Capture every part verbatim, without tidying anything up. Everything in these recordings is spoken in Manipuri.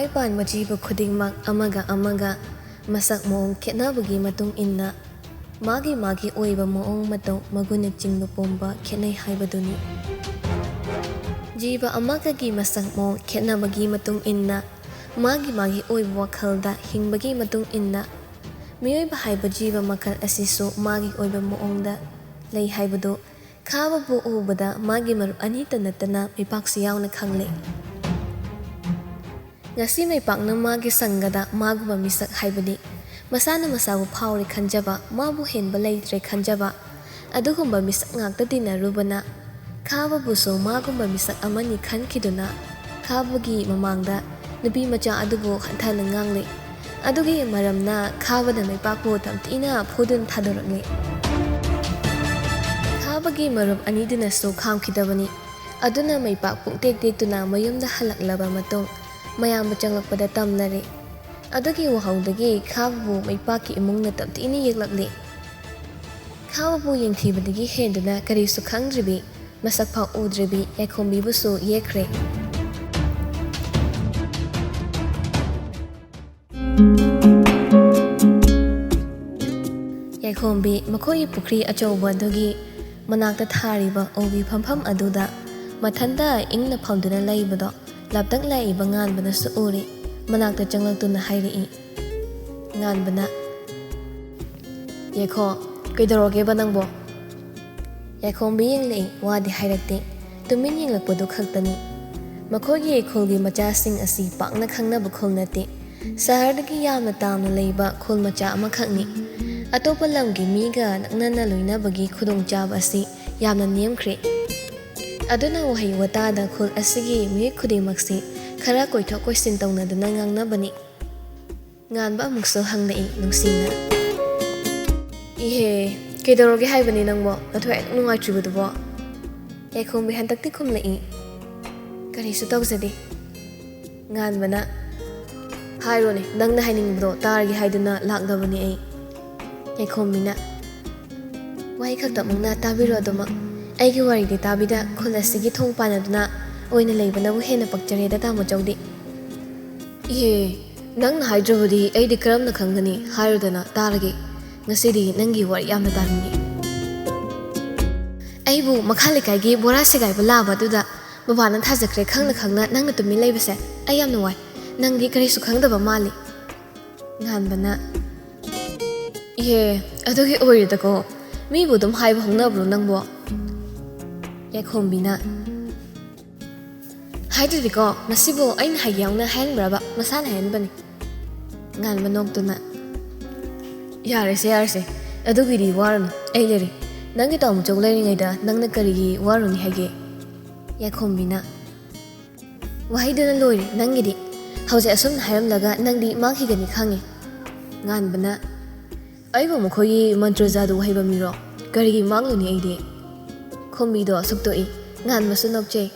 ꯄꯥꯟꯕ ꯖꯤꯕ ꯈꯨꯗꯤꯡꯃꯛ ꯑꯃꯒ ꯑꯃꯒ ꯃꯁꯛ ꯃꯑꯣꯡ ꯈꯦꯠꯅꯕꯒꯤ ꯃꯇꯨꯡ ꯏꯟꯅ ꯃꯥꯒꯤ ꯃꯥꯒꯤ ꯑꯣꯏꯕ ꯃꯑꯣꯡ ꯃꯇꯧ, ꯃꯒꯨꯟꯅꯆꯤꯡꯕ ꯄꯨꯝꯕ ꯈꯦꯠꯅꯩ ꯍꯥꯏꯕꯗꯨꯅꯤ꯫ ꯖꯤꯕ ꯑꯃꯒꯒꯤ ꯃꯁꯛ ꯃꯑꯣꯡ ꯈꯦꯠꯅꯕꯒꯤ ꯃꯇꯨꯡ ꯏꯟꯅ ꯃꯥꯒꯤ ꯃꯥꯒꯤ ꯑꯣꯏꯕ ꯋꯥꯈꯜꯗ ꯍꯤꯡꯕꯒꯤ ꯃꯇꯨꯡ ꯏꯟꯅ ꯃꯤꯑꯣꯏꯕ ꯍꯥꯏꯕ ꯖꯤꯕ ꯃꯈꯜ ꯑꯁꯤꯁꯨ ꯃꯥꯒꯤ ꯑꯣꯏꯕ ꯃꯑꯣꯡꯗ ꯂꯩ ꯍꯥꯏꯕꯗꯨ ꯈꯥꯕꯕꯨ ꯎꯕꯗ ꯃꯥꯒꯤ ꯃꯔꯨꯞ ꯑꯅꯤꯇ ꯅꯠꯇꯅ ꯃꯩꯄꯥꯛꯁꯨ ꯌꯥꯎꯅ ꯈꯪꯂꯦ꯫ ꯉꯁꯤ ꯃꯩꯄꯥꯛꯅ ꯃꯥꯒꯤ ꯁꯪꯒꯗ ꯃꯥꯒꯨꯝꯕ ꯃꯤꯁꯛ ꯍꯥꯏꯕꯗꯤ ꯃꯁꯥꯅ ꯃꯁꯥꯕꯨ ꯐꯥꯎꯔꯦ ꯈꯟꯖꯕ, ꯃꯥꯕꯨ ꯍꯦꯟꯕ ꯂꯩꯇ꯭ꯔꯦ ꯈꯟꯖꯕ ꯑꯗꯨꯒꯨꯝꯕ ꯃꯤꯁꯛ ꯉꯥꯛꯇ ꯇꯤꯟꯅꯔꯨꯕꯅ ꯈꯥꯕꯕꯨꯁꯨ ꯃꯥꯒꯨꯝꯕ ꯃꯤꯁꯛ ꯑꯃꯅꯤ ꯈꯟꯈꯤꯗꯨꯅ ꯈꯥꯕꯒꯤ ꯃꯃꯥꯡꯗ ꯅꯨꯄꯤ ꯃꯆꯥ ꯑꯗꯨꯕꯨ ꯍꯟꯊꯅ ꯉꯥꯡꯂꯤ꯫ ꯑꯗꯨꯒꯤ ꯃꯔꯝꯅ ꯈꯥꯕꯅ ꯃꯩꯄꯥꯛꯄꯨ ꯇꯝꯊꯤꯅ ꯐꯨꯗꯨꯅ ꯊꯥꯗꯣꯔꯛꯂꯤ꯫ ꯈꯥꯕꯒꯤ ꯃꯔꯨꯞ ꯑꯅꯤꯗꯨꯅꯁꯨ ꯈꯥꯝꯈꯤꯗꯕꯅꯤ꯫ ꯑꯗꯨꯅ ꯃꯩꯄꯥꯛ ꯄꯨꯡꯇꯦꯛ ꯇꯦꯛꯇꯨꯅ ꯃꯌꯨꯝꯗ ꯍꯜꯂꯛꯂꯕ ꯃꯇꯨꯡ ꯃꯌꯥꯝꯕ ꯆꯪꯂꯛꯄꯗ ꯇꯝꯅꯔꯦ꯫ ꯑꯗꯨꯒꯤ ꯋꯥꯍꯧꯗꯒꯤ ꯈꯥꯕꯕꯨ ꯃꯩꯄꯥꯛꯀꯤ ꯏꯃꯨꯡꯅ ꯇꯝꯊꯤꯅ ꯌꯦꯛꯂꯛꯂꯤ꯫ ꯈꯥꯕꯕꯨ ꯌꯦꯡꯊꯤꯕꯗꯒꯤ ꯍꯦꯟꯗꯨꯅ ꯀꯔꯤꯁꯨ ꯈꯪꯗ꯭ꯔꯤꯕꯤ, ꯃꯁꯛ ꯐꯥꯎ ꯎꯗ꯭ꯔꯤꯕꯤ ꯌꯥꯏꯈꯣꯝꯕꯤꯕꯨꯁꯨ ꯌꯦꯛꯈ꯭ꯔꯦ꯫ ꯌꯥꯏꯈꯣꯝꯕꯤ ꯃꯈꯣꯏꯒꯤ ꯄꯨꯈ꯭ꯔꯤ ꯑꯆꯧꯕ ꯑꯗꯨꯒꯤ ꯃꯅꯥꯛꯇ ꯊꯥꯔꯤꯕ ꯎꯒꯤ ꯐꯝꯐꯝ ꯑꯗꯨꯗ ꯃꯊꯟꯇ ꯏꯪꯅ ꯐꯝꯗꯨꯅ ꯂꯩꯕꯗꯣ ꯂꯥꯞꯇꯛ ꯂꯥꯛꯏꯕ ꯉꯥꯟꯕꯅꯁꯨ ꯎꯔꯤ꯫ ꯃꯅꯥꯛꯇ ꯆꯪꯂꯛꯇꯨꯅ ꯍꯥꯏꯔꯛꯏ꯫ ꯉꯥꯟꯕꯅ, "ꯌꯥꯏꯈꯣ, ꯀꯩꯗꯧꯔꯒꯦꯕ ꯅꯪꯕꯣ?" ꯌꯥꯏꯈꯣꯝꯕꯤ ꯌꯦꯡꯂꯛꯏ, ꯋꯥꯗꯤ ꯍꯥꯏꯔꯛꯇꯦ꯫ ꯇꯨꯃꯤꯟ ꯌꯦꯡꯂꯛꯄꯗꯨ ꯈꯛꯇꯅꯤ꯫ ꯃꯈꯣꯏꯒꯤ ꯈꯨꯜꯒꯤ ꯃꯆꯥꯁꯤꯡ ꯑꯁꯤ ꯄꯥꯛꯅ ꯈꯪꯅꯕ ꯈꯨꯜ ꯅꯠꯇꯦ꯫ ꯁꯍꯔꯗꯒꯤ ꯌꯥꯝꯅ ꯇꯥꯝꯅ ꯂꯩꯕ ꯈꯨꯜ ꯃꯆꯥ ꯑꯃꯈꯛꯅꯤ꯫ ꯑꯇꯣꯞꯄ ꯂꯝꯒꯤ ꯃꯤꯒ ꯅꯛꯅꯅ ꯂꯣꯏꯅꯕꯒꯤ ꯈꯨꯗꯣꯡꯆꯥꯕ ꯑꯁꯤ ꯌꯥꯝꯅ ꯅꯦꯝꯈ꯭ꯔꯦ꯫ ꯑꯗꯨꯅ ꯋꯥꯍꯩ ꯋꯥꯇꯥꯗ ꯈꯨꯜ ꯑꯁꯤꯒꯤ ꯃꯤꯑꯣꯏ ꯈꯨꯗꯤꯡꯃꯛꯁꯤ ꯈꯔ ꯀꯣꯏꯊꯣꯛ ꯀꯣꯏꯁꯤꯟ ꯇꯧꯅꯗꯨꯅ ꯉꯥꯡꯅꯕꯅꯤ꯫ ꯉꯥꯟꯕ ꯑꯃꯨꯛꯁꯨ ꯍꯪꯂꯛꯏ ꯅꯨꯡꯁꯤꯅ꯫ "ꯏꯍꯦ, ꯀꯩꯗꯧꯔꯒꯦ ꯍꯥꯏꯕꯅꯤ ꯅꯪꯕꯣ? ꯅꯊ꯭ꯋꯥꯏ ꯑꯗꯨꯛ ꯅꯨꯡꯉꯥꯏꯇ꯭ꯔꯤꯕꯗꯨꯕꯣ?" ꯌꯥꯏꯈꯣꯝꯕꯤ ꯍꯟꯗꯛꯇꯤ ꯈꯨꯝꯂꯛꯏ, "ꯀꯔꯤꯁꯨ ꯇꯧꯖꯗꯦ꯫" ꯉꯥꯟꯕꯅ, "ꯍꯥꯏꯔꯣꯅꯦ, ꯅꯪꯅ ꯍꯥꯏꯅꯤꯡꯕꯗꯣ ꯇꯥꯔꯒꯦ ꯍꯥꯏꯗꯨꯅ ꯂꯥꯛꯂꯕꯅꯤ ꯑꯩ꯫" ꯌꯥꯏꯈꯣꯝꯕꯤꯅ, "ꯋꯥꯍꯩ ꯈꯛꯇꯃꯛꯅ ꯇꯥꯕꯤꯔꯣ ꯑꯗꯨꯃꯛ꯫ ꯑꯩꯒꯤ ꯋꯥꯔꯤꯗꯤ ꯇꯥꯕꯤꯗ ꯈꯨꯜ ꯑꯁꯤꯒꯤ ꯊꯣꯡ ꯄꯥꯟꯅꯗꯨꯅ ꯑꯣꯏꯅ ꯂꯩꯕꯅꯕꯨ ꯍꯦꯟꯅ ꯄꯛꯆꯔꯦꯗ ꯇꯥꯃꯣ ꯆꯧꯗꯤ꯫" ꯏꯍꯦ, ꯅꯪꯅ ꯍꯥꯏꯗ꯭ꯔꯕꯗꯤ ꯑꯩꯗꯤ ꯀꯔꯝꯅ ꯈꯪꯒꯅꯤ? ꯍꯥꯏꯔꯨꯗꯅ ꯇꯥꯔꯒꯦ꯫ ꯉꯁꯤꯗꯤ ꯅꯪꯒꯤ ꯋꯥꯔꯤ ꯌꯥꯝꯅ ꯇꯥꯅꯤꯡꯉꯤ꯫ ꯑꯩꯕꯨ ꯃꯈꯥ ꯂꯩꯀꯥꯏꯒꯤ ꯕꯣꯔꯥ ꯁꯦꯒꯥꯏꯕ ꯂꯥꯛꯑꯕ ꯑꯗꯨꯗ ꯕꯕꯥꯅ ꯊꯥꯖꯈ꯭ꯔꯦ ꯈꯪꯅ ꯈꯪꯅ ꯅꯪꯅ ꯇꯨꯃꯤꯟ ꯂꯩꯕꯁꯦ ꯑꯩ ꯌꯥꯝꯅ ꯋꯥꯏ꯫ ꯅꯪꯗꯤ ꯀꯔꯤꯁꯨ ꯈꯪꯗꯕ ꯃꯥꯜꯂꯤ꯫ ꯉꯥꯟꯕꯅ, ꯏꯍꯦ, ꯑꯗꯨꯒꯤ ꯑꯣꯏꯔꯦꯗꯀꯣ꯫ ꯃꯤꯕꯨ ꯑꯗꯨꯝ ꯍꯥꯏꯕ ꯍꯧꯅꯕ꯭ꯔꯣ ꯅꯪꯕꯣ? ꯌꯥꯏꯈꯣꯝꯕꯤꯅ, ꯍꯥꯏꯗ꯭ꯔꯗꯤꯀꯣ, ꯃꯁꯤꯕꯨ ꯑꯩꯅ ꯍꯥꯏꯒꯦ ꯌꯥꯎꯅ ꯍꯥꯏꯍꯟꯕ꯭ꯔꯕ? ꯃꯁꯥꯅ ꯍꯥꯏꯍꯟꯕꯅꯤ꯫ ꯉꯥꯟꯕ ꯅꯣꯛꯇꯨꯅ, ꯌꯥꯔꯦꯁꯦ, ꯌꯥꯔꯦꯁꯦ, ꯑꯗꯨꯒꯤꯗꯤ ꯋꯥꯔꯨꯅꯨ, ꯑꯩ ꯂꯩꯔꯤ꯫ ꯅꯪꯒꯤ ꯇꯥꯃꯣꯆꯧ ꯂꯩꯔꯤꯉꯩꯗ ꯅꯪꯅ ꯀꯔꯤꯒꯤ ꯋꯥꯔꯨꯅꯤ ꯍꯥꯏꯒꯦ? ꯌꯥꯏꯈꯣꯝꯕꯤꯅ, ꯋꯥꯍꯩꯗꯨꯅ ꯂꯣꯏꯔꯦ ꯅꯪꯒꯤꯗꯤ꯫ ꯍꯧꯖꯤꯛ ꯑꯁꯨꯝꯅ ꯍꯥꯏꯔꯝꯂꯒ ꯅꯪꯗꯤ ꯃꯥꯡꯈꯤꯒꯅꯤ ꯈꯪꯉꯤ꯫ ꯉꯥꯟꯕꯅ, ꯑꯩꯕꯨ ꯃꯈꯣꯏꯒꯤ ꯃꯟꯇ꯭ꯔ ꯖꯥꯗꯨ ꯍꯩꯕ ꯃꯤꯔꯣ? ꯀꯔꯤꯒꯤ ꯃꯥꯡꯂꯨꯅꯤ ꯑꯩꯗꯤ? ꯈꯣꯝꯕꯤꯗꯣ ꯁꯨꯛꯇꯣꯛꯏ꯫ ꯉꯥꯟꯕꯁꯨ ꯅꯣꯛꯆꯩ꯫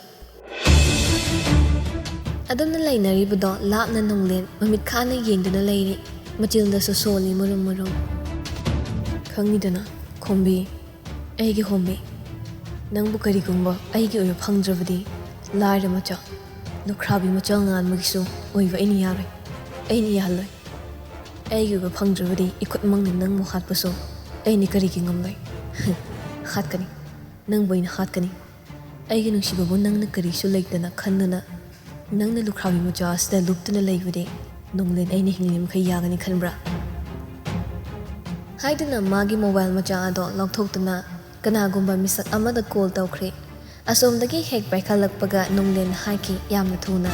ꯑꯗꯨꯝꯅ ꯂꯩꯅꯔꯤꯕꯗꯣ ꯂꯥꯞꯅ ꯅꯣꯡꯂꯦꯟ ꯃꯃꯤꯠ ꯈꯥꯅ ꯌꯦꯡꯗꯨꯅ ꯂꯩꯔꯤ꯫ ꯃꯆꯤꯜꯗꯁꯨ ꯁꯣꯜꯂꯤ ꯃꯨꯔꯨꯝ ꯃꯨꯔꯨꯝ꯫ ꯈꯪꯉꯤꯗꯅ, ꯈꯣꯝꯕꯤ, ꯑꯩꯒꯤ ꯈꯣꯝꯕꯤ, ꯅꯪꯕꯨ ꯀꯔꯤꯒꯨꯝꯕ ꯑꯩꯒꯤ ꯑꯣꯏꯕ ꯐꯪꯗ꯭ꯔꯕꯗꯤ, ꯂꯥꯏꯔ ꯃꯆꯥ, ꯂꯨꯈ꯭ꯔꯥꯕꯤ ꯃꯆꯥ ꯉꯥꯟꯕꯒꯤꯁꯨ ꯑꯣꯏꯕ ꯑꯩꯅ ꯌꯥꯔꯣꯏ꯫ ꯑꯩꯅ ꯌꯥꯍꯜꯂꯣꯏ꯫ ꯑꯩꯒꯤ ꯑꯣꯏꯕ ꯐꯪꯗ꯭ꯔꯕꯗꯤ ꯏꯈꯨꯠꯃꯛꯅ ꯅꯪꯕꯨ ꯍꯥꯠꯄꯁꯨ ꯑꯩꯅ ꯀꯔꯤꯒꯤ ꯉꯝꯂꯣꯏ? ꯍꯥꯠꯀꯅꯤ꯫ ꯅꯪꯕꯨ ꯑꯩꯅ ꯍꯥꯠꯀꯅꯤ꯫ ꯑꯩꯒꯤ ꯅꯨꯡꯁꯤꯕꯕꯨ ꯅꯪꯅ ꯀꯔꯤꯁꯨ ꯂꯩꯇꯅ ꯈꯟꯗꯨꯅ, ꯅꯪꯅ ꯂꯨꯈ꯭ꯔꯥꯕꯤ ꯃꯆꯥ ꯑꯁꯤꯗ ꯂꯨꯞꯇꯨꯅ ꯂꯩꯕꯗꯤ ꯅꯣꯡꯂꯦꯟ ꯑꯩꯅ ꯍꯤꯡꯂꯤ ꯃꯈꯩ ꯌꯥꯒꯅꯤ ꯈꯟꯕ꯭ꯔꯥ? ꯍꯥꯏꯗꯨꯅ ꯃꯥꯒꯤ ꯃꯣꯕꯥꯏꯜ ꯃꯆꯥ ꯑꯗꯣ ꯂꯧꯊꯣꯛꯇꯨꯅ ꯀꯅꯥꯒꯨꯝꯕ ꯃꯤꯁꯛ ꯑꯃꯗ ꯀꯣꯜ ꯇꯧꯈ꯭ꯔꯦ꯫ ꯑꯁꯣꯝꯗꯒꯤ ꯍꯦꯛ ꯄꯥꯏꯈꯠꯂꯛꯄꯒ ꯅꯣꯡꯂꯦꯟ ꯍꯥꯏꯈꯤ ꯌꯥꯝꯅ ꯊꯨꯅ,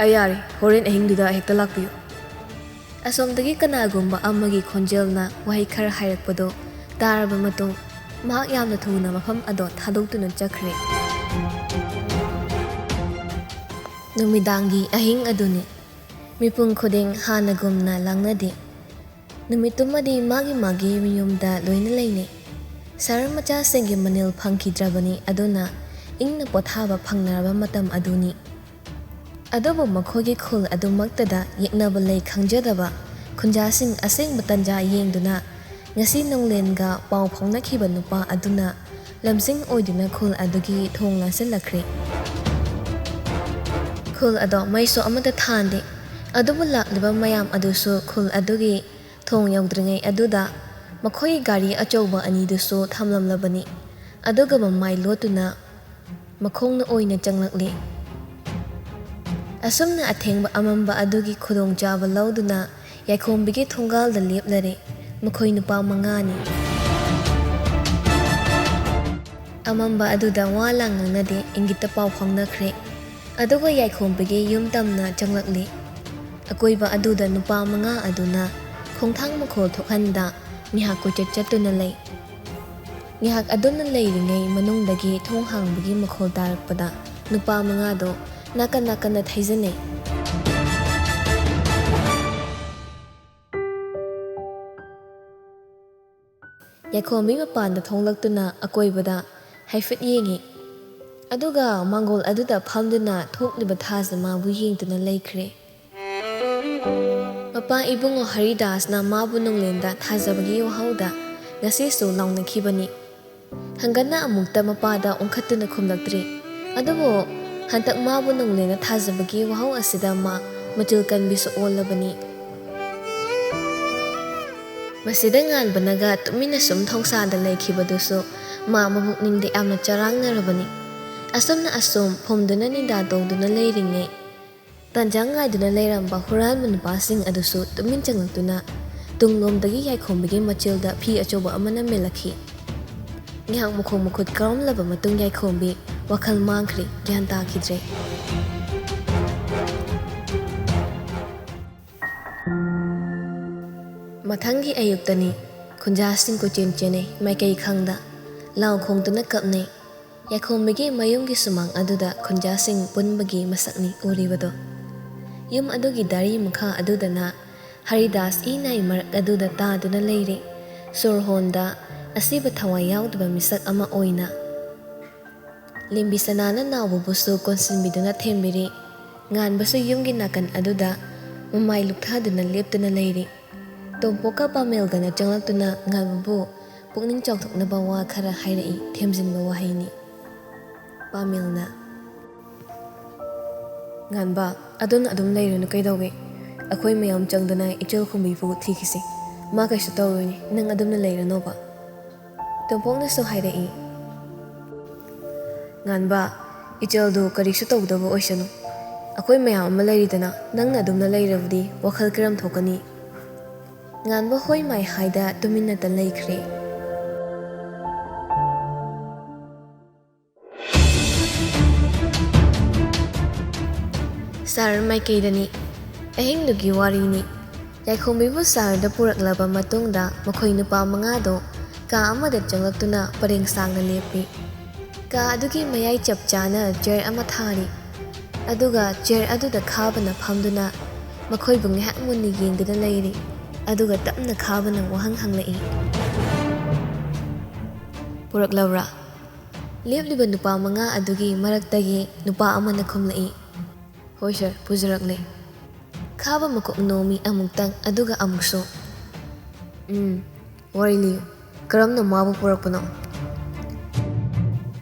ꯑꯩ ꯌꯥꯔꯦ, ꯍꯣꯔꯦꯟ ꯑꯍꯤꯡꯗꯨꯗ ꯍꯦꯛꯇ ꯂꯥꯛꯄꯤꯌꯨ꯫ ꯑꯁꯣꯝꯗꯒꯤ ꯀꯅꯥꯒꯨꯝꯕ ꯑꯃꯒꯤ ꯈꯣꯟꯖꯦꯜꯅ ꯋꯥꯍꯩ ꯈꯔ ꯍꯥꯏꯔꯛꯄꯗꯨ ꯇꯥꯔꯕ ꯃꯇꯨꯡ, ꯃꯍꯥꯛ ꯌꯥꯝꯅ ꯊꯨꯅ ꯃꯐꯝ ꯑꯗꯣ ꯊꯥꯗꯣꯛꯇꯨꯅ ꯆꯠꯈ꯭ꯔꯦ꯫ ꯅꯨꯃꯤꯗꯥꯡꯒꯤ ꯑꯍꯤꯡ ꯑꯗꯨꯅꯤ꯫ ꯃꯤꯄꯨꯝ ꯈꯨꯗꯤꯡ ꯍꯥꯟꯅꯒꯨꯝꯅ ꯂꯥꯡꯅꯗꯦ꯫ ꯅꯨꯃꯤꯠꯇꯨꯃꯗꯤ ꯃꯥꯒꯤ ꯃꯥꯒꯤ ꯃꯌꯨꯝꯗ ꯂꯣꯏꯅ ꯂꯩꯅꯩ꯫ ꯁꯍꯔ ꯃꯆꯥꯁꯤꯡꯒꯤ ꯃꯅꯤꯜ ꯐꯪꯈꯤꯗ꯭ꯔꯕꯅꯤ, ꯑꯗꯨꯅ ꯏꯪꯅ ꯄꯣꯊꯥꯕ ꯐꯪꯅꯔꯕ ꯃꯇꯝ ꯑꯗꯨꯅꯤ꯫ ꯑꯗꯨꯕꯨ ꯃꯈꯣꯏꯒꯤ ꯈꯨꯜ ꯑꯗꯨꯃꯛꯇꯗ ꯌꯦꯛꯅꯕ ꯂꯩ ꯈꯪꯖꯗꯕ ꯈꯨꯟꯖꯥꯁꯤꯡ ꯑꯁꯦꯡꯕ ꯇꯟꯖꯥ ꯌꯦꯡꯗꯨꯅ ꯉꯁꯤ ꯅꯣꯡꯂꯦꯟꯒ ꯄꯥꯎ ꯐꯥꯎꯅꯈꯤꯕ ꯅꯨꯄꯥ ꯑꯗꯨꯅ ꯂꯝꯖꯤꯡ ꯑꯣꯏꯗꯨꯅ ꯈꯨꯜ ꯑꯗꯨꯒꯤ ꯊꯣꯡ ꯂꯥꯟꯁꯤꯜꯂꯛꯈ꯭ꯔꯦ꯫ ꯈꯨꯜ ꯑꯗꯣ ꯃꯩꯁꯨ ꯑꯃꯠꯇ ꯊꯥꯟꯗꯦ꯫ ꯑꯗꯨꯕꯨ ꯂꯥꯛꯂꯤꯕ ꯃꯌꯥꯝ ꯑꯗꯨꯁꯨ ꯈꯨꯜ ꯑꯗꯨꯒꯤ ꯊꯣꯡ ꯌꯧꯗ꯭ꯔꯤꯉꯩ ꯑꯗꯨꯗ ꯃꯈꯣꯏꯒꯤ ꯒꯥꯔꯤ ꯑꯆꯧꯕ ꯑꯅꯤꯗꯨꯁꯨ ꯊꯝꯂꯝꯂꯕꯅꯤ꯫ ꯑꯗꯨꯒ ꯃꯃꯥꯏ ꯂꯣꯠꯇꯨꯅ ꯃꯈꯣꯡꯅ ꯑꯣꯏꯅ ꯆꯪꯂꯛꯂꯤ꯫ ꯑꯁꯨꯝꯅ ꯑꯊꯦꯡꯕ ꯑꯃꯝꯕ ꯑꯗꯨꯒꯤ ꯈꯨꯗꯣꯡꯆꯥꯕ ꯂꯧꯗꯨꯅ ꯌꯥꯏꯈꯣꯝꯕꯤꯒꯤ ꯊꯣꯡꯒꯥꯜꯗ ꯂꯦꯞꯂꯔꯦ꯫ ꯃꯈꯣꯏ ꯅꯨꯄꯥ ꯃꯉꯥꯅꯤ꯫ ꯑꯃꯝꯕ ꯑꯗꯨꯗ ꯋꯥ ꯂꯥꯡ ꯉꯥꯡꯅꯗꯦ, ꯏꯪꯒꯤꯠꯇ ꯄꯥꯎ ꯐꯥꯎꯅꯈ꯭ꯔꯦ꯫ ꯑꯗꯨꯒ ꯌꯥꯏꯈꯣꯝꯕꯤꯒꯤ ꯌꯨꯝ ꯇꯝꯅ ꯆꯪꯂꯛꯂꯤ꯫ ꯑꯀꯣꯏꯕ ꯑꯗꯨꯗ ꯅꯨꯄꯥ ꯃꯉꯥ ꯑꯗꯨꯅ ꯈꯣꯡꯊꯥꯡ ꯃꯈꯣꯜ ꯊꯣꯛꯍꯟꯗ ꯉꯥꯏꯍꯥꯛ ꯀꯣꯏꯆꯠ ꯆꯠꯇꯨꯅ ꯂꯩ꯫ ꯉꯥꯏꯍꯥꯛ ꯑꯗꯨꯝꯅ ꯂꯩꯔꯤꯉꯩ ꯃꯅꯨꯡꯗꯒꯤ ꯊꯣꯡ ꯍꯥꯡꯕꯒꯤ ꯃꯈꯣꯜ ꯇꯥꯔꯛꯄꯗ ꯅꯨꯄꯥ ꯃꯉꯥꯗꯣ ꯅꯥꯀꯟ ꯅꯥꯀꯟꯗ ꯊꯩꯖꯤꯟꯅꯩ꯫ ꯌꯥꯏꯈꯣꯝꯕꯤ ꯃꯄꯥꯟꯗ ꯊꯣꯛꯂꯛꯇꯨꯅ ꯑꯀꯣꯏꯕꯗ ꯍꯥꯏꯐꯦꯠ ꯌꯦꯡꯉꯤ꯫ ꯑꯗꯨꯒ ꯃꯥꯡꯒꯣꯜ ꯑꯗꯨꯗ ꯐꯝꯗꯨꯅ ꯊꯣꯛꯂꯤꯕ ꯊꯥꯁꯦ ꯃꯥꯕꯨ ꯌꯦꯡꯗꯨꯅ ꯂꯩꯈ꯭ꯔꯦ꯫ ꯃꯄꯥ ꯏꯕꯨꯡꯉꯣ ꯍꯔꯤꯗꯥꯁꯅ ꯃꯥꯕꯨ ꯅꯣꯡꯂꯦꯟꯗ ꯊꯥꯖꯕꯒꯤ ꯋꯥꯍꯧꯗ ꯉꯁꯤꯁꯨ ꯂꯥꯎꯅꯈꯤꯕꯅꯤ꯫ ꯍꯪꯒꯠꯅ ꯑꯃꯨꯛꯇ ꯃꯄꯥꯗ ꯑꯣꯟꯈꯠꯇꯨꯅ ꯈꯨꯝꯂꯛꯇ꯭ꯔꯤ꯫ ꯑꯗꯨꯕꯨ ꯍꯟꯗꯛ ꯃꯥꯕꯨ ꯅꯣꯡꯂꯦꯟꯗ ꯊꯥꯖꯕꯒꯤ ꯋꯥꯍꯧ ꯑꯁꯤꯗ ꯃꯥ ꯃꯆꯤꯜ ꯀꯟꯕꯤꯁꯨ ꯑꯣꯜꯂꯕꯅꯤ꯫ ꯃꯁꯤꯗ ꯉꯥꯟꯕꯅꯒ ꯇꯨꯃꯤꯟꯅ ꯁꯨꯝ ꯊꯧꯁꯥꯗ ꯂꯩꯈꯤꯕꯗꯨꯁꯨ ꯃꯥ ꯃꯕꯨꯛꯅꯤꯡꯗ ꯌꯥꯝꯅ ꯆꯔꯥꯡꯅꯔꯕꯅꯤ꯫ ꯑꯁꯨꯝꯅ ꯑꯁꯨꯝ ꯐꯨꯝꯗꯨꯅ ꯅꯤꯟꯗꯥ ꯇꯧꯗꯨꯅ ꯂꯩꯔꯤꯉꯩ, ꯇꯥꯟꯖꯥ ꯉꯥꯏꯗꯨꯅ ꯂꯩꯔꯝꯕ ꯍꯨꯔꯥꯟꯕ ꯅꯨꯄꯥꯁꯤꯡ ꯑꯗꯨꯁꯨ ꯇꯨꯃꯤꯟ ꯆꯪꯂꯛꯇꯨꯅ ꯇꯨꯡꯂꯣꯝꯗꯒꯤ ꯌꯥꯏꯈꯣꯝꯕꯤꯒꯤ ꯃꯆꯤꯜꯗ ꯐꯤ ꯑꯆꯧꯕ ꯑꯃꯅ ꯃꯦꯜꯂꯛꯈꯤ꯫ ꯉꯥꯏꯍꯥꯛ ꯃꯈꯣꯡ ꯃꯈꯨꯠ ꯀꯥꯎꯔꯝꯂꯕ ꯃꯇꯨꯡ ꯌꯥꯏꯈꯣꯝꯕꯤ ꯋꯥꯈꯜ ꯃꯥꯡꯈ꯭ꯔꯦ, ꯒ꯭ꯌꯥꯟ ꯇꯥꯈꯤꯗ꯭ꯔꯦ꯫ ꯃꯊꯪꯒꯤ ꯑꯌꯨꯛꯇꯅꯤ꯫ ꯈꯨꯟꯖꯥꯁꯤꯡ ꯀꯣꯏꯆꯦꯟ ꯆꯦꯟꯅꯩ, ꯃꯥꯏꯀꯩ ꯈꯪꯗ ꯂꯥꯎ ꯈꯣꯡꯗꯨꯅ ꯀꯞꯅꯩ꯫ ꯌꯥꯏꯈꯣꯝꯕꯤꯒꯤ ꯃꯌꯨꯝꯒꯤ ꯁꯨꯃꯥꯡ ꯑꯗꯨꯗ ꯈꯨꯟꯖꯥꯁꯤꯡ ꯄꯨꯟꯕꯒꯤ ꯃꯁꯛꯅꯤ ꯎꯔꯤꯕꯗꯣ꯫ ꯌꯨꯝ ꯑꯗꯨꯒꯤ ꯗꯥꯔꯤ ꯃꯈꯥ ꯑꯗꯨꯗꯅ ꯍꯔꯤꯗꯥꯁ ꯏ ꯅꯥꯏ ꯃꯔꯛ ꯑꯗꯨꯗ ꯇꯥꯗꯨꯅ ꯂꯩꯔꯤ꯫ ꯁꯣꯔ ꯍꯣꯟꯗ ꯑꯁꯤꯕ ꯊꯋꯥꯏ ꯌꯥꯎꯗꯕ ꯃꯤꯁꯛ ꯑꯃ ꯑꯣꯏꯅ꯫ ꯂꯦꯝꯕꯤ ꯁꯅꯥꯅ ꯅꯥꯎꯕꯕꯨꯁꯨ ꯀꯣꯟꯁꯤꯟꯕꯤꯗꯨꯅ ꯊꯦꯝꯕꯤꯔꯤ꯫ ꯉꯥꯟꯕꯁꯨ ꯌꯨꯝꯒꯤ ꯅꯥꯀꯟ ꯑꯗꯨꯗ ꯃꯃꯥꯏ ꯂꯨꯛꯊꯗꯨꯅ ꯂꯦꯞꯇꯨꯅ ꯂꯩꯔꯤ꯫ ꯇꯣꯝꯄꯣꯛꯀ ꯄꯥꯃꯦꯜꯒꯅ ꯆꯪꯂꯛꯇꯨꯅ ꯉꯥꯟꯕꯕꯨ ꯄꯨꯛꯅꯤꯡ ꯆꯥꯎꯊꯣꯛꯅꯕ ꯋꯥ ꯈꯔ ꯍꯥꯏꯔꯛꯏ, ꯊꯦꯝꯖꯤꯟꯕ ꯋꯥꯍꯩꯅꯤ꯫ ꯄꯥꯃꯦꯜꯅ, ꯉꯥꯟꯕ, ꯑꯗꯨꯝꯅ ꯑꯗꯨꯝ ꯂꯩꯔꯨꯅꯨ ꯀꯩꯗꯧꯒꯦ? ꯑꯩꯈꯣꯏ ꯃꯌꯥꯝ ꯆꯪꯗꯅ ꯏꯆꯜ ꯈꯨꯝꯕꯤꯕꯨ ꯊꯤꯈꯤꯁꯤ꯫ ꯃꯥ ꯀꯩꯁꯨ ꯇꯧꯔꯣꯏꯅꯦ, ꯅꯪ ꯑꯗꯨꯝꯅ ꯂꯩꯔꯅꯣꯕ꯫ ꯇꯣꯝꯄꯣꯛꯅꯁꯨ ꯍꯥꯏꯔꯛꯏ, "ꯉꯥꯟꯕ, ꯏꯆꯜꯗꯨ ꯀꯔꯤꯁꯨ ꯇꯧꯗꯕ ꯑꯣꯏꯁꯅꯨ꯫ ꯑꯩꯈꯣꯏ ꯃꯌꯥꯝ ꯑꯃ ꯂꯩꯔꯤꯗꯅ, ꯅꯪꯅ ꯑꯗꯨꯝꯅ ꯂꯩꯔꯕꯗꯤ ꯋꯥꯈꯜ ꯀꯔꯝ ꯊꯣꯛꯀꯅꯤ?" ꯉꯥꯟꯕ ꯍꯣꯏ ꯃꯥꯏ ꯍꯥꯏꯗ ꯇꯨꯃꯤꯟꯅꯇ ꯂꯩꯈ꯭ꯔꯦ꯫ ꯁꯍꯔ ꯃꯥꯏꯀꯩꯗꯅꯤ꯫ ꯑꯍꯤꯡꯗꯨꯒꯤ ꯋꯥꯔꯤꯅꯤ꯫ ꯌꯥꯏꯈꯣꯝꯕꯤꯕꯨ ꯁꯍꯔꯗ ꯄꯨꯔꯛꯂꯕ ꯃꯇꯨꯡꯗ ꯃꯈꯣꯏ ꯅꯨꯄꯥ ꯃꯉꯥꯗꯣ ꯀꯥ ꯑꯃꯗ ꯆꯪꯂꯛꯇꯨꯅ ꯄꯔꯦꯡ ꯁꯥꯡꯅ ꯂꯦꯞꯄꯤ꯫ ꯀꯥ ꯑꯗꯨꯒꯤ ꯃꯌꯥꯏ ꯆꯞ ꯆꯥꯅ ꯆꯤꯌꯔ ꯑꯃ ꯊꯥꯔꯤ꯫ ꯑꯗꯨꯒ ꯆꯤꯌꯔ ꯑꯗꯨꯗ ꯈꯥꯕꯅ ꯐꯝꯗꯨꯅ ꯃꯈꯣꯏꯕꯨ ꯉꯥꯏꯍꯥꯛ ꯃꯨꯟꯅ ꯌꯦꯡꯗꯨꯅ ꯂꯩꯔꯤ꯫ ꯑꯗꯨꯒ ꯇꯞꯅ ꯈꯥꯕꯅ ꯋꯥꯍꯪ ꯍꯪꯂꯛꯏ, "ꯄꯨꯔꯛꯂꯕ꯭ꯔꯥ?" ꯂꯦꯞꯂꯤꯕ ꯅꯨꯄꯥ ꯃꯉꯥ ꯑꯗꯨꯒꯤ ꯃꯔꯛꯇꯒꯤ ꯅꯨꯄꯥ ꯑꯃꯅ ꯈꯨꯝꯂꯛꯏ, "ꯍꯣꯏ ꯁꯥꯔ, ꯄꯨꯖꯔꯛꯂꯦ꯫" ꯈꯥꯕ ꯃꯀꯣꯛ ꯅꯣꯝꯃꯤ ꯑꯃꯨꯛꯇꯪ, ꯑꯗꯨꯒ ꯑꯃꯨꯛꯁꯨ, "ꯎꯝ, ꯋꯥꯔꯤ ꯂꯤꯌꯨ꯫ ꯀꯔꯝꯅ ꯃꯥꯕꯨ ꯄꯨꯔꯛꯄꯅꯣ?"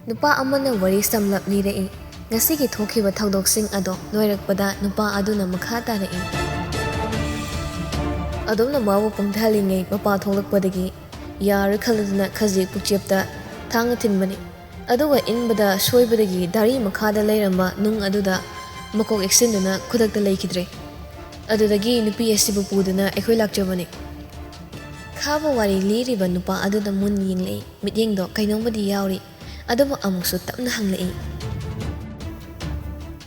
ꯅꯨꯄꯥ ꯑꯃꯅ ꯋꯥꯔꯤ ꯁꯝꯂꯞ ꯂꯤꯔꯛꯏ꯫ ꯉꯁꯤꯒꯤ ꯊꯣꯛꯈꯤꯕ ꯊꯧꯗꯣꯛꯁꯤꯡ ꯑꯗꯣ ꯂꯣꯏꯔꯛꯄꯗ ꯅꯨꯄꯥ ꯑꯗꯨꯅ ꯃꯈꯥ ꯇꯥꯔꯛꯏ, "ꯑꯗꯣꯝꯅ ꯃꯥꯕꯨ ꯄꯨꯝꯊꯍꯜꯂꯤꯉꯩ ꯃꯄꯥ ꯊꯣꯛꯂꯛꯄꯗꯒꯤ ꯌꯥꯔꯣꯏ ꯈꯜꯂꯗꯨꯅ ꯈꯖꯤꯛ ꯄꯨꯛꯆꯦꯞꯇ ꯊꯥꯡꯅ ꯊꯤꯟꯕꯅꯤ꯫ ꯑꯗꯨꯒ ꯏꯟꯕꯗ ꯁꯣꯏꯕꯗꯒꯤ ꯗꯥꯔꯤ ꯃꯈꯥꯗ ꯂꯩꯔꯝꯕ ꯅꯨꯡ ꯑꯗꯨꯗ ꯃꯀꯣꯛ ꯌꯦꯛꯁꯤꯟꯗꯨꯅ ꯈꯨꯗꯛꯇ ꯂꯩꯈꯤꯗ꯭ꯔꯦ꯫ ꯑꯗꯨꯗꯒꯤ ꯅꯨꯄꯤ ꯑꯁꯤꯕꯨ ꯄꯨꯗꯨꯅ ꯑꯩꯈꯣꯏ ꯂꯥꯛꯆꯕꯅꯤ꯫" ꯈꯥꯕ ꯋꯥꯔꯤ ꯂꯤꯔꯤꯕ ꯅꯨꯄꯥ ꯑꯗꯨꯗ ꯃꯨꯟꯅ ꯌꯦꯡꯂꯛꯏ꯫ ꯃꯤꯠꯌꯦꯡꯗꯣ ꯀꯩꯅꯣꯝꯃꯗꯤ ꯌꯥꯎꯔꯤ꯫ ꯑꯗꯨꯕꯨ ꯑꯃꯨꯛꯁꯨ ꯇꯞꯅ ꯍꯪꯂꯛꯏ,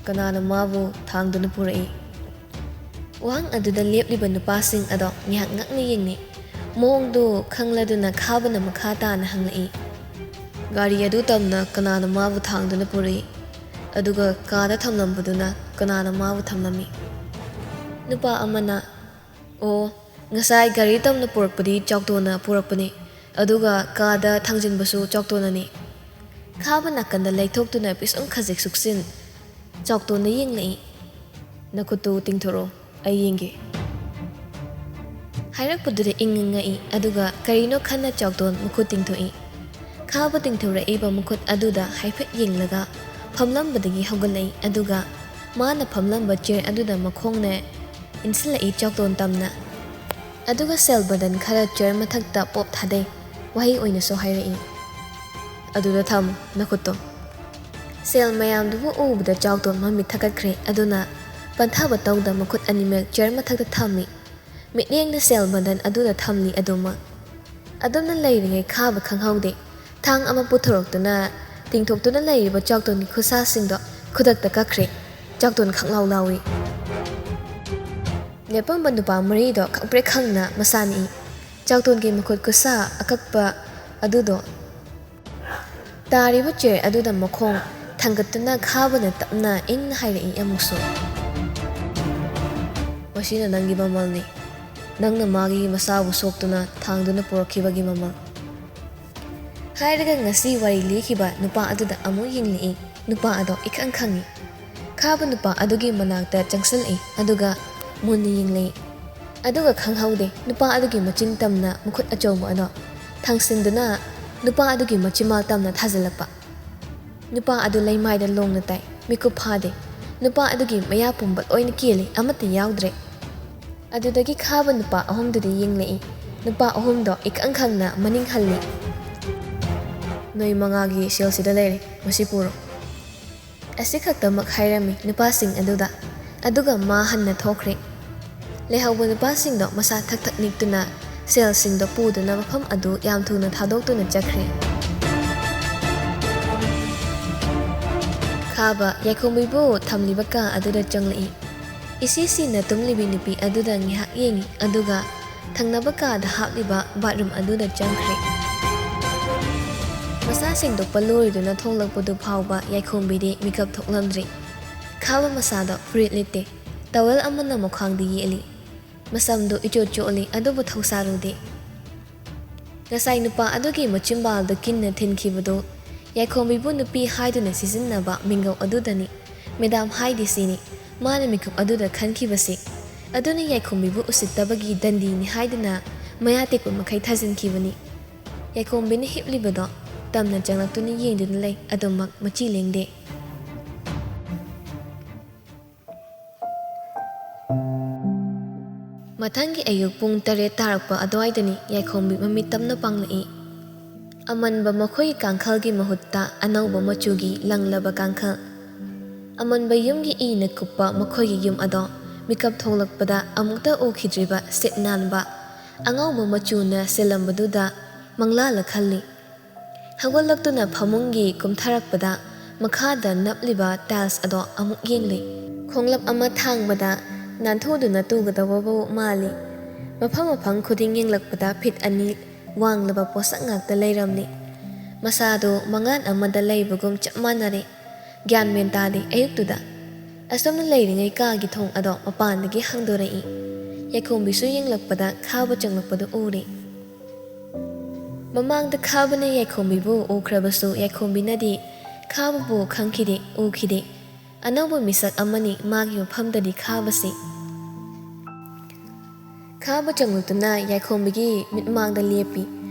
"ꯀꯅꯥꯅ ꯃꯥꯕꯨ ꯊꯥꯡꯗꯨꯅ ꯄꯨꯔꯛꯏ?" ꯋꯥꯍꯪ ꯑꯗꯨꯗ ꯂꯦꯞꯂꯤꯕ ꯅꯨꯄꯥꯁꯤꯡ ꯑꯗꯣ ꯉꯥꯏꯍꯥꯛ ꯉꯛꯅ ꯌꯦꯡꯅꯩ꯫ ꯃꯑꯣꯡꯗꯨ ꯈꯪꯂꯗꯨꯅ ꯈꯥꯕꯅ ꯃꯈꯥ ꯇꯥꯅ ꯍꯪꯂꯛꯏ, "ꯒꯥꯔꯤ ꯑꯗꯨ ꯇꯝꯅ ꯀꯅꯥꯅ ꯃꯥꯕꯨ ꯊꯥꯡꯗꯨꯅ ꯄꯨꯔꯛꯏ? ꯑꯗꯨꯒ ꯀꯥꯗ ꯊꯝꯂꯝꯕꯗꯨꯅ ꯀꯅꯥꯅ ꯃꯥꯕꯨ ꯊꯝꯂꯝꯃꯤ?" ꯅꯨꯄꯥ ꯑꯃꯅ, "ꯑꯣ, ꯉꯁꯥꯏ ꯒꯥꯔꯤ ꯇꯝꯅ ꯄꯨꯔꯛꯄꯗꯤ ꯆꯥꯎꯇꯣꯟꯅ ꯄꯨꯔꯛꯄꯅꯤ, ꯑꯗꯨꯒ ꯀꯥꯗ ꯊꯥꯡꯖꯤꯟꯕꯁꯨ ꯆꯥꯎꯇꯣꯟꯅꯅꯤ꯫" ꯈꯥꯕ ꯅꯥꯀꯟꯗ ꯂꯩꯊꯣꯛꯇꯨꯅ ꯄꯤꯁꯨꯝ ꯈꯖꯤꯛ ꯁꯨꯛꯆꯤꯟ ꯆꯥꯎꯇꯣꯟꯗ ꯌꯦꯡꯂꯛꯏ꯫ "ꯅꯈꯨꯠꯇꯨ ꯇꯤꯡꯊꯣꯔꯛꯑꯣ, ꯑꯩ ꯌꯦꯡꯒꯦ꯫" ꯍꯥꯏꯔꯛꯄꯗꯨꯗ ꯏꯪ ꯉꯛꯏ, ꯑꯗꯨꯒ ꯀꯔꯤꯅꯣ ꯈꯟꯅ ꯆꯥꯎꯇꯣꯟ ꯃꯈꯨꯠ ꯇꯤꯡꯊꯣꯛꯏ꯫ ꯈꯥꯕ ꯇꯤꯡꯊꯣꯔꯛꯏꯕ ꯃꯈꯨꯠ ꯑꯗꯨꯗ ꯍꯥꯏꯐꯦꯠ ꯌꯦꯡꯂꯒ ꯐꯝꯂꯝꯕꯗꯒꯤ ꯍꯧꯒꯠꯂꯛꯏ, ꯑꯗꯨꯒ ꯃꯥꯅ ꯐꯝꯂꯝꯕ ꯆꯤꯌꯔ ꯑꯗꯨꯗ ꯃꯈꯣꯡꯅ ꯏꯟꯁꯤꯜꯂꯛꯏ ꯆꯥꯎꯇꯣꯟ ꯇꯝꯅ꯫ ꯑꯗꯨꯒ ꯁꯦꯜ ꯕꯟꯗꯟ ꯈꯔ ꯆꯤꯌꯔ ꯃꯊꯛꯇ ꯄꯣꯞ ꯊꯥꯗꯩ꯫ ꯋꯥꯍꯩ ꯑꯣꯏꯅꯁꯨ ꯍꯥꯏꯔꯛꯏ꯫ "ꯑꯗꯨꯗ ꯊꯝꯃꯨ ꯅꯈꯨꯠꯇꯣ"꯫ ꯁꯦꯜ ꯃꯌꯥꯝꯗꯨꯕꯨ ꯎꯕꯗ ꯆꯥꯎꯇꯣꯟ ꯃꯃꯤꯠ ꯊꯛꯀꯠꯈ꯭ꯔꯦ꯫ ꯑꯗꯨꯅ ꯄꯟꯊꯥꯕ ꯇꯧꯗ ꯃꯈꯨꯠ ꯑꯅꯤꯃꯛ ꯆꯤꯌꯔ ꯃꯊꯛꯇ ꯊꯝꯃꯤ꯫ ꯃꯤꯠꯌꯦꯡꯗ ꯁꯦꯜ ꯕꯟꯗꯟ ꯑꯗꯨꯗ ꯊꯝꯂꯤ ꯑꯗꯨꯃꯛ꯫ ꯑꯗꯨꯝꯅ ꯂꯩꯔꯤꯉꯩ ꯈꯥꯕ ꯈꯪꯍꯧꯗꯦ꯫ ꯊꯥꯡ ꯑꯃ ꯄꯨꯊꯣꯔꯛꯇꯨꯅ ꯇꯤꯡꯊꯣꯛꯇꯨꯅ ꯂꯩꯔꯤꯕ ꯆꯥꯎꯇꯣꯟꯒꯤ ꯈꯨꯠꯁꯥꯁꯤꯡꯗꯣ ꯈꯨꯗꯛꯇ ꯀꯛꯈ꯭ꯔꯦ꯫ ꯆꯥꯎꯇꯣꯟ ꯈꯪꯂꯥꯎ ꯂꯥꯎꯏ꯫ ꯂꯦꯞꯄꯝꯕ ꯅꯨꯄꯥ ꯃꯔꯤꯗꯣ ꯈꯪꯄ꯭ꯔꯦꯛ ꯈꯪꯅ ꯃꯁꯥ ꯅꯤꯛꯏ꯫ ꯆꯥꯎꯇꯣꯟꯒꯤ ꯃꯈꯨꯠ ꯈꯨꯠꯁꯥ ꯑꯀꯛꯄ ꯑꯗꯨꯗꯣ ꯇꯥꯔꯤꯕ ꯆꯤꯌꯔ ꯑꯗꯨꯗ ꯃꯈꯣꯡ ꯊꯥꯡꯒꯠꯇꯨꯅ ꯈꯥꯕꯅ ꯇꯞꯅ ꯏꯪꯅ ꯍꯥꯏꯔꯛꯏ ꯑꯃꯨꯛꯁꯨ꯫ "ꯃꯁꯤꯅ ꯅꯪꯒꯤ ꯃꯃꯜꯅꯤ꯫ ꯅꯪꯅ ꯃꯥꯒꯤ ꯃꯁꯥꯕꯨ ꯁꯣꯛꯇꯨꯅ ꯊꯥꯡꯗꯨꯅ ꯄꯨꯔꯛꯈꯤꯕꯒꯤ ꯃꯃꯜ"꯫ ꯍꯥꯏꯔꯒ ꯉꯁꯤ ꯋꯥꯔꯤ ꯂꯤꯈꯤꯕ ꯅꯨꯄꯥ ꯑꯗꯨꯗ ꯑꯃꯨꯛ ꯌꯦꯡꯂꯛꯏ꯫ ꯅꯨꯄꯥ ꯑꯗꯣ ꯏꯈꯪ ꯈꯪꯉꯤ꯫ ꯈꯥꯕ ꯅꯨꯄꯥ ꯑꯗꯨꯒꯤ ꯃꯅꯥꯛꯇ ꯆꯪꯁꯤꯜꯂꯛꯏ, ꯑꯗꯨꯒ ꯃꯨꯟꯅ ꯌꯦꯡꯂꯛꯏ꯫ ꯑꯗꯨꯒ ꯈꯪꯍꯧꯗꯦ, ꯅꯨꯄꯥ ꯑꯗꯨꯒꯤ ꯃꯆꯤꯟ ꯇꯝꯅ ꯃꯈꯨꯠ ꯑꯆꯧꯕ ꯑꯗꯣ ꯊꯥꯡꯁꯤꯟꯗꯨꯅ ꯅꯨꯄꯥ ꯑꯗꯨꯒꯤ ꯃꯆꯤꯟꯕꯥꯜ ꯇꯝꯅ ꯊꯥꯖꯤꯜꯂꯛꯄ꯫ ꯅꯨꯄꯥ ꯑꯗꯨ ꯂꯩꯃꯥꯏꯗ ꯂꯣꯡꯅ ꯇꯥꯏ, ꯃꯤꯀꯨꯞ ꯐꯥꯗꯦ꯫ ꯅꯨꯄꯥ ꯑꯗꯨꯒꯤ ꯃꯌꯥ ꯄꯨꯝꯕ ꯂꯣꯏꯅ ꯀꯦꯜꯂꯤ, ꯑꯃꯠꯇ ꯌꯥꯎꯗ꯭ꯔꯦ꯫ ꯑꯗꯨꯗꯒꯤ ꯈꯥꯕ ꯅꯨꯄꯥ ꯑꯍꯨꯝꯗꯨꯗ ꯌꯦꯡꯂꯛꯏ꯫ ꯅꯨꯄꯥ ꯑꯍꯨꯝꯗꯣ ꯏꯈꯪ ꯈꯪꯅ ꯃꯅꯤꯡ ꯍꯜꯂꯤ꯫ "ꯅꯣꯏ ꯃꯉꯥꯒꯤ ꯁꯦꯜꯁꯤꯗ ꯂꯩꯔꯦ, ꯃꯁꯤ ꯄꯨꯔꯣ"꯫ ꯑꯁꯤꯈꯛꯇꯃꯛ ꯍꯥꯏꯔꯝꯃꯤ ꯅꯨꯄꯥꯁꯤꯡ ꯑꯗꯨꯗ, ꯑꯗꯨꯒ ꯃꯥ ꯍꯟꯅ ꯊꯣꯛꯈ꯭ꯔꯦ꯫ ꯂꯩꯍꯧꯕ ꯅꯨꯄꯥꯁꯤꯡꯗꯣ ꯃꯁꯥ ꯊꯛ ꯊꯛ ꯅꯤꯛꯇꯨꯅ ꯁꯦꯜꯁꯤꯡꯗꯣ ꯄꯨꯗꯨꯅ ꯃꯐꯝ ꯑꯗꯨ ꯌꯥꯝ ꯊꯨꯅ ꯊꯥꯗꯣꯛꯇꯨꯅ ꯆꯠꯈ꯭ꯔꯦ꯫ ꯈꯥꯕ ꯌꯥꯏꯈꯣꯝꯕꯤꯕꯨ ꯊꯝꯂꯤꯕ ꯀꯥ ꯑꯗꯨꯗ ꯆꯪꯂꯛꯏ꯫ ꯏꯁꯤ ꯁꯤꯅ ꯇꯨꯝꯂꯤꯕꯤ ꯅꯨꯄꯤ ꯑꯗꯨꯗ ꯉꯥꯏꯍꯥꯛ ꯌꯦꯡꯉꯤ, ꯑꯗꯨꯒ ꯊꯪꯅꯕ ꯀꯥꯗ ꯍꯥꯞꯂꯤꯕ ꯕꯥꯠꯔꯨꯝ ꯑꯗꯨꯗ ꯆꯪꯈ꯭ꯔꯦ꯫ ꯃꯁꯥ ꯁꯦꯡꯗꯣꯛꯄ ꯂꯣꯏꯗꯨꯅ ꯊꯣꯛꯂꯛꯄꯗꯨ ꯐꯥꯎꯕ ꯌꯥꯏꯈꯣꯝꯕꯤꯗꯤ ꯃꯤꯀꯞ ꯊꯣꯛꯂꯝꯗ꯭ꯔꯤ꯫ ꯈꯥꯕ ꯃꯁꯥꯗꯣ ꯐꯨꯔꯤꯠ ꯂꯤꯠꯇꯦ꯫ ꯇꯋꯦꯜ ꯑꯃꯅ ꯃꯈ꯭ꯋꯥꯡꯗ ꯌꯦꯠꯂꯤ꯫ ꯃꯁꯝꯗꯨ ꯏꯆꯣꯠ ꯆꯣꯠꯂꯤ, ꯑꯗꯨꯕꯨ ꯊꯧꯁꯥꯔꯨꯗꯦ꯫ ꯉꯁꯥꯏ ꯅꯨꯄꯥ ꯑꯗꯨꯒꯤ ꯃꯆꯤꯟꯕꯥꯜꯗ ꯀꯤꯟꯅ ꯊꯤꯟꯈꯤꯕꯗꯨ ꯌꯥꯏꯈꯣꯝꯕꯤꯕꯨ ꯅꯨꯄꯤ ꯍꯥꯏꯗꯨꯅ ꯁꯤꯖꯤꯟꯅꯕ ꯃꯤꯡꯒꯧ ꯑꯗꯨꯗꯅꯤ꯫ ꯃꯦꯗꯥꯝ ꯍꯥꯏꯗꯦ ꯁꯤꯅꯤ ꯃꯥꯅ ꯃꯤꯀꯨꯞ ꯑꯗꯨꯗ ꯈꯟꯈꯤꯕꯁꯤ꯫ ꯑꯗꯨꯅ ꯌꯥꯏꯈꯣꯝꯕꯤꯕꯨ ꯎꯁꯤꯠꯇꯕꯒꯤ ꯗꯟꯗꯤꯅꯤ ꯍꯥꯏꯗꯨꯅ ꯃꯌꯥ ꯇꯦꯛꯄ ꯃꯈꯩ ꯊꯥꯖꯤꯟꯈꯤꯕꯅꯤ꯫ ꯌꯥꯏꯈꯣꯝꯕꯤꯅ ꯍꯤꯞꯂꯤꯕꯗꯣ ꯇꯝꯅ ꯆꯪꯂꯛꯇꯨꯅ ꯌꯦꯡꯗꯨꯅ ꯂꯩ, ꯑꯗꯨꯃꯛ ꯃꯆꯤ ꯂꯦꯡꯗꯦ꯫ ꯃꯊꯪꯒꯤ ꯑꯌꯨꯛ ꯄꯨꯡ ꯇꯔꯦꯠ ꯇꯥꯔꯛꯄ ꯑꯗꯨꯋꯥꯏꯗꯅꯤ ꯌꯥꯏꯈꯣꯝꯕꯤ ꯃꯃꯤꯠ ꯇꯞꯅ ꯄꯥꯡꯂꯛꯏ꯫ ꯑꯃꯟꯕ ꯃꯈꯣꯏꯒꯤ ꯀꯥꯡꯈꯜꯒꯤ ꯃꯍꯨꯠꯇ ꯑꯅꯧꯕ ꯃꯆꯨꯒꯤ ꯂꯪꯂꯕ ꯀꯥꯡꯈꯜ꯫ ꯑꯃꯟꯕ ꯌꯨꯝꯒꯤ ꯏꯅ ꯀꯨꯞꯄ ꯃꯈꯣꯏꯒꯤ ꯌꯨꯝ ꯑꯗꯣ ꯃꯤꯀꯞ ꯊꯣꯛꯂꯛꯄꯗ ꯑꯃꯨꯛꯇ ꯎꯈꯤꯗ꯭ꯔꯤꯕ ꯁꯤꯠ ꯅꯥꯟꯕ ꯑꯉꯧꯕ ꯃꯆꯨꯅ ꯁꯤꯜꯂꯝꯕꯗꯨꯗ ꯃꯪꯂꯥꯂ ꯈꯜꯂꯤ꯫ ꯍꯧꯒꯠꯂꯛꯇꯨꯅ ꯐꯃꯨꯡꯒꯤ ꯀꯨꯝꯊꯔꯛꯄꯗ ꯃꯈꯥꯗ ꯅꯞꯂꯤꯕ tiles ꯑꯗꯣ ꯑꯃꯨꯛ ꯌꯦꯡꯂꯤ꯫ ꯈꯣꯡꯂꯞ ꯑꯃ ꯊꯥꯡꯕꯗ ꯅꯥꯟꯊꯨꯗꯨꯅ ꯇꯨꯒꯗꯕꯕꯨ ꯃꯥꯜꯂꯤ꯫ ꯃꯐꯝ ꯃꯐꯝ ꯈꯨꯗꯤꯡ ꯌꯦꯡꯂꯛꯄꯗ ꯐꯤꯠ ꯑꯅꯤ ꯋꯥꯡꯂꯕ ꯄꯣꯠꯁꯛ ꯉꯥꯛꯇ ꯂꯩꯔꯝꯂꯤ꯫ ꯃꯁꯥꯗꯨ ꯃꯉꯥꯟ ꯑꯃꯗ ꯂꯩꯕꯒꯨꯝ ꯆꯞ ꯃꯥꯟꯅꯔꯦ꯫ ꯒ꯭ꯌꯥꯟ ꯃꯦꯟ ꯇꯥꯗꯦ ꯑꯌꯨꯛꯇꯨꯗ꯫ ꯑꯁꯨꯝꯅ ꯂꯩꯔꯤꯉꯩ ꯀꯥꯒꯤ ꯊꯣꯡ ꯑꯗꯣ ꯃꯄꯥꯟꯗꯒꯤ ꯍꯥꯡꯗꯣꯔꯛꯏ꯫ ꯌꯥꯏꯈꯣꯝꯕꯤꯁꯨ ꯌꯦꯡꯂꯛꯄꯗ ꯈꯥꯕ ꯆꯪꯂꯛꯄꯗꯨ ꯎꯔꯦ꯫ ꯃꯃꯥꯡꯗ ꯈꯥꯕꯅ ꯌꯥꯏꯈꯣꯝꯕꯤꯕꯨ ꯎꯈ꯭ꯔꯕꯁꯨ ꯌꯥꯏꯈꯣꯝꯕꯤꯅꯗꯤ ꯈꯥꯕꯕꯨ ꯈꯪꯈꯤꯗꯦ, ꯎꯈꯤꯗꯦ꯫ ꯑꯅꯧꯕ ꯃꯤꯁꯛ ꯑꯃꯅꯤ ꯃꯥꯒꯤ ꯃꯐꯝꯗꯗꯤ ꯈꯥꯕꯁꯤ꯫ ꯈꯥꯕ ꯆꯪꯂꯛꯇꯨꯅ ꯌꯥꯏꯈꯣꯝꯕꯤꯒꯤ ꯃꯤꯠꯃꯥꯡꯗ ꯂꯦꯞꯄꯤ꯫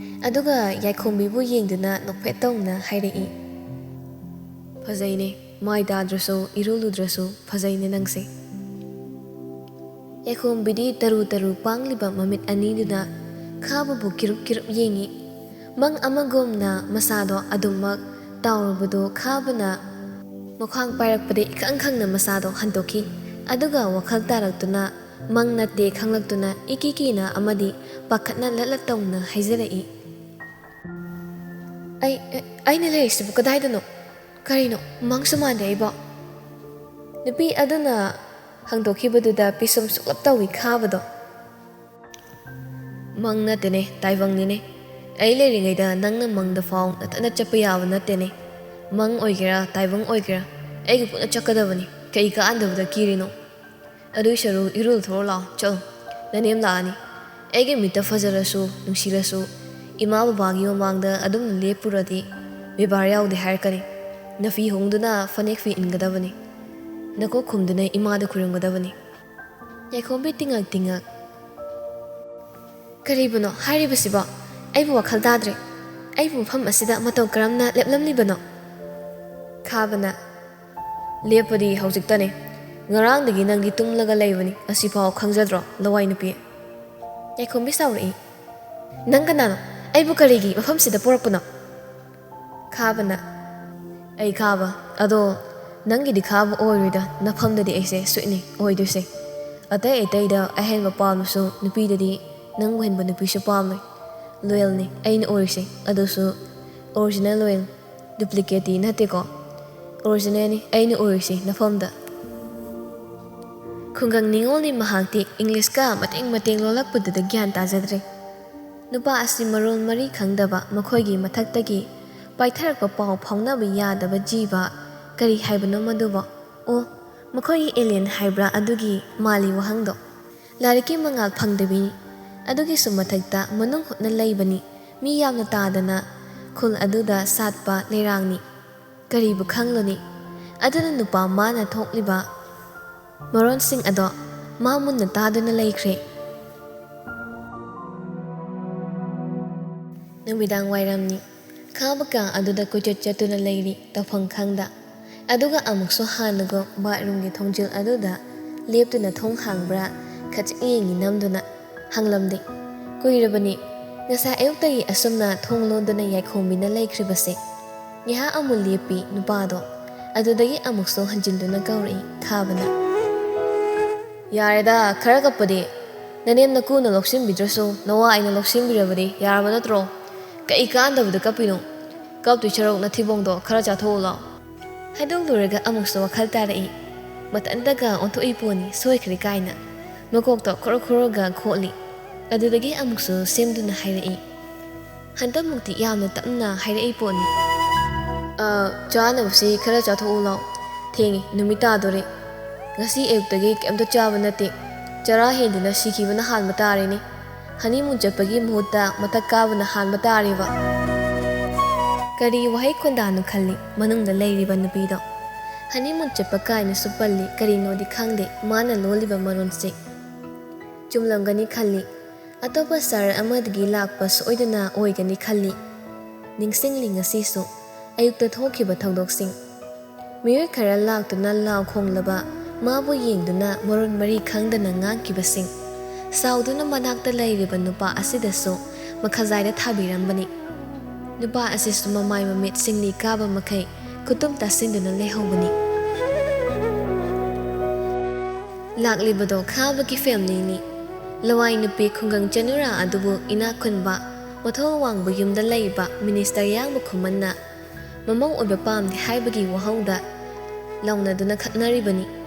ꯑꯗꯨꯒ ꯌꯥꯏꯈꯣꯝꯕꯤꯕꯨ ꯌꯦꯡꯗꯨꯅ ꯅꯣꯛꯐꯦꯠ ꯇꯧꯅ ꯍꯥꯏꯔꯛꯏ, "ꯐꯖꯩꯅꯦ, ꯃꯥꯏ ꯇꯥꯗ꯭ꯔꯁꯨ, ꯏꯔꯨ ꯂꯨꯗ꯭ꯔꯁꯨ ꯐꯖꯩꯅꯦ ꯅꯪꯁꯦ꯫" ꯌꯥꯏꯈꯣꯝꯕꯤꯗꯤ ꯇꯔꯨ ꯇꯔꯨ ꯄꯥꯡꯂꯤꯕ ꯃꯃꯤꯠ ꯑꯅꯤꯗꯨꯅ ꯈꯥꯕꯕꯨ ꯀꯤꯔꯨꯞ ꯀꯤꯔꯨꯞ ꯌꯦꯡꯏ꯫ ꯃꯪ ꯑꯃꯒꯨꯝꯅ ꯃꯁꯥꯗꯣ ꯑꯗꯨꯃꯛ ꯇꯥꯎꯔꯨꯕꯗꯨ ꯈꯥꯕꯅ ꯃꯈ꯭ꯋꯥꯡ ꯄꯥꯏꯔꯛꯄꯗ ꯏꯈꯪ ꯈꯪꯅ ꯃꯁꯥꯗꯣ ꯍꯟꯗꯣꯛꯈꯤ꯫ ꯑꯗꯨꯒ ꯋꯥꯈꯜ ꯇꯥꯔꯛꯇꯨꯅ ꯃꯪ ꯅꯠꯇꯦ ꯈꯪꯂꯛꯇꯨꯅ ꯏꯀꯤ ꯀꯤꯅ ꯑꯃꯗꯤ ꯄꯥꯈꯠꯅ ꯂꯠꯂꯠ ꯇꯧꯅ ꯍꯥꯏꯖꯔꯛꯏ, "ꯑꯩ, ꯑꯩ, ꯑꯩꯅ ꯂꯩꯔꯤꯁꯤꯕꯨ ꯀꯗꯥꯏꯗꯅꯣ? ꯀꯔꯤꯅꯣ? ꯃꯪꯁꯨ ꯃꯥꯟꯗꯦ ꯑꯩꯕꯣ꯫" ꯅꯨꯄꯤ ꯑꯗꯨꯅ ꯍꯪꯗꯣꯛꯈꯤꯕꯗꯨꯗ ꯄꯤꯁꯨꯝ ꯁꯨꯛꯂꯞ ꯇꯧꯏ ꯈꯥꯕꯗꯣ꯫ "ꯃꯪ ꯅꯠꯇꯦꯅꯦ, ꯇꯥꯏꯕꯪꯅꯤꯅꯦ꯫ ꯑꯩ ꯂꯩꯔꯤꯉꯩꯗ ꯅꯪꯅ ꯃꯪꯗ ꯐꯥꯎ ꯅꯊꯟꯅ ꯆꯠꯄ ꯌꯥꯕ ꯅꯠꯇꯦꯅꯦ꯫ ꯃꯪ ꯑꯣꯏꯒꯦꯔꯥ, ꯇꯥꯏꯕꯪ ꯑꯣꯏꯒꯦꯔꯥ, ꯑꯩꯒ ꯄꯨꯟꯅ ꯆꯠꯀꯗꯕꯅꯤ꯫ ꯀꯩ ꯀꯥꯟꯗꯕꯗ ꯀꯤꯔꯤꯅꯣ? ꯑꯗꯨꯏ ꯁꯔꯨꯛ ꯏꯔꯨ ꯂꯨꯊꯣꯛꯑ ꯂꯥꯛꯑꯣ, ꯆꯠꯂꯣ꯫ ꯅꯅꯦꯝ ꯂꯥꯛꯑꯅꯤ꯫ ꯑꯩꯒꯤ ꯃꯤꯠꯇ ꯐꯖꯔꯁꯨ, ꯅꯨꯡꯁꯤꯔꯁꯨ, ꯏꯃꯥ ꯕꯕꯥꯒꯤ ꯃꯃꯥꯡꯗ ꯑꯗꯨꯝꯅ ꯂꯦꯞꯄꯨꯔꯗꯤ ꯕꯦꯕꯥꯔ ꯌꯥꯎꯗꯦ ꯍꯥꯏꯔꯛꯀꯅꯤ꯫ ꯅꯐꯤ ꯍꯣꯡꯗꯨꯅ ꯐꯅꯦꯛ ꯐꯤ ꯏꯟꯒꯗꯕꯅꯤ꯫ ꯅꯀꯣꯛ ꯈꯨꯝꯗꯨꯅ ꯏꯃꯥꯗ ꯈꯨꯔꯨꯝꯒꯗꯕꯅꯤ꯫" ꯌꯥꯏꯈꯣꯝꯕꯤ ꯇꯤꯡꯉꯛ ꯇꯤꯡꯉꯛ, "ꯀꯔꯤꯕꯨꯅꯣ ꯍꯥꯏꯔꯤꯕꯁꯤꯕꯣ? ꯑꯩꯕꯨ ꯋꯥꯈꯜ ꯇꯥꯗ꯭ꯔꯦ꯫ ꯑꯩꯕꯨ ꯃꯐꯝ ꯑꯁꯤꯗ ꯃꯇꯧ ꯀꯔꯝꯅ ꯂꯦꯞꯂꯝꯂꯤꯕꯅꯣ?" ꯈꯥꯕꯅ, "ꯂꯦꯞꯄꯗꯤ ꯍꯧꯖꯤꯛꯇꯅꯦ꯫ "ꯉꯔꯥꯡꯗꯒꯤ ꯅꯪꯗꯤ ꯇꯨꯝꯂꯒ ꯂꯩꯕꯅꯤ, ꯑꯁꯤꯐꯥꯎ ꯈꯪꯖꯗ꯭ꯔꯣ, ꯂꯋꯥꯏ ꯅꯨꯄꯤ?" ꯌꯥꯏꯈꯣꯝꯕꯤ ꯁꯥꯎꯔꯛꯏ꯫ "ꯅꯪ ꯀꯅꯥꯅꯣ? ꯑꯩꯕꯨ ꯀꯔꯤꯒꯤ ꯃꯐꯝꯁꯤꯗ ꯄꯨꯔꯛꯄꯅꯣ?" ꯈꯥꯕꯅ, "ꯑꯩ ꯈꯥꯕ? ꯑꯗꯣ ꯅꯪꯒꯤꯗꯤ ꯈꯥꯕ ꯑꯣꯏꯔꯣꯏꯗ, ꯅꯐꯝꯗꯗꯤ ꯑꯩꯁꯦ ꯁ꯭ꯋꯤꯠꯅꯤ ꯑꯣꯏꯗꯣꯏꯁꯦ꯫ ꯑꯇꯩ ꯑꯇꯩꯗ ꯑꯍꯦꯟꯕ ꯄꯥꯝꯂꯁꯨ ꯅꯨꯄꯤꯗꯗꯤ ꯅꯪꯕꯨ ꯍꯦꯟꯕ ꯅꯨꯄꯤꯁꯨ ꯄꯥꯝꯂꯣꯏ꯫ ꯂꯣꯌꯦꯜꯅꯤ ꯑꯩꯅ ꯑꯣꯏꯔꯤꯁꯦ, ꯑꯗꯨꯁꯨ ꯑꯣꯔꯤꯖꯤꯅꯦꯜ ꯂꯣꯌꯦꯜ, ꯗꯨꯄ꯭ꯂꯤꯀꯦꯠꯇꯤ ꯅꯠꯇꯦꯀꯣ꯫ ꯑꯣꯔꯤꯖꯤꯅꯦꯜꯅꯤ ꯑꯩꯅ ꯑꯣꯏꯔꯤꯁꯦ ꯅꯐꯝꯗ꯫" ꯈꯨꯡꯒꯪ ꯅꯤꯉꯣꯜꯅꯤ ꯃꯍꯥꯛꯇꯤ ꯏꯪꯂꯤꯁꯀ ꯃꯇꯦꯡ ꯃꯇꯦꯡ ꯂꯣꯜꯂꯛꯄꯗꯨꯗ ꯒ꯭ꯌꯥꯟ ꯇꯥꯖꯗ꯭ꯔꯦ꯫ ꯅꯨꯄꯥ ꯑꯁꯤ ꯃꯔꯣꯜ ꯃꯔꯤ ꯈꯪꯗꯕ, ꯃꯈꯣꯏꯒꯤ ꯃꯊꯛꯇꯒꯤ ꯄꯥꯏꯊꯔꯛꯄ ꯄꯥꯎ ꯐꯥꯎꯅꯕ ꯌꯥꯗꯕ ꯖꯤꯕ, ꯀꯔꯤ ꯍꯥꯏꯕꯅꯣ ꯃꯗꯨꯕꯣ? ꯑꯣ, ꯃꯈꯣꯏꯒꯤ ꯑꯦꯂꯤꯌꯟ ꯍꯥꯏꯕ꯭ꯔꯥ ꯑꯗꯨꯒꯤ ꯃꯥꯜꯂꯤ ꯋꯥꯍꯪꯗꯣ꯫ ꯂꯥꯏꯔꯤꯛꯀꯤ ꯃꯉꯥꯜ ꯐꯪꯗꯕꯤꯅꯤ꯫ ꯑꯗꯨꯒꯤꯁꯨ ꯃꯊꯛꯇ ꯃꯅꯨꯡ ꯍꯨꯠꯅ ꯂꯩꯕꯅꯤ, ꯃꯤ ꯌꯥꯝꯅ ꯇꯥꯗꯅ ꯈꯨꯜ ꯑꯗꯨꯗ ꯁꯥꯠꯄ ꯂꯩꯔꯥꯡꯅꯤ꯫ ꯀꯔꯤꯕꯨ ꯈꯪꯂꯨꯅꯤ? ꯑꯗꯨꯅ ꯅꯨꯄꯥ ꯃꯥꯅ ꯊꯣꯛꯂꯤꯕ ꯃꯔꯣꯟꯁꯤꯡ ꯑꯗꯣ ꯃꯥ ꯃꯨꯟꯅ ꯇꯥꯗꯨꯅ ꯂꯩꯈ꯭ꯔꯦ꯫ ꯅꯨꯃꯤꯗꯥꯡ ꯋꯥꯏꯔꯝꯅꯤ꯫ ꯈꯥꯕ ꯀꯥ ꯑꯗꯨꯗ ꯀꯣꯏꯆꯠ ꯆꯠꯇꯨꯅ ꯂꯩꯔꯤ, ꯇꯧꯐꯝ ꯈꯪꯗ꯫ ꯑꯗꯨꯒ ꯑꯃꯨꯛꯁꯨ ꯍꯥꯟꯅꯒꯨꯝ ꯕꯥꯠꯔꯨꯝꯒꯤ ꯊꯣꯡꯖꯤꯜ ꯑꯗꯨꯗ ꯂꯦꯞꯇꯨꯅ ꯊꯣꯡ ꯍꯥꯡꯕ꯭ꯔꯥ ꯈꯖꯤꯛ ꯌꯦꯡꯉꯤ ꯅꯝꯗꯨꯅ꯫ ꯍꯥꯡꯂꯝꯗꯦ꯫ ꯀꯨꯏꯔꯕꯅꯤ ꯉꯁꯥꯏ ꯑꯌꯨꯛꯇꯒꯤ ꯑꯁꯨꯝꯅ ꯊꯣꯡ ꯂꯣꯟꯗꯨꯅ ꯌꯥꯏꯈꯣꯝꯕꯤꯅ ꯂꯩꯈ꯭ꯔꯤꯕꯁꯦ꯫ ꯉꯥꯏꯍꯥꯛ ꯑꯃꯨꯛ ꯂꯦꯞꯄꯤ ꯅꯨꯄꯥꯗꯣ꯫ ꯑꯗꯨꯗꯒꯤ ꯑꯃꯨꯛꯁꯨ ꯍꯟꯖꯤꯟꯗꯨꯅ ꯀꯧꯔꯛꯏ ꯈꯥꯕꯅ꯫ "ꯌꯥꯔꯦꯗ, ꯈꯔ ꯀꯞꯄꯗꯤ꯫ ꯅꯅꯦꯝ ꯅꯀꯨꯅ ꯂꯧꯁꯤꯟꯕꯤꯗ꯭ꯔꯁꯨ ꯅꯋꯥ ꯑꯩꯅ ꯂꯧꯁꯤꯟꯕꯤꯔꯕꯗꯤ ꯌꯥꯔꯕ ꯅꯠꯇ꯭ꯔꯣ? ꯀꯩ ꯀꯥꯟꯗꯕꯗ ꯀꯞꯄꯤꯅꯣ? ꯀꯞꯇꯣꯏ ꯁꯔꯨꯛ ꯅꯊꯤꯕꯣꯡꯗꯣ ꯈꯔ ꯆꯥꯊꯣꯛꯎ ꯂꯥꯎ꯫" ꯍꯥꯏꯗꯣꯛꯂꯨꯔꯒ ꯑꯃꯨꯛꯁꯨ ꯋꯥꯈꯜ ꯇꯥꯔꯛꯏ꯫ ꯃꯊꯟꯇꯒ ꯑꯣꯟꯊꯣꯛꯏ ꯄꯣꯠꯅꯤ, ꯁꯣꯏꯈ꯭ꯔꯦ ꯀꯥꯏꯅ꯫ ꯃꯀꯣꯛꯇꯣ ꯈꯣꯔꯣ ꯈꯣꯔꯣꯒ ꯈꯣꯠꯂꯤ꯫ ꯑꯗꯨꯗꯒꯤ ꯑꯃꯨꯛꯁꯨ ꯁꯦꯝꯗꯨꯅ ꯍꯥꯏꯔꯛꯏ꯫ ꯍꯟꯗꯛꯃꯨꯛꯇꯤ ꯌꯥꯝꯅ ꯇꯞꯅ ꯍꯥꯏꯔꯛꯏ ꯄꯣꯠꯅꯤ꯫ "ꯑ, ꯆꯥꯅꯕꯁꯤ ꯈꯔ ꯆꯥꯊꯣꯛꯎ ꯂꯥꯎ꯫ ꯊꯦꯡꯉꯦ, ꯅꯨꯃꯤꯠ ꯇꯥꯗꯣꯔꯦ꯫ ꯉꯁꯤ ꯑꯌꯨꯛꯇꯒꯤ ꯀꯩꯝꯇ ꯆꯥꯕ ꯅꯠꯇꯦ꯫ ꯆꯔꯥ ꯍꯦꯟꯗꯨꯅ ꯁꯤꯈꯤꯕꯅ ꯍꯥꯟꯕ ꯇꯥꯔꯦꯅꯦ꯫ ꯍꯅꯤꯃꯨꯟ ꯆꯠꯄꯒꯤ ꯃꯍꯨꯠꯇ ꯃꯊꯛ ꯀꯥꯕꯅ ꯍꯥꯟꯕ ꯇꯥꯔꯦꯕ꯫" ꯀꯔꯤ ꯋꯥꯍꯩ ꯈꯣꯟꯗꯥꯅꯣ ꯈꯜꯂꯤ ꯃꯅꯨꯡꯗ ꯂꯩꯔꯤꯕ ꯅꯨꯄꯤꯗꯣ꯫ ꯍꯅꯤꯃꯨꯟ ꯆꯠꯄ ꯀꯥꯏꯅꯁꯨ ꯄꯜꯂꯤ, ꯀꯔꯤꯅꯣꯗꯤ ꯈꯪꯗꯦ ꯃꯥꯅ ꯂꯣꯜꯂꯤꯕ ꯃꯔꯣꯟꯁꯦ꯫ ꯆꯨꯝꯂꯝꯒꯅꯤ ꯈꯜꯂꯤ꯫ ꯑꯇꯣꯞꯄ ꯁꯍꯔ ꯑꯃꯗꯒꯤ ꯂꯥꯛꯄ ꯁꯣꯏꯗꯅ ꯑꯣꯏꯒꯅꯤ ꯈꯜꯂꯤ꯫ ꯅꯤꯡꯁꯤꯡꯂꯤ ꯉꯁꯤꯁꯨ ꯑꯌꯨꯛꯇ ꯊꯣꯛꯈꯤꯕ ꯊꯧꯗꯣꯛꯁꯤꯡ꯫ ꯃꯤꯑꯣꯏ ꯈꯔ ꯂꯥꯛꯇꯨꯅ ꯂꯥꯎ ꯈꯣꯡꯂꯕ ꯃꯥꯕꯨ ꯌꯦꯡꯗꯨꯅ ꯃꯔꯣꯟ ꯃꯔꯤ ꯈꯪꯗꯅ ꯉꯥꯡꯈꯤꯕꯁꯤꯡ꯫ ꯁꯥꯎꯗꯨꯅ ꯃꯅꯥꯛꯇ ꯂꯩꯔꯤꯕ ꯅꯨꯄꯥ ꯑꯁꯤꯗꯁꯨ ꯃꯈꯖꯥꯏꯗ ꯊꯥꯕꯤꯔꯝꯕꯅꯤ꯫ ꯅꯨꯄꯥ ꯑꯁꯤꯁꯨ ꯃꯃꯥꯏ ꯃꯃꯤꯠ ꯁꯤꯡꯂꯤ ꯀꯥꯕ ꯃꯈꯩ ꯈꯨꯇꯨꯝ ꯇꯥꯁꯤꯟꯗꯨꯅ ꯂꯩꯍꯧꯕꯅꯤ꯫ ꯂꯥꯛꯂꯤꯕꯗꯣ ꯈꯥꯕꯒꯤ ꯐꯦꯃꯤꯂꯤꯅꯤ꯫ ꯂꯋꯥꯏ ꯅꯨꯄꯤ ꯈꯨꯡꯒꯪ ꯆꯅꯨꯔꯥ ꯑꯗꯨꯕꯨ ꯏꯅꯥꯛ ꯈꯨꯟꯕ, ꯃꯊꯣꯜ ꯋꯥꯡꯕ ꯌꯨꯝꯗ ꯂꯩꯕ ꯃꯤꯅꯤꯁꯇꯔ ꯌꯥꯡꯕ ꯈꯨꯃꯟꯅ ꯃꯃꯧ ꯑꯣꯏꯕ ꯄꯥꯝꯗꯦ ꯍꯥꯏꯕꯒꯤ ꯋꯥꯍꯧꯗ ꯂꯥꯎꯅꯗꯨꯅ ꯈꯠꯅꯔꯤꯕꯅꯤ꯫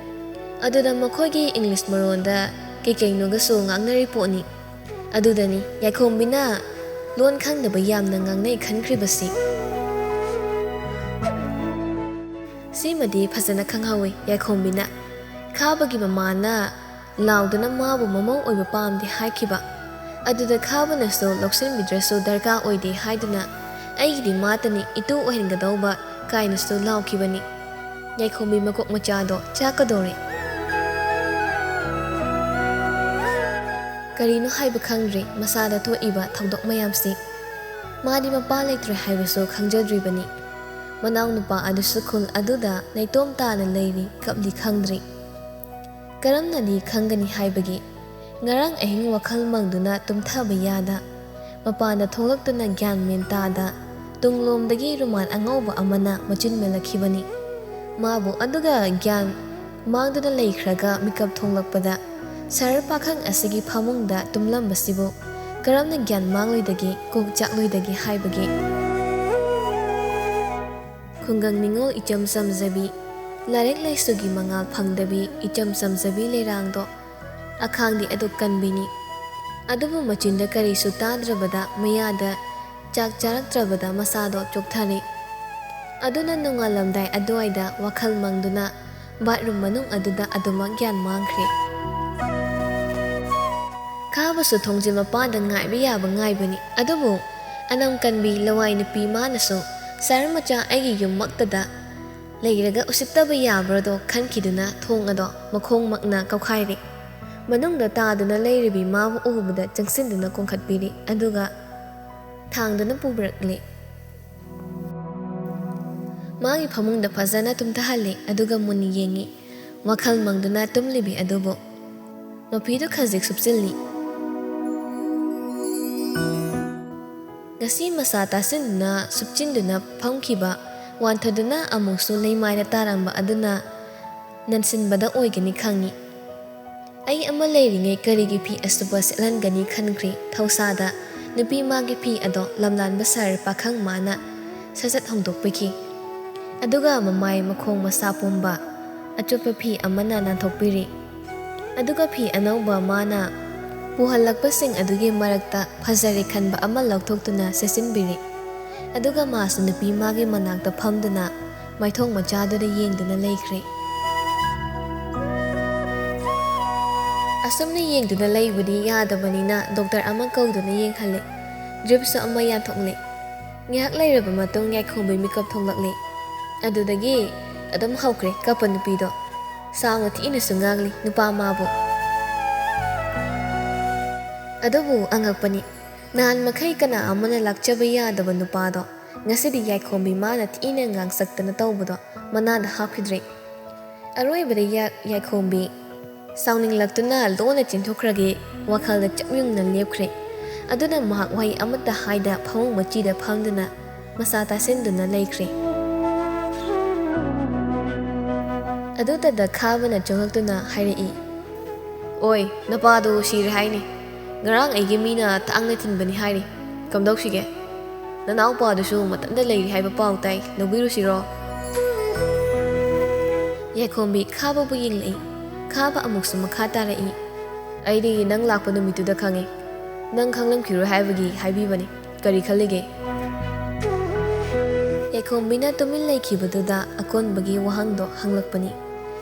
ꯑꯗꯨꯗ ꯃꯈꯣꯏꯒꯤ ꯏꯪꯂꯤꯁ ꯃꯔꯣꯟꯗ ꯀꯩꯀꯩꯅꯣꯒꯁꯨ ꯉꯥꯡꯅꯔꯤ ꯄꯣꯠꯅꯤ꯫ ꯑꯗꯨꯗꯅꯤ ꯌꯥꯏꯈꯣꯝꯕꯤꯅ ꯂꯣꯟ ꯈꯪꯗꯕ ꯌꯥꯝꯅ ꯉꯥꯡꯅꯩ ꯈꯟꯈ꯭ꯔꯤꯕꯁꯤ꯫ ꯁꯤꯃꯗꯤ ꯐꯖꯅ ꯈꯪꯍꯧꯏ ꯌꯥꯏꯈꯣꯝꯕꯤꯅ꯫ ꯈꯥꯕꯒꯤ ꯃꯃꯥꯅ ꯂꯥꯎꯗꯨꯅ ꯃꯥꯕꯨ ꯃꯃꯧ ꯑꯣꯏꯕ ꯄꯥꯝꯗꯦ ꯍꯥꯏꯈꯤꯕ꯫ ꯑꯗꯨꯗ ꯈꯥꯕꯅꯁꯨ ꯂꯧꯁꯤꯟꯕꯤꯗ꯭ꯔꯁꯨ ꯗꯔꯀꯥꯔ ꯑꯣꯏꯗꯦ ꯍꯥꯏꯗꯨꯅ "ꯑꯩꯒꯤꯗꯤ ꯃꯥꯇꯅꯤ ꯏꯇꯨ ꯑꯣꯏꯍꯟꯒꯗꯧꯕ" ꯀꯥꯏꯅꯁꯨ ꯂꯥꯎꯈꯤꯕꯅꯤ꯫ ꯌꯥꯏꯈꯣꯝꯕꯤ ꯃꯀꯣꯛ ꯃꯆꯥꯗꯣ ꯆꯥꯛꯀꯗꯧꯔꯦ꯫ ꯀꯔꯤꯅꯣ ꯍꯥꯏꯕ ꯈꯪꯗ꯭ꯔꯦ ꯃꯁꯥꯗ ꯊꯣꯛꯏꯕ ꯊꯧꯗꯣꯛ ꯃꯌꯥꯝꯁꯤ꯫ ꯃꯥꯗꯤ ꯃꯄꯥ ꯂꯩꯇ꯭ꯔꯦ ꯍꯥꯏꯕꯁꯨ ꯈꯪꯖꯗ꯭ꯔꯤꯕꯅꯤ꯫ ꯃꯅꯥꯎꯅꯨꯄꯥ ꯑꯗꯨꯁꯨ ꯈꯨꯜ ꯑꯗꯨꯗ ꯅꯩꯇꯣꯝ ꯇꯥꯅ ꯂꯩꯔꯤ, ꯀꯞꯂꯤ ꯈꯪꯗ꯭ꯔꯤ꯫ ꯀꯔꯝꯅꯗꯤ ꯈꯪꯒꯅꯤ ꯍꯥꯏꯕꯒꯤ ꯉꯔꯥꯡ ꯑꯍꯤꯡ ꯋꯥꯈꯜ ꯃꯪꯗꯨꯅ ꯇꯨꯝꯊꯕ ꯌꯥꯗ, ꯃꯄꯥꯟꯗ ꯊꯣꯛꯂꯛꯇꯨꯅ ꯒ꯭ꯌꯥꯟ ꯃꯦꯟ ꯇꯥꯗ ꯇꯨꯡꯂꯣꯝꯗꯒꯤ ꯔꯨꯃꯥꯜ ꯑꯉꯧꯕ ꯑꯃꯅ ꯃꯆꯤꯟ ꯃꯦꯜꯂꯛꯈꯤꯕꯅꯤ꯫ ꯃꯥꯕꯨ ꯑꯗꯨꯒ ꯒ꯭ꯌꯥꯟ ꯃꯥꯡꯗꯨꯅ ꯂꯩꯈ꯭ꯔꯒ ꯃꯤꯀꯞ ꯊꯣꯛꯂꯛꯄꯗ ꯁꯍꯔ ꯄꯥꯈꯪ ꯑꯁꯤꯒꯤ ꯐꯃꯨꯡꯗ ꯇꯨꯝꯂꯝꯕꯁꯤꯕꯨ ꯀꯔꯝꯅ ꯒ꯭ꯌꯥꯟ ꯃꯥꯡꯂꯣꯏꯗꯒꯦ, ꯀꯣꯛ ꯆꯥꯛꯂꯣꯏꯗꯒꯦ ꯍꯥꯏꯕꯒꯦ? ꯈꯨꯡꯒꯪ ꯅꯤꯉꯣꯜ ꯏꯆꯝ ꯆꯝꯖꯕꯤ, ꯂꯥꯏꯔꯤꯛ ꯂꯥꯏꯁꯨꯒꯤ ꯃꯉꯥꯜ ꯐꯪꯗꯕꯤ ꯏꯆꯝ ꯆꯝꯖꯕꯤ ꯂꯩꯔꯥꯡꯗꯣ ꯑꯈꯥꯡꯗꯤ ꯑꯗꯨꯛ ꯀꯟꯕꯤꯅꯤ꯫ ꯑꯗꯨꯕꯨ ꯃꯆꯤꯟꯗ ꯀꯔꯤꯁꯨ ꯇꯥꯗ꯭ꯔꯕꯗ ꯃꯌꯥꯗ ꯆꯥꯛ ꯆꯥꯔꯛꯇ꯭ꯔꯕꯗ ꯃꯁꯥꯗꯣ ꯆꯣꯛꯊꯔꯦ꯫ ꯑꯗꯨꯅ ꯅꯣꯡꯉꯥꯜꯂꯝꯗꯥꯏ ꯑꯗꯨꯋꯥꯏꯗ ꯋꯥꯈꯜ ꯃꯪꯗꯨꯅ ꯕꯥꯠꯔꯨꯝ ꯃꯅꯨꯡ ꯑꯗꯨꯗ ꯑꯗꯨꯃꯛ ꯒ꯭ꯌꯥꯟ ꯃꯥꯡꯈ꯭ꯔꯦ꯫ ꯈꯥꯕꯁꯨ ꯊꯣꯡꯖꯤꯟ ꯃꯄꯥꯟꯗ ꯉꯥꯏꯕ ꯌꯥꯕ ꯉꯥꯏꯕꯅꯤ꯫ ꯑꯗꯨꯕꯨ ꯑꯅꯝ ꯀꯟꯕꯤ ꯂꯋꯥꯏ ꯅꯨꯄꯤ ꯃꯥꯅꯁꯨ "ꯁꯍꯔ ꯃꯆꯥ ꯑꯩꯒꯤ ꯌꯨꯝꯃꯛꯇꯗ ꯂꯩꯔꯒ ꯎꯁꯤꯠꯇꯕ ꯌꯥꯕ꯭ꯔꯥꯗꯣ" ꯈꯟꯈꯤꯗꯨꯅ ꯊꯣꯡ ꯑꯗꯣ ꯃꯈꯣꯡꯃꯛꯅ ꯀꯧꯈꯥꯏꯔꯦ꯫ ꯃꯅꯨꯡꯗ ꯇꯥꯗꯨꯅ ꯂꯩꯔꯤꯕꯤ ꯃꯥꯕꯨ ꯎꯕꯗ ꯆꯪꯁꯤꯟꯗꯨꯅ ꯀꯣꯟꯈꯠꯄꯤꯔꯦ꯫ ꯑꯗꯨꯒ ꯊꯥꯡꯗꯨꯅ ꯄꯨꯕꯤꯔꯛꯂꯦ꯫ ꯃꯥꯒꯤ ꯐꯃꯨꯡꯗ ꯐꯖꯅ ꯇꯨꯝꯊꯍꯜꯂꯦ꯫ ꯑꯗꯨꯒ ꯃꯨꯟꯅ ꯌꯦꯡꯉꯤ꯫ ꯋꯥꯈꯜ ꯃꯪꯗꯨꯅ ꯇꯨꯝꯂꯤꯕꯤ ꯑꯗꯨꯕꯨ꯫ ꯃꯐꯤꯗꯨ ꯈꯖꯤꯛ ꯁꯨꯞꯆꯤꯜꯂꯤ꯫ ꯉꯁꯤ ꯃꯁꯥ ꯇꯥꯁꯤꯟꯗꯨꯅ ꯁꯨꯞꯆꯤꯟꯗꯨꯅ ꯐꯝꯈꯤꯕ, ꯋꯥꯟꯊꯗꯨꯅ ꯑꯃꯨꯛꯁꯨ ꯂꯩꯃꯥꯏꯗ ꯇꯥꯔꯝꯕ ꯑꯗꯨꯅ ꯅꯟꯁꯤꯟꯕꯗ ꯑꯣꯏꯒꯅꯤ ꯈꯪꯏ꯫ ꯑꯩ ꯑꯃ ꯂꯩꯔꯤꯉꯩ ꯀꯔꯤꯒꯤ ꯐꯤ ꯑꯁꯨꯕ ꯁꯦꯠꯍꯟꯒꯅꯤ ꯈꯟꯈ꯭ꯔꯤ꯫ ꯊꯧꯁꯥꯗ ꯅꯨꯄꯤ ꯃꯥꯒꯤ ꯐꯤ ꯑꯗꯣ ꯂꯝꯂꯥꯟꯕ ꯁꯍꯔ ꯄꯥꯈꯪ ꯃꯥꯅ ꯁꯠ ꯁꯠ ꯍꯣꯡꯗꯣꯛꯄꯤꯈꯤ꯫ ꯑꯗꯨꯒ ꯃꯃꯥꯏ ꯃꯈꯣꯡ ꯃꯁꯥ ꯄꯨꯝꯕ ꯑꯆꯣꯠꯄ ꯐꯤ ꯑꯃꯅ ꯅꯥꯟꯊꯣꯛꯄꯤꯔꯤ꯫ ꯑꯗꯨꯒ ꯐꯤ ꯑꯅꯧꯕ ꯃꯥꯅ ꯄꯨꯍꯜꯂꯛꯄꯁꯤꯡ ꯑꯗꯨꯒꯤ ꯃꯔꯛꯇ ꯐꯖꯔꯦ ꯈꯟꯕ ꯑꯃ ꯂꯧꯊꯣꯛꯇꯨꯅ ꯁꯦꯠꯆꯤꯟꯕꯤꯔꯤ꯫ ꯑꯗꯨꯒ ꯃꯥꯁꯨ ꯅꯨꯄꯤ ꯃꯥꯒꯤ ꯃꯅꯥꯛꯇ ꯐꯝꯗꯨꯅ ꯃꯥꯏꯊꯣꯡ ꯃꯆꯥꯗꯨꯗ ꯌꯦꯡꯗꯨꯅ ꯂꯩꯈ꯭ꯔꯦ꯫ ꯑꯁꯨꯝꯅ ꯌꯦꯡꯗꯨꯅ ꯂꯩꯕꯗꯤ ꯌꯥꯗꯕꯅꯤꯅ ꯗꯣꯛꯇꯔ ꯑꯃ ꯀꯧꯗꯨꯅ ꯌꯦꯡꯍꯜꯂꯦ꯫ ꯗ꯭ꯔꯤꯞꯁꯨ ꯑꯃ ꯌꯥꯟꯊꯣꯛꯂꯦ꯫ ꯉꯥꯏꯍꯥꯛ ꯂꯩꯔꯕ ꯃꯇꯨꯡ ꯌꯥꯏꯈꯣꯝꯕꯤ ꯃꯤꯀꯞ ꯊꯣꯛꯂꯛꯂꯦ꯫ ꯑꯗꯨꯗꯒꯤ ꯑꯗꯨꯝ ꯍꯧꯈ꯭ꯔꯦ ꯀꯞꯄ ꯅꯨꯄꯤꯗꯣ꯫ ꯁꯥꯎꯅ ꯊꯤꯅꯁꯨ ꯉꯥꯡꯂꯤ ꯅꯨꯄꯥ ꯃꯥꯕꯨ꯫ ꯑꯗꯨꯕꯨ ꯑꯉꯛꯄꯅꯤ, ꯅꯍꯥꯟ ꯃꯈꯩ ꯀꯅꯥ ꯑꯃꯅ ꯂꯥꯛꯆꯕ ꯌꯥꯗꯕ ꯅꯨꯄꯥꯗꯣ ꯉꯁꯤꯗꯤ ꯌꯥꯏꯈꯣꯝꯕꯤ ꯃꯥꯅ ꯊꯤꯅ ꯉꯥꯡꯁꯛꯇꯅ ꯇꯧꯕꯗꯣ ꯃꯅꯥꯗ ꯍꯥꯞꯈꯤꯗ꯭ꯔꯦ꯫ ꯑꯔꯣꯏꯕꯗ ꯌꯥ-, ꯌꯥꯏꯈꯣꯝꯕꯤ ꯁꯥꯎꯅꯤꯡꯂꯛꯇꯨꯅ ꯂꯣꯟꯅ ꯆꯦꯟꯊꯣꯛꯈ꯭ꯔꯒꯦ ꯋꯥꯈꯜꯗ ꯆꯞ ꯌꯨꯡꯅ ꯂꯦꯞꯈ꯭ꯔꯦ꯫ ꯑꯗꯨꯅ ꯃꯍꯥꯛ ꯋꯥꯍꯩ ꯑꯃꯠꯇ ꯍꯥꯏꯗ ꯐꯃꯨꯡ ꯃꯆꯤꯗ ꯐꯝꯗꯨꯅ ꯃꯁꯥ ꯇꯥꯁꯤꯟꯗꯨꯅ ꯂꯩꯈ꯭ꯔꯦ꯫ ꯑꯗꯨꯇꯗ ꯈꯥꯕꯅ ꯆꯪꯂꯛꯇꯨꯅ ꯍꯥꯏꯔꯛꯏ, "ꯑꯣꯏ, ꯅꯄꯥꯗꯨ ꯁꯤꯔꯦ ꯍꯥꯏꯅꯤ꯫ ꯉꯔꯥꯡ ꯑꯩꯒꯤ ꯃꯤꯅ ꯊꯥꯡꯅ ꯊꯤꯟꯕꯅꯤ ꯍꯥꯏꯔꯤ꯫ ꯀꯝꯗꯧꯁꯤꯒꯦ? ꯅꯅꯥꯎꯄꯥꯗꯨꯁꯨ ꯃꯊꯟꯇ ꯂꯩꯔꯤ ꯍꯥꯏꯕ ꯄꯥꯎ ꯇꯥꯏ, ꯂꯧꯕꯤꯔꯨꯁꯤꯔꯣ?" ꯌꯥꯏꯈꯣꯝꯕꯤ ꯈꯥꯕꯕꯨ ꯌꯦꯡꯂꯛꯏ꯫ ꯈꯥꯕ ꯑꯃꯨꯛꯁꯨ ꯃꯈꯥ ꯇꯥꯔꯛꯏ, "ꯑꯩꯗꯤ ꯅꯪ ꯂꯥꯛꯄ ꯅꯨꯃꯤꯠꯇꯨꯗ ꯈꯪꯉꯤ꯫ ꯅꯪ ꯈꯪꯂꯝꯈꯤꯔꯣꯏ ꯍꯥꯏꯕꯒꯤ ꯍꯥꯏꯕꯤꯕꯅꯤ꯫ ꯀꯔꯤ ꯈꯜꯂꯤꯒꯦ?" ꯌꯥꯏꯈꯣꯝꯕꯤꯅ ꯇꯨꯃꯤꯟ ꯂꯩꯈꯤꯕꯗꯨꯗ ꯑꯀꯣꯟꯕꯒꯤ ꯋꯥꯍꯪꯗꯣ ꯍꯪꯂꯛꯄꯅꯤ꯫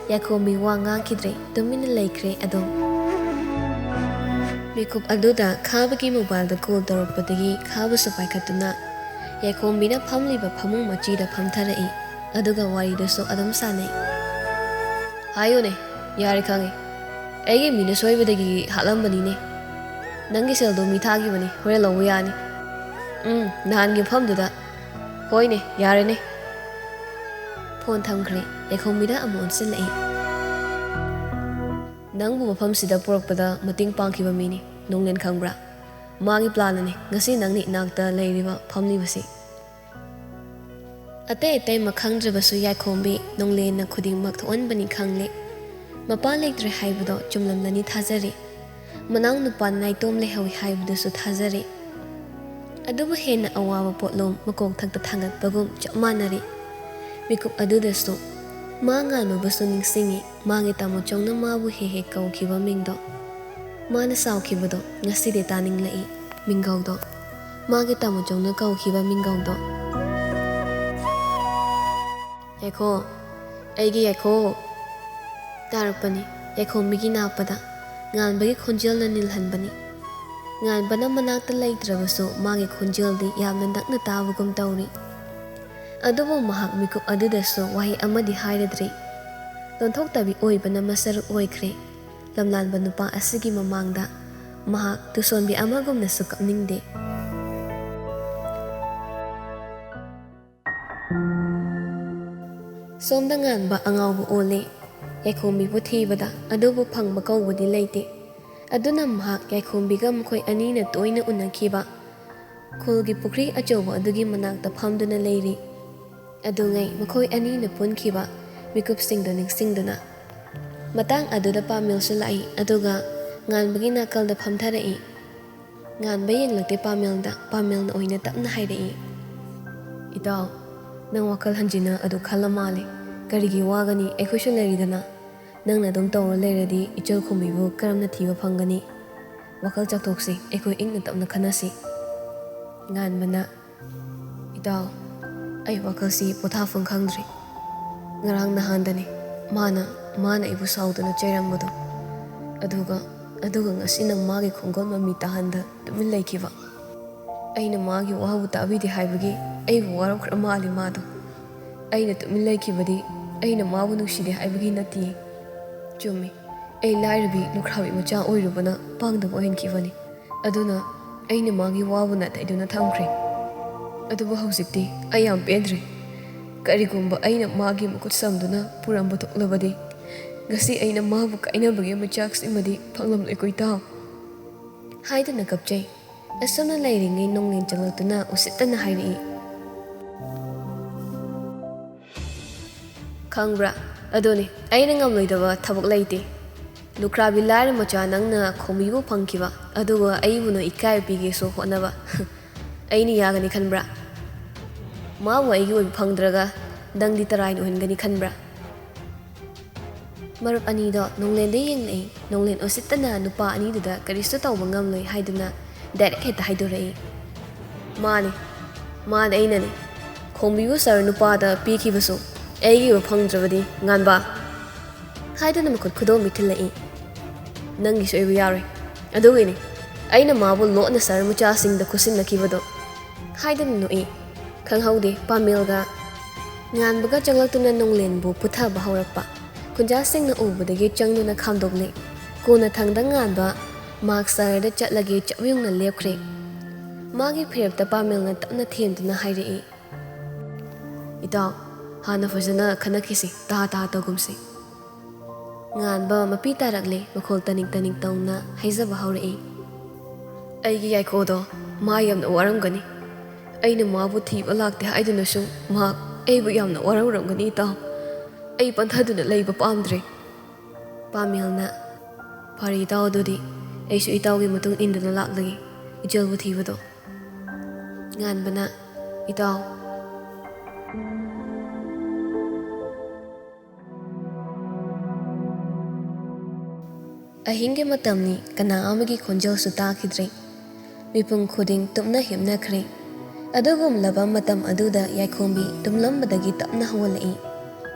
ꯌꯥꯏꯈꯣꯝꯕꯤ ꯋꯥ ꯉꯥꯡꯈꯤꯗ꯭ꯔꯦ, ꯇꯨꯃꯤꯟꯅ ꯂꯩꯈ꯭ꯔꯦ ꯑꯗꯨꯝ꯫ ꯃꯤꯀꯨꯞ ꯑꯗꯨꯗ ꯈꯥꯕꯒꯤ ꯃꯣꯕꯥꯏꯜꯗ ꯀꯣꯜ ꯇꯧꯔꯛꯄꯗꯒꯤ ꯈꯥꯕꯁꯨ ꯄꯥꯏꯈꯠꯇꯨꯅ ꯌꯥꯏꯈꯣꯝꯕꯤꯅ ꯐꯝꯂꯤꯕ ꯐꯃꯨꯡ ꯃꯆꯤꯗ ꯐꯝꯊꯔꯛꯏ꯫ ꯑꯗꯨꯒ ꯋꯥꯔꯤꯗꯨꯁꯨ ꯑꯗꯨꯝ ꯁꯥꯟꯅꯩ꯫ "ꯍꯥꯏꯌꯨꯅꯦ, ꯌꯥꯔꯦ ꯈꯪꯉꯦ꯫ ꯑꯩꯒꯤ ꯃꯤꯅ ꯁꯣꯏꯕꯗꯒꯤ ꯍꯥꯠꯂꯝꯕꯅꯤꯅꯦ꯫ ꯅꯪꯒꯤ ꯁꯦꯜꯗꯣ ꯃꯤ ꯊꯥꯈꯤꯕꯅꯤ, ꯍꯣꯔꯦꯟ ꯂꯧꯕ ꯌꯥꯅꯤ꯫ ꯎꯝ, ꯅꯍꯥꯟꯒꯤ ꯃꯐꯝꯗꯨꯗ꯫ ꯍꯣꯏꯅꯦ, ꯌꯥꯔꯦꯅꯦ꯫" ꯐꯣꯟ ꯊꯝꯈ꯭ꯔꯦ꯫ ꯌꯥꯏꯈꯣꯝꯕꯤꯗ ꯑꯃꯨꯛ ꯑꯣꯟꯁꯤꯜꯂꯛꯏ꯫ ꯅꯪꯕꯨ ꯃꯐꯝꯁꯤꯗ ꯄꯨꯔꯛꯄꯗ ꯃꯇꯦꯡ ꯄꯥꯡꯈꯤꯕ ꯃꯤꯅꯤ, ꯅꯣꯡꯂꯦꯟ ꯈꯪꯕ꯭ꯔꯥ? ꯃꯥꯒꯤ ꯄ꯭ꯂꯥꯟꯅꯅꯤ ꯉꯁꯤ ꯅꯪꯅ ꯏꯅꯥꯛꯇ ꯂꯩꯔꯤꯕ, ꯐꯝꯂꯤꯕꯁꯤ꯫ ꯑꯇꯩ ꯑꯇꯩꯃꯛ ꯈꯪꯗ꯭ꯔꯕꯁꯨ ꯌꯥꯏꯈꯣꯝꯕꯤ ꯅꯣꯡꯂꯦꯟꯅ ꯈꯨꯗꯤꯡꯃꯛ ꯊꯣꯛꯍꯟꯕꯅꯤ ꯈꯪꯂꯦ꯫ ꯃꯄꯥ ꯂꯩꯇ꯭ꯔꯦ ꯍꯥꯏꯕꯗꯣ ꯆꯨꯝꯂꯝꯂꯅꯤ ꯊꯥꯖꯔꯤ꯫ ꯃꯅꯥꯎ ꯅꯨꯄꯥ ꯅꯥꯏꯇꯣꯝ ꯂꯩꯍꯧꯏ ꯍꯥꯏꯕꯗꯨꯁꯨ ꯊꯥꯖꯔꯤ꯫ ꯑꯗꯨꯕꯨ ꯍꯦꯟꯅ ꯑꯋꯥꯕ ꯄꯣꯠꯂꯨꯝ ꯃꯀꯣꯛ ꯊꯛꯇ ꯊꯥꯡꯒꯠꯄꯒꯨꯝ ꯆꯞ ꯃꯥꯟꯅꯔꯤ꯫ ꯃꯤꯀꯨꯞ ꯑꯗꯨꯗꯁꯨ ꯃꯥ ꯉꯥꯟꯕꯕꯨꯁꯨ ꯅꯤꯡꯁꯤꯡꯏ꯫ ꯃꯥꯒꯤ ꯇꯥꯃꯣꯆꯧꯅ ꯃꯥꯕꯨ ꯍꯦꯛ ꯍꯦꯛ ꯀꯧꯈꯤꯕ ꯃꯤꯡꯗꯣ, ꯃꯥꯅ ꯁꯥꯎꯈꯤꯕꯗꯣ ꯉꯁꯤꯗꯤ ꯇꯥꯅꯤꯡꯂꯛꯏ꯫ ꯃꯤꯡꯒꯧꯗꯣ, ꯃꯥꯒꯤ ꯇꯥꯃꯣꯆꯧꯅ ꯀꯧꯈꯤꯕ ꯃꯤꯡꯒꯧꯗꯣ꯫ "ꯌꯥꯏꯈꯣ, ꯑꯩꯒꯤ ꯌꯥꯏꯈꯣ!" ꯇꯥꯔꯛꯄꯅꯤ꯫ ꯌꯥꯏꯈꯣꯝꯕꯤꯒꯤ ꯅꯥꯞꯄꯗ ꯉꯥꯟꯕꯒꯤ ꯈꯣꯟꯖꯦꯜꯅ ꯅꯤꯜꯍꯟꯕꯅꯤ꯫ ꯉꯥꯟꯕꯅ ꯃꯅꯥꯛꯇ ꯂꯩꯇ꯭ꯔꯕꯁꯨ ꯃꯥꯒꯤ ꯈꯣꯟꯖꯦꯜꯗꯤ ꯌꯥꯝꯅ ꯅꯛꯅ ꯇꯥꯕꯒꯨꯝ ꯇꯧꯔꯤ꯫ ꯑꯗꯨꯕꯨ ꯃꯍꯥꯛ ꯃꯤꯀꯨꯞ ꯑꯗꯨꯗꯁꯨ ꯋꯥꯍꯩ ꯑꯃꯗꯤ ꯍꯥꯏꯔꯗ꯭ꯔꯤ꯫ ꯂꯣꯟꯊꯣꯛꯇꯕꯤ ꯑꯣꯏꯕꯅ ꯃꯁꯔꯨꯛ ꯑꯣꯏꯈ꯭ꯔꯦ꯫ ꯂꯝꯂꯥꯟꯕ ꯅꯨꯄꯥ ꯑꯁꯤꯒꯤ ꯃꯃꯥꯡꯗ ꯃꯍꯥꯛ ꯇꯨꯁꯣꯟꯕꯤ ꯑꯃꯒꯨꯝꯅꯁꯨ ꯀꯞꯅꯤꯡꯗꯦ꯫ ꯁꯣꯝꯗ ꯉꯥꯟꯕ ꯑꯉꯥꯎꯕ ꯑꯣꯜꯂꯦ꯫ ꯌꯥꯏꯈꯣꯝꯕꯤꯕꯨ ꯊꯤꯕꯗ ꯑꯗꯨꯕꯨ ꯐꯪꯕ ꯀꯧꯕꯗꯤ ꯂꯩꯇꯦ꯫ ꯑꯗꯨꯅ ꯃꯍꯥꯛ ꯌꯥꯏꯈꯣꯝꯕꯤꯒ ꯃꯈꯣꯏ ꯑꯅꯤꯅ ꯇꯣꯏꯅ ꯎꯅꯈꯤꯕ ꯈꯨꯜꯒꯤ ꯄꯨꯈ꯭ꯔꯤ ꯑꯆꯧꯕ ꯑꯗꯨꯒꯤ ꯃꯅꯥꯛꯇ ꯐꯝꯗꯨꯅ ꯂꯩꯔꯤ꯫ ꯑꯗꯨꯉꯩ ꯃꯈꯣꯏ ꯑꯅꯤꯅ ꯄꯨꯟꯈꯤꯕ ꯃꯤꯀꯨꯞꯁꯤꯡꯗꯨ ꯅꯤꯡꯁꯤꯡꯗꯨꯅ꯫ ꯃꯇꯥꯡ ꯑꯗꯨꯗ ꯄꯥꯃꯦꯜꯁꯨ ꯂꯥꯛꯏ, ꯑꯗꯨꯒ ꯉꯥꯟꯕꯒꯤ ꯅꯥꯀꯜꯗ ꯐꯝꯊꯔꯛꯏ꯫ ꯉꯥꯟꯕ ꯌꯦꯡꯂꯛꯇꯦ ꯄꯥꯃꯦꯜꯗ, ꯄꯥꯃꯦꯜꯅ ꯑꯣꯏꯅ ꯇꯞꯅ ꯍꯥꯏꯔꯛꯏ, "ꯏꯇꯥꯎ, ꯅꯪ ꯋꯥꯈꯜ ꯍꯟꯖꯤꯟꯅ ꯑꯗꯨ ꯈꯜꯂ ꯃꯥꯜꯂꯦ꯫ ꯀꯔꯤꯒꯤ ꯋꯥꯒꯅꯤ? ꯑꯩꯈꯣꯏꯁꯨ ꯂꯩꯔꯤꯗꯅ꯫ ꯅꯪꯅ ꯑꯗꯨꯝ ꯇꯧꯔ ꯂꯩꯔꯗꯤ ꯏꯆꯜ ꯈꯨꯝꯕꯤꯕꯨ ꯀꯔꯝꯅ ꯊꯤꯕ ꯐꯪꯒꯅꯤ? ꯋꯥꯈꯜ ꯆꯥꯎꯊꯣꯛꯁꯤ, ꯑꯩꯈꯣꯏ ꯏꯪꯅ ꯇꯞꯅ ꯈꯟꯅꯁꯤ꯫" ꯉꯥꯟꯕꯅ, "ꯏꯇꯥꯎ, ꯑꯩ ꯋꯥꯈꯜꯁꯤ ꯄꯣꯊꯥꯐꯝ ꯈꯪꯗ꯭ꯔꯦ꯫ ꯉꯔꯥꯡ ꯅꯍꯥꯟꯗꯅꯤ ꯃꯥꯅ, ꯃꯥꯅ ꯑꯩꯕꯨ ꯁꯥꯎꯗꯨꯅ ꯆꯩꯔꯝꯕꯗꯣ꯫ ꯑꯗꯨꯒ, ꯑꯗꯨꯒ ꯉꯁꯤꯅ ꯃꯥꯒꯤ ꯈꯣꯡꯒꯣꯜ ꯃꯃꯤ ꯇꯥꯍꯟꯗ ꯇꯨꯃꯤꯟ ꯂꯩꯈꯤꯕ꯫ ꯑꯩꯅ ꯃꯥꯒꯤ ꯋꯥꯕꯨ ꯇꯥꯕꯤꯗꯦ ꯍꯥꯏꯕꯒꯤ ꯑꯩꯕꯨ ꯋꯥꯔꯧꯈ꯭ꯔ ꯃꯥꯜꯂꯤ ꯃꯥꯗꯣ꯫ ꯑꯩꯅ ꯇꯨꯃꯤꯟ ꯂꯩꯈꯤꯕꯗꯤ ꯑꯩꯅ ꯃꯥꯕꯨ ꯅꯨꯡꯁꯤꯗꯦ ꯍꯥꯏꯕꯒꯤ ꯅꯠꯇꯤꯌꯦ꯫ ꯆꯨꯝꯃꯤ, ꯑꯩ ꯂꯥꯏꯔꯕꯤ ꯂꯨꯈ꯭ꯔꯥꯕꯤ ꯃꯆꯥ ꯑꯣꯏꯔꯨꯕꯅ ꯄꯥꯡꯗꯕ ꯑꯣꯏꯍꯟꯈꯤꯕꯅꯤ꯫ ꯑꯗꯨꯅ ꯑꯩꯅ ꯃꯥꯒꯤ ꯋꯥꯕꯨ ꯅꯥꯇꯩꯗꯨꯅ ꯊꯝꯈ꯭ꯔꯦ꯫ ꯑꯗꯨꯕꯨ ꯍꯧꯖꯤꯛꯇꯤ ꯑꯩ ꯌꯥꯝ ꯄꯦꯟꯗ꯭ꯔꯦ꯫ ꯀꯔꯤꯒꯨꯝꯕ ꯑꯩꯅ ꯃꯥꯒꯤ ꯃꯈꯨꯠ ꯁꯝꯗꯨꯅ ꯄꯨꯔꯝꯕ ꯊꯣꯛꯂꯕꯗꯤ "ꯉꯁꯤ ꯑꯩꯅ ꯃꯥꯕꯨ ꯀꯥꯏꯅꯕꯒꯤ ꯃꯆꯥꯛꯁꯤꯃꯗꯤ ꯐꯪꯂꯝꯂꯣꯏꯀꯣ, ꯏꯇꯥꯎ?" ꯍꯥꯏꯗꯨꯅ ꯀꯞꯆꯩ꯫ ꯑꯁꯨꯝꯅ ꯂꯩꯔꯤꯉꯩ ꯅꯣꯡꯂꯦꯟ ꯆꯪꯂꯛꯇꯨꯅ ꯎꯁꯤꯠꯇꯅ ꯍꯥꯏꯔꯛꯏ꯫ "ꯈꯪꯕ꯭ꯔꯥ? ꯑꯗꯨꯅꯤ, ꯑꯩꯅ ꯉꯝꯂꯣꯏꯗꯕ ꯊꯕꯛ ꯂꯩꯇꯦ꯫ ꯂꯨꯈ꯭ꯔꯥꯕꯤ ꯂꯥꯏꯔ ꯃꯆꯥ ꯅꯪꯅ ꯈꯣꯝꯕꯤꯕꯨ ꯐꯪꯈꯤꯕ, ꯑꯗꯨꯒ ꯑꯩꯕꯨ ꯅꯣꯏ ꯏꯀꯥꯏꯕ ꯄꯤꯒꯦꯁꯨ ꯍꯣꯠꯅꯕ꯫ ꯑꯩꯅ ꯌꯥꯒꯅꯤ ꯈꯟꯕ꯭ꯔꯥ? ꯃꯥꯕꯨ ꯑꯩꯒꯤ ꯑꯣꯏꯕ ꯐꯪꯗ꯭ꯔꯒ ꯅꯪꯗꯤ ꯇꯔꯥꯏꯅ ꯑꯣꯏꯍꯟꯒꯅꯤ ꯈꯟꯕ꯭ꯔꯥ?" ꯃꯔꯨꯞ ꯑꯅꯤꯗꯣ ꯅꯣꯡꯂꯦꯟꯗ ꯌꯦꯡꯂꯛꯏ꯫ ꯅꯣꯡꯂꯦꯟ ꯎꯁꯤꯠꯇꯅ ꯅꯨꯄꯥ ꯑꯅꯤꯗꯨꯗ ꯀꯔꯤꯁꯨ ꯇꯧꯕ ꯉꯝꯂꯣꯏ ꯍꯥꯏꯗꯨꯅ ꯗꯥꯏꯔꯦꯛ ꯍꯦꯛꯇ ꯍꯥꯏꯗꯣꯔꯛꯏ꯫ "ꯃꯥꯅꯤ, ꯃꯥꯅꯤ, ꯑꯩꯅꯅꯤ꯫ ꯈꯣꯝꯕꯤꯕꯨ ꯁꯥꯔ ꯅꯨꯄꯥꯗ ꯄꯤꯈꯤꯕꯁꯨ ꯑꯩꯒꯤ ꯑꯣꯏꯕ ꯐꯪꯗ꯭ꯔꯕꯗꯤ, ꯉꯥꯟꯕ!" ꯍꯥꯏꯗꯨꯅ ꯃꯈꯨꯠ ꯈꯨꯗꯣꯝꯕꯤ ꯊꯤꯜꯂꯛꯏ꯫ "ꯅꯪꯒꯤ ꯁꯣꯏꯕ ꯌꯥꯔꯣꯏ꯫ ꯑꯗꯨꯒꯤꯅꯤ ꯑꯩꯅ ꯃꯥꯕꯨ ꯂꯣꯠꯅ ꯁꯥꯔ ꯃꯆꯥꯁꯤꯡꯗ ꯈꯨꯠꯁꯤꯟꯅꯈꯤꯕꯗꯣ", ꯍꯥꯏꯗꯨꯅ ꯅꯣꯛꯏ꯫ ꯈꯪꯍꯧꯗꯦ, ꯄꯥꯃꯦꯜꯒ ꯉꯥꯟꯕꯒ ꯆꯪꯂꯛꯇꯨꯅ ꯅꯣꯡꯂꯦꯟꯕꯨ ꯄꯨꯊꯕ ꯍꯧꯔꯛꯄ꯫ ꯈꯨꯟꯖꯥꯁꯤꯡꯅ ꯎꯕꯗꯒꯤ ꯆꯪꯗꯨꯅ ꯈꯥꯝꯗꯣꯛꯂꯦ꯫ ꯀꯣꯟꯅꯊꯪꯗ ꯉꯥꯟꯕ ꯃꯥꯛ ꯁꯥꯔꯗ ꯆꯠꯂꯒꯦ ꯆꯞ ꯌꯨꯡꯅ ꯂꯦꯞꯈ꯭ꯔꯦ꯫ ꯃꯥꯒꯤ ꯐꯤꯔꯦꯞꯇ ꯄꯥꯃꯦꯜꯅ ꯇꯞꯅ ꯊꯦꯝꯗꯨꯅ ꯍꯥꯏꯔꯛꯏ, "ꯏꯇꯥꯎ, ꯍꯥꯟꯅ ꯐꯖꯅ ꯈꯟꯅꯈꯤꯁꯤ, ꯇꯥ ꯇꯥ ꯇꯧꯒꯨꯝꯁꯤ"꯫ ꯉꯥꯟꯕ ꯃꯄꯤ ꯇꯥꯔꯛꯂꯦ, ꯃꯈꯣꯜ ꯇꯅꯤꯛ ꯇꯅꯤꯛ ꯇꯧꯅ ꯍꯥꯏꯖꯕ ꯍꯧꯔꯛꯏ꯫ "ꯑꯩꯒꯤ ꯌꯥꯏꯈꯣꯗꯣ ꯃꯥ ꯌꯥꯝꯅ ꯋꯥꯔꯝꯒꯅꯤ꯫ ꯑꯩꯅ ꯃꯥꯕꯨ ꯊꯤꯕ ꯂꯥꯛꯇꯦ ꯍꯥꯏꯗꯨꯅꯁꯨ ꯃꯍꯥꯛ ꯑꯩꯕꯨ ꯌꯥꯝꯅ ꯋꯥꯔꯧꯔꯝꯒꯅꯤ, ꯏꯇꯥꯎ꯫ ꯑꯩ ꯄꯟꯊꯗꯨꯅ ꯂꯩꯕ ꯄꯥꯝꯗ꯭ꯔꯦ"꯫ ꯄꯥꯃꯦꯜꯅ, "ꯐꯔꯦ ꯏꯇꯥꯎ, ꯑꯗꯨꯗꯤ ꯑꯩꯁꯨ ꯏꯇꯥꯎꯒꯤ ꯃꯇꯨꯡ ꯏꯟꯗꯨꯅ ꯂꯥꯛꯂꯒꯦ ꯏꯆꯜꯕꯨ ꯊꯤꯕꯗꯣ"꯫ ꯉꯥꯟꯕꯅ, "ꯏꯇꯥꯎ"꯫ ꯑꯍꯤꯡꯒꯤ ꯃꯇꯝꯅꯤ, ꯀꯅꯥ ꯑꯃꯒꯤ ꯈꯣꯟꯖꯦꯜꯁꯨ ꯇꯥꯈꯤꯗ꯭ꯔꯦ꯫ ꯃꯤꯄꯨꯝ ꯈꯨꯗꯤꯡ ꯇꯨꯝꯅ ꯍꯤꯞꯅꯈ꯭ꯔꯦ꯫ ꯑꯗꯨꯒꯨꯝꯂꯕ ꯃꯇꯝ ꯑꯗꯨꯗ ꯌꯥꯏꯈꯣꯝꯕꯤ ꯇꯨꯝꯂꯝꯕꯗꯒꯤ ꯇꯞꯅ ꯍꯧꯒꯠꯂꯛꯏ꯫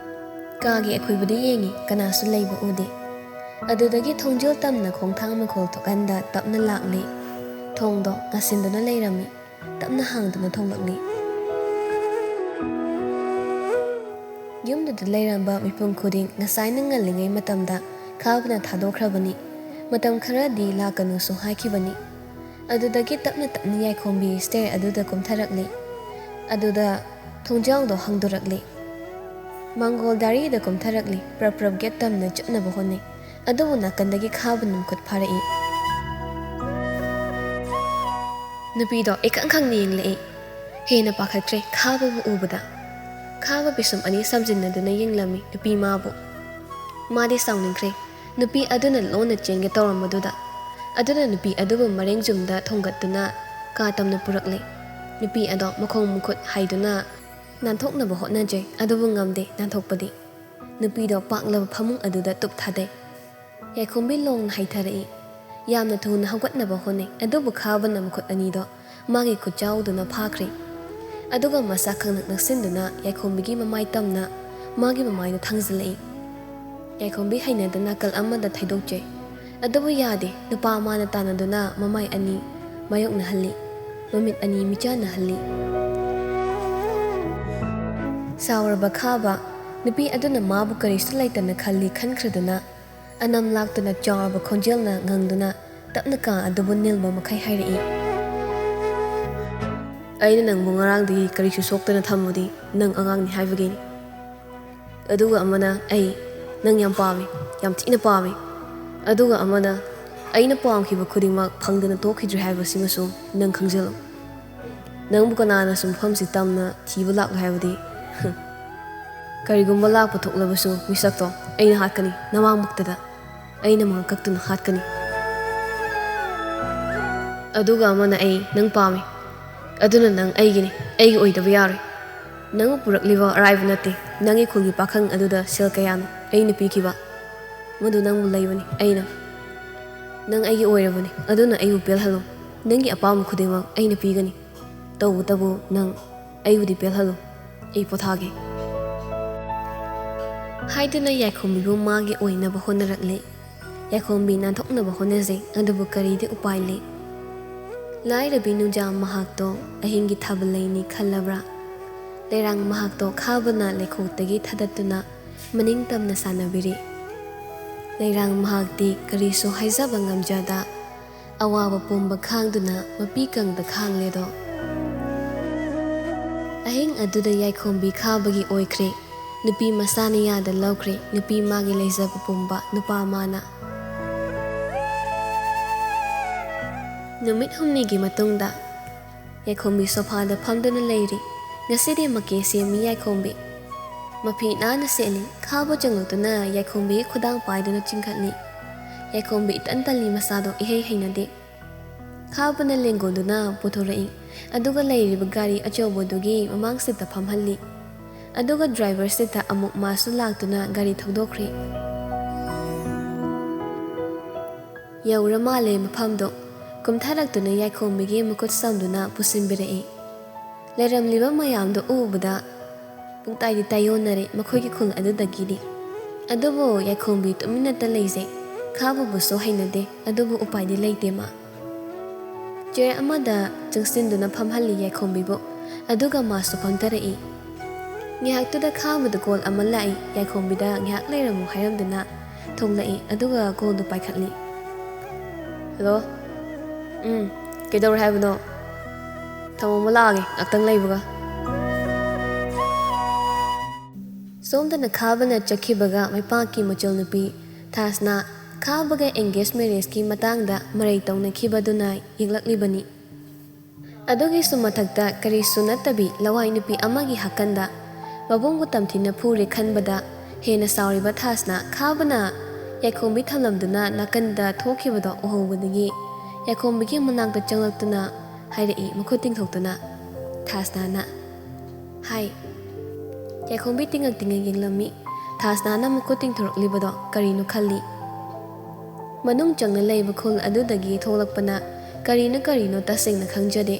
ꯀꯥꯒꯤ ꯑꯀꯣꯏꯕꯗ ꯌꯦꯡꯉꯤ, ꯀꯅꯥꯁꯨ ꯂꯩꯕ ꯎꯗꯦ꯫ ꯑꯗꯨꯗꯒꯤ ꯊꯣꯡꯖꯤꯜ ꯇꯝꯅ ꯈꯣꯡꯊꯥꯡ ꯃꯈꯣꯜ ꯊꯣꯛꯍꯟꯗ ꯇꯞꯅ ꯂꯥꯛꯂꯦ꯫ ꯊꯣꯡꯗꯣ ꯉꯥꯁꯤꯟꯗꯨꯅ ꯂꯩꯔꯝꯃꯤ꯫ ꯇꯞꯅ ꯍꯥꯡꯗꯨꯅ ꯊꯣꯛꯂꯛꯂꯤ꯫ ꯌꯨꯝꯗꯨꯗ ꯂꯩꯔꯝꯕ ꯃꯤꯄꯨꯝ ꯈꯨꯗꯤꯡ ꯉꯁꯥꯏꯅ ꯉꯜꯂꯤꯉꯩ ꯃꯇꯝꯗ ꯈꯥꯕꯅ ꯊꯥꯗꯣꯛꯈ꯭ꯔꯕꯅꯤ꯫ ꯃꯇꯝ ꯈꯔꯗꯤ ꯂꯥꯛꯀꯅꯨꯁꯨ ꯍꯥꯏꯈꯤꯕꯅꯤ꯫ ꯑꯗꯨꯗꯒꯤ ꯇꯞꯅ ꯇꯞꯅ ꯌꯥꯏꯈꯣꯝꯕꯤ ꯁ꯭ꯇꯦꯔ ꯑꯗꯨꯗ ꯀꯨꯝꯊꯔꯛꯂꯤ꯫ ꯑꯗꯨꯗ ꯊꯣꯡꯖꯥꯎꯗꯣ ꯍꯥꯡꯗꯣꯔꯛꯂꯤ꯫ ꯃꯪꯒꯣꯜ ꯗꯥꯔꯤꯗ ꯀꯨꯝꯊꯔꯛꯂꯤ꯫ ꯄ꯭ꯔꯞ ꯄ꯭ꯔꯞ ꯒꯦꯠ ꯇꯝꯅ ꯆꯠꯅꯕ ꯍꯣꯠꯅꯩ꯫ ꯑꯗꯨꯕꯨ ꯅꯥꯀꯟꯗꯒꯤ ꯈꯥꯕꯅ ꯃꯈꯨꯠ ꯐꯥꯔꯛꯏ꯫ ꯅꯨꯄꯤꯗꯣ ꯏꯈꯪ ꯈꯪꯅ ꯌꯦꯡꯂꯛꯏ꯫ ꯍꯦꯟꯅ ꯄꯥꯈꯠꯈ꯭ꯔꯦ ꯈꯥꯕꯕꯨ ꯎꯕꯗ꯫ ꯈꯥꯕ ꯄꯤꯁꯨꯝ ꯑꯅꯤ ꯁꯝꯖꯤꯟꯅꯗꯨꯅ ꯌꯦꯡꯂꯝꯃꯤ ꯅꯨꯄꯤ ꯃꯥꯕꯨ꯫ ꯃꯥꯗꯤ ꯁꯥꯎꯅꯤꯡꯈ꯭ꯔꯦ꯫ ꯅꯨꯄꯤ ꯑꯗꯨꯅ ꯂꯣꯟꯅ ꯆꯦꯟꯒꯦ ꯇꯧꯔꯝꯕꯗꯨꯗ꯫ ꯑꯗꯨꯅ ꯅꯨꯄꯤ ꯑꯗꯨꯕꯨ ꯃꯔꯦꯡ ꯖꯨꯝꯗ ꯊꯣꯡꯒꯠꯇꯨꯅ ꯀꯥ ꯇꯝꯅ ꯄꯨꯔꯛꯂꯦ꯫ ꯅꯨꯄꯤ ꯑꯗꯣ ꯃꯈꯣꯡ ꯃꯈꯨꯠ ꯍꯥꯏꯗꯨꯅ ꯅꯥꯟꯊꯣꯛꯅꯕ ꯍꯣꯠꯅꯖꯩ, ꯑꯗꯨꯕꯨ ꯉꯝꯗꯦ ꯅꯥꯟꯊꯣꯛꯄꯗꯤ꯫ ꯅꯨꯄꯤꯗꯣ ꯄꯥꯛꯂꯕ ꯐꯃꯨꯡ ꯑꯗꯨꯗ ꯇꯨꯞ ꯊꯥꯗꯩ꯫ ꯌꯥꯏꯈꯣꯝꯕꯤ ꯂꯣꯡꯅ ꯍꯥꯏꯊꯔꯛꯏ꯫ ꯌꯥꯝꯅ ꯊꯨꯅ ꯍꯧꯒꯠꯅꯕ ꯍꯣꯠꯅꯩ, ꯑꯗꯨꯕꯨ ꯈꯥꯕꯅ ꯃꯈꯨꯠ ꯑꯅꯤꯗꯣ ꯃꯥꯒꯤ ꯈꯨꯠꯆꯥꯎꯗꯨꯅ ꯐꯥꯈ꯭ꯔꯦ꯫ ꯑꯗꯨꯒ ꯃꯁꯥ ꯈꯪꯅꯛ ꯅꯛꯁꯤꯟꯗꯨꯅ ꯌꯥꯏꯈꯣꯝꯕꯤꯒꯤ ꯃꯃꯥꯏ ꯇꯝꯅ ꯃꯥꯒꯤ ꯃꯃꯥꯏꯗ ꯊꯥꯡꯖꯤꯜꯂꯛꯏ꯫ ꯌꯥꯏꯈꯣꯝꯕꯤ ꯍꯩꯅꯗ ꯅꯥꯀꯜ ꯑꯃꯗ ꯊꯩꯗꯣꯛꯆꯩ꯫ ꯑꯗꯨꯕꯨ ꯌꯥꯗꯦ, ꯅꯨꯄꯥ ꯑꯃꯅ ꯇꯥꯟꯅꯗꯨꯅ ꯃꯃꯥꯏ ꯑꯅꯤ ꯃꯥꯌꯣꯛꯅꯍꯜꯂꯤ, ꯃꯃꯤꯠ ꯑꯅꯤ ꯃꯤꯆꯥꯟꯅꯍꯜꯂꯤ꯫ ꯁꯥꯎꯔꯕ ꯈꯥꯕ ꯅꯨꯄꯤ ꯑꯗꯨꯅ ꯃꯥꯕꯨ ꯀꯔꯤꯁꯨ ꯂꯩꯇꯅ ꯈꯜꯂꯤ ꯈꯟꯈ꯭ꯔꯗꯨꯅ, ꯑꯅꯝ ꯂꯥꯛꯇꯨꯅ ꯆꯥꯎꯔꯕ ꯈꯣꯟꯖꯦꯜꯅ ꯉꯪꯗꯨꯅ ꯇꯞꯅ ꯀꯥ ꯑꯗꯨꯕꯨ ꯅꯤꯜꯕ ꯃꯈꯩ ꯍꯥꯏꯔꯛꯏ꯫ ꯑꯩꯅ ꯅꯪꯕꯨ ꯉꯔꯥꯡꯗꯒꯤ ꯀꯔꯤꯁꯨ ꯁꯣꯛꯇꯅ ꯊꯝꯕꯗꯤ ꯅꯪ ꯑꯉꯥꯡꯅꯤ ꯍꯥꯏꯕꯒꯤꯅꯤ꯫ ꯑꯗꯨꯒ ꯑꯃꯅ ꯑꯩ ꯅꯪ ꯌꯥꯝ ꯄꯥꯝꯃꯤ, ꯌꯥꯝ ꯊꯤꯅ ꯄꯥꯝꯃꯤ꯫ ꯑꯗꯨꯒ ꯑꯃꯅ ꯑꯩꯅ ꯄꯥꯝꯈꯤꯕ ꯈꯨꯗꯤꯡꯃꯛ ꯐꯪꯗꯅ ꯇꯣꯛꯈꯤꯗ꯭ꯔꯦ ꯍꯥꯏꯕꯁꯤꯃꯁꯨ ꯅꯪ ꯈꯪꯖꯤꯜꯂꯨ꯫ ꯅꯪꯕꯨ ꯀꯅꯥꯅꯁꯨ ꯃꯐꯝꯁꯤ ꯇꯝꯅ ꯊꯤꯕ ꯂꯥꯛꯂꯣꯏ ꯍꯥꯏꯕꯗꯤ, ꯀꯔꯤꯒꯨꯝꯕ ꯂꯥꯛꯄ ꯊꯣꯛꯂꯕꯁꯨ ꯃꯤꯁꯛꯇꯣ ꯑꯩꯅ ꯍꯥꯠꯀꯅꯤ, ꯅꯃꯥꯡꯃꯛꯇꯗ ꯑꯩꯅ ꯃꯉꯛ ꯀꯛꯇꯨꯅ ꯍꯥꯠꯀꯅꯤ꯫ ꯑꯗꯨꯒ ꯑꯃꯅ ꯑꯩ ꯅꯪ ꯄꯥꯝꯃꯤ꯫ ꯑꯗꯨꯅ ꯅꯪ ꯑꯩꯒꯤꯅꯤ, ꯑꯩꯒꯤ ꯑꯣꯏꯗꯕ ꯌꯥꯔꯣꯏ꯫ ꯅꯪꯕꯨ ꯄꯨꯔꯛꯂꯤꯕ ꯑꯔꯥꯏꯕ ꯅꯠꯇꯦ꯫ ꯅꯪꯒꯤ ꯈꯨꯜꯒꯤ ꯄꯥꯈꯪ ꯑꯗꯨꯗ ꯁꯦꯜ ꯀꯌꯥꯅꯣ ꯑꯩꯅ ꯄꯤꯈꯤꯕ? ꯃꯗꯨ ꯅꯪꯕꯨ ꯂꯩꯕꯅꯤ ꯑꯩꯅ꯫ ꯅꯪ ꯑꯩꯒꯤ ꯑꯣꯏꯔꯕꯅꯤ, ꯑꯗꯨꯅ ꯑꯩꯕꯨ ꯄꯦꯜꯍꯜꯂꯨ꯫ ꯅꯪꯒꯤ ꯑꯄꯥꯝꯕ ꯈꯨꯗꯤꯡꯃꯛ ꯑꯩꯅ ꯄꯤꯒꯅꯤ꯫ ꯇꯧꯕꯇꯕꯨ ꯅꯪ ꯑꯩꯕꯨꯗꯤ ꯄꯦꯜꯍꯜꯂꯨ꯫ ꯑꯩ ꯄꯣꯊꯥꯒꯦ꯫ ꯍꯥꯏꯗꯨꯅ ꯌꯥꯏꯈꯣꯝꯕꯤꯕꯨ ꯃꯥꯒꯤ ꯑꯣꯏꯅꯕ ꯍꯣꯠꯅꯔꯛꯂꯦ꯫ ꯌꯥꯏꯈꯣꯝꯕꯤ ꯅꯥꯟꯊꯣꯛꯅꯕ ꯍꯣꯠꯅꯖꯩ, ꯑꯗꯨꯕꯨ ꯀꯔꯤꯗꯤ ꯎꯄꯥꯏ ꯂꯩ? ꯂꯥꯏꯔꯕꯤ ꯅꯨꯡꯖꯥꯝ ꯃꯍꯥꯛꯇꯣ ꯑꯍꯤꯡꯒꯤ ꯊꯥꯕꯜ ꯂꯩꯅꯤ ꯈꯜꯂꯕ꯭ꯔꯥ? ꯂꯩꯔꯥꯡ ꯃꯍꯥꯛꯇꯣ ꯈꯥꯕꯅ ꯂꯩꯈꯣꯛꯇꯒꯤ ꯊꯥꯗꯠꯇꯨꯅ ꯃꯅꯤꯡ ꯇꯝꯅ ꯁꯥꯟꯅꯕꯤꯔꯤ꯫ ꯂꯩꯔꯥꯡ ꯃꯍꯥꯛꯇꯤ ꯀꯔꯤꯁꯨ ꯍꯥꯏꯖꯕ ꯉꯝꯖꯗ ꯑꯋꯥꯕ ꯄꯨꯝꯕ ꯈꯥꯡꯗꯨꯅ ꯃꯄꯤ ꯀꯪꯗ ꯈꯥꯡꯂꯦꯗꯣ꯫ ꯑꯍꯤꯡ ꯑꯗꯨꯗ ꯌꯥꯏꯈꯣꯝꯕꯤ ꯈꯥꯕꯒꯤ ꯑꯣꯏꯈ꯭ꯔꯦ꯫ ꯅꯨꯄꯤ ꯃꯁꯥꯅ ꯌꯥꯗ ꯂꯧꯈ꯭ꯔꯦ, ꯅꯨꯄꯤ ꯃꯥꯒꯤ ꯂꯩꯖꯕ ꯄꯨꯝꯕ ꯅꯨꯄꯥ ꯃꯥꯅ꯫ ꯅꯨꯃꯤꯠ ꯍꯨꯝꯅꯤꯒꯤ ꯃꯇꯨꯡꯗ ꯌꯥꯏꯈꯣꯝꯕꯤ ꯁꯣꯐꯥꯗ ꯐꯝꯗꯨꯅ ꯂꯩꯔꯤ꯫ ꯉꯁꯤꯗꯤ ꯃꯀꯦ ꯁꯦꯝꯃꯤ ꯌꯥꯏꯈꯣꯝꯕꯤ꯫ ꯃꯐꯤ ꯅꯥꯟꯅ ꯁꯦꯠꯂꯤ꯫ ꯈꯥꯕ ꯆꯪꯂꯛꯇꯨꯅ ꯌꯥꯏꯈꯣꯝꯕꯤꯒꯤ ꯈꯨꯗꯥꯡ ꯄꯥꯏꯗꯨꯅ ꯆꯤꯡꯈꯠꯂꯤ꯫ ꯌꯥꯏꯈꯣꯝꯕꯤ ꯏꯇꯟ ꯇꯜꯂꯤ, ꯃꯁꯥꯗꯣ ꯏꯍꯩ ꯍꯩꯅꯗꯦ꯫ ꯈꯥꯕꯅ ꯂꯦꯡꯒꯣꯟꯗꯨꯅ ꯄꯨꯊꯣꯔꯛꯏ, ꯑꯗꯨꯒ ꯂꯩꯔꯤꯕ ꯒꯥꯔꯤ ꯑꯆꯧꯕꯗꯨꯒꯤ ꯃꯃꯥꯡ ꯁꯤꯠꯇ ꯐꯝꯍꯜꯂꯤ, ꯑꯗꯨꯒ ꯗ꯭ꯔꯥꯏꯚꯔ ꯁꯤꯠꯇ ꯑꯃꯨꯛ ꯃꯥꯁꯨ ꯂꯥꯛꯇꯨꯅ ꯒꯥꯔꯤ ꯊꯧꯗꯣꯛꯈ꯭ꯔꯦ꯫ ꯌꯧꯔ ꯃꯥꯜꯂꯦ ꯃꯐꯝꯗꯣ꯫ ꯀꯨꯝꯊꯔꯛꯇꯨꯅ ꯌꯥꯏꯈꯣꯝꯕꯤꯒꯤ ꯃꯈꯨꯠ ꯁꯝꯗꯨꯅ ꯄꯨꯁꯤꯟꯕꯤꯔꯛꯏ꯫ ꯂꯩꯔꯝꯂꯤꯕ ꯃꯌꯥꯝꯗꯣ ꯎꯕꯗ ꯄꯨꯡꯇꯥꯏꯗꯤ ꯇꯥꯏꯌꯣꯟꯅꯔꯦ ꯃꯈꯣꯏꯒꯤ ꯈꯨꯜ ꯑꯗꯨꯗꯒꯤꯗꯤ꯫ ꯑꯗꯨꯕꯨ ꯌꯥꯏꯈꯣꯝꯕꯤ ꯇꯨꯃꯤꯟꯅꯇ ꯂꯩꯖꯩ, ꯈꯥꯕꯕꯨꯁꯨ ꯍꯩꯅꯗꯦ, ꯑꯗꯨꯕꯨ ꯎꯄꯥꯏꯗꯤ ꯂꯩꯇꯦ ꯃꯥ꯫ ꯆꯤꯌꯔ ꯑꯃꯗ ꯆꯪꯁꯤꯟꯗꯨꯅ ꯐꯝꯍꯜꯂꯤ ꯌꯥꯏꯈꯣꯝꯕꯤꯕꯨ, ꯑꯗꯨꯒ ꯃꯥꯁꯨ ꯐꯝꯊꯔꯛꯏ꯫ ꯉꯥꯏꯍꯥꯛꯇꯨꯗ ꯈꯥꯕꯗ ꯀꯣꯜ ꯑꯃ ꯂꯥꯛꯏ, ꯌꯥꯏꯈꯣꯝꯕꯤꯗ ꯉꯥꯏꯍꯥꯛ ꯂꯩꯔꯝꯃꯨ ꯍꯥꯏꯔꯝꯗꯨꯅ ꯊꯣꯛꯂꯛꯏ, ꯑꯗꯨꯒ ꯀꯣꯜꯗꯨ ꯄꯥꯏꯈꯠꯂꯤ꯫ "ꯍꯜꯂꯣ꯫ ꯎꯝ, ꯀꯩꯗꯧꯔꯦ ꯍꯥꯏꯕꯅꯣ? ꯊꯝꯃꯝꯃꯣ, ꯂꯥꯛꯑꯒꯦ, ꯉꯥꯛꯇꯪ ꯂꯩꯕꯒ꯫" ꯁꯣꯝꯗꯅ ꯈꯥꯕꯅ ꯆꯠꯈꯤꯕꯒ ꯃꯩꯄꯥꯛꯀꯤ ꯃꯆꯜ ꯅꯨꯄꯤ ꯊꯥꯁꯅꯥ ꯈꯥꯕꯒ ꯑꯦꯡꯒꯦꯖ ꯃꯦꯔꯦꯖꯀꯤ ꯃꯇꯥꯡꯗ ꯃꯔꯩ ꯇꯧꯅꯈꯤꯕꯗꯨꯅ ꯌꯦꯛꯂꯛꯂꯤꯕꯅꯤ꯫ ꯑꯗꯨꯒꯤꯁꯨ ꯃꯊꯛꯇ ꯀꯔꯤꯁꯨ ꯅꯠꯇꯕꯤ ꯂꯋꯥꯏ ꯅꯨꯄꯤ ꯑꯃꯒꯤ ꯍꯥꯀꯟꯗ ꯃꯕꯨꯡꯕꯨ ꯇꯝꯊꯤꯅ ꯐꯨꯔꯦ ꯈꯟꯕꯗ ꯍꯦꯟꯅ ꯁꯥꯎꯔꯤꯕ ꯊꯥꯁꯅꯥ ꯈꯥꯕꯅ ꯌꯥꯏꯈꯣꯝꯕꯤ ꯊꯝꯂꯝꯗꯨꯅ ꯅꯥꯀꯟꯗ ꯊꯣꯛꯈꯤꯕꯗꯣ ꯎꯍꯧꯕꯗꯒꯤ ꯌꯥꯏꯈꯣꯝꯕꯤꯒꯤ ꯃꯅꯥꯛꯇ ꯆꯪꯂꯛꯇꯨꯅ ꯍꯥꯏꯔꯛꯏ, ꯃꯈꯨꯠ ꯇꯤꯡꯊꯣꯛꯇꯨꯅ꯫ ꯊꯥꯁꯅꯥꯅ, "ꯍꯥꯏ꯫" ꯌꯥꯏꯈꯣꯝꯕꯤ ꯇꯤꯡꯉꯛ ꯇꯤꯡꯉꯛ ꯌꯦꯡꯂꯝꯃꯤ꯫ ꯊꯥꯁꯅꯥꯅ ꯃꯈꯨꯠ ꯇꯤꯡꯊꯣꯔꯛꯂꯤꯕꯗꯣ ꯀꯔꯤꯅꯣ ꯈꯜꯂꯤ꯫ ꯃꯅꯨꯡ ꯆꯪꯅ ꯂꯩꯕ ꯈꯨꯜ ꯑꯗꯨꯗꯒꯤ ꯊꯣꯛꯂꯛꯄꯅ ꯀꯔꯤꯅꯣ ꯀꯔꯤꯅꯣ ꯇꯁꯦꯡꯅ ꯈꯪꯖꯗꯦ꯫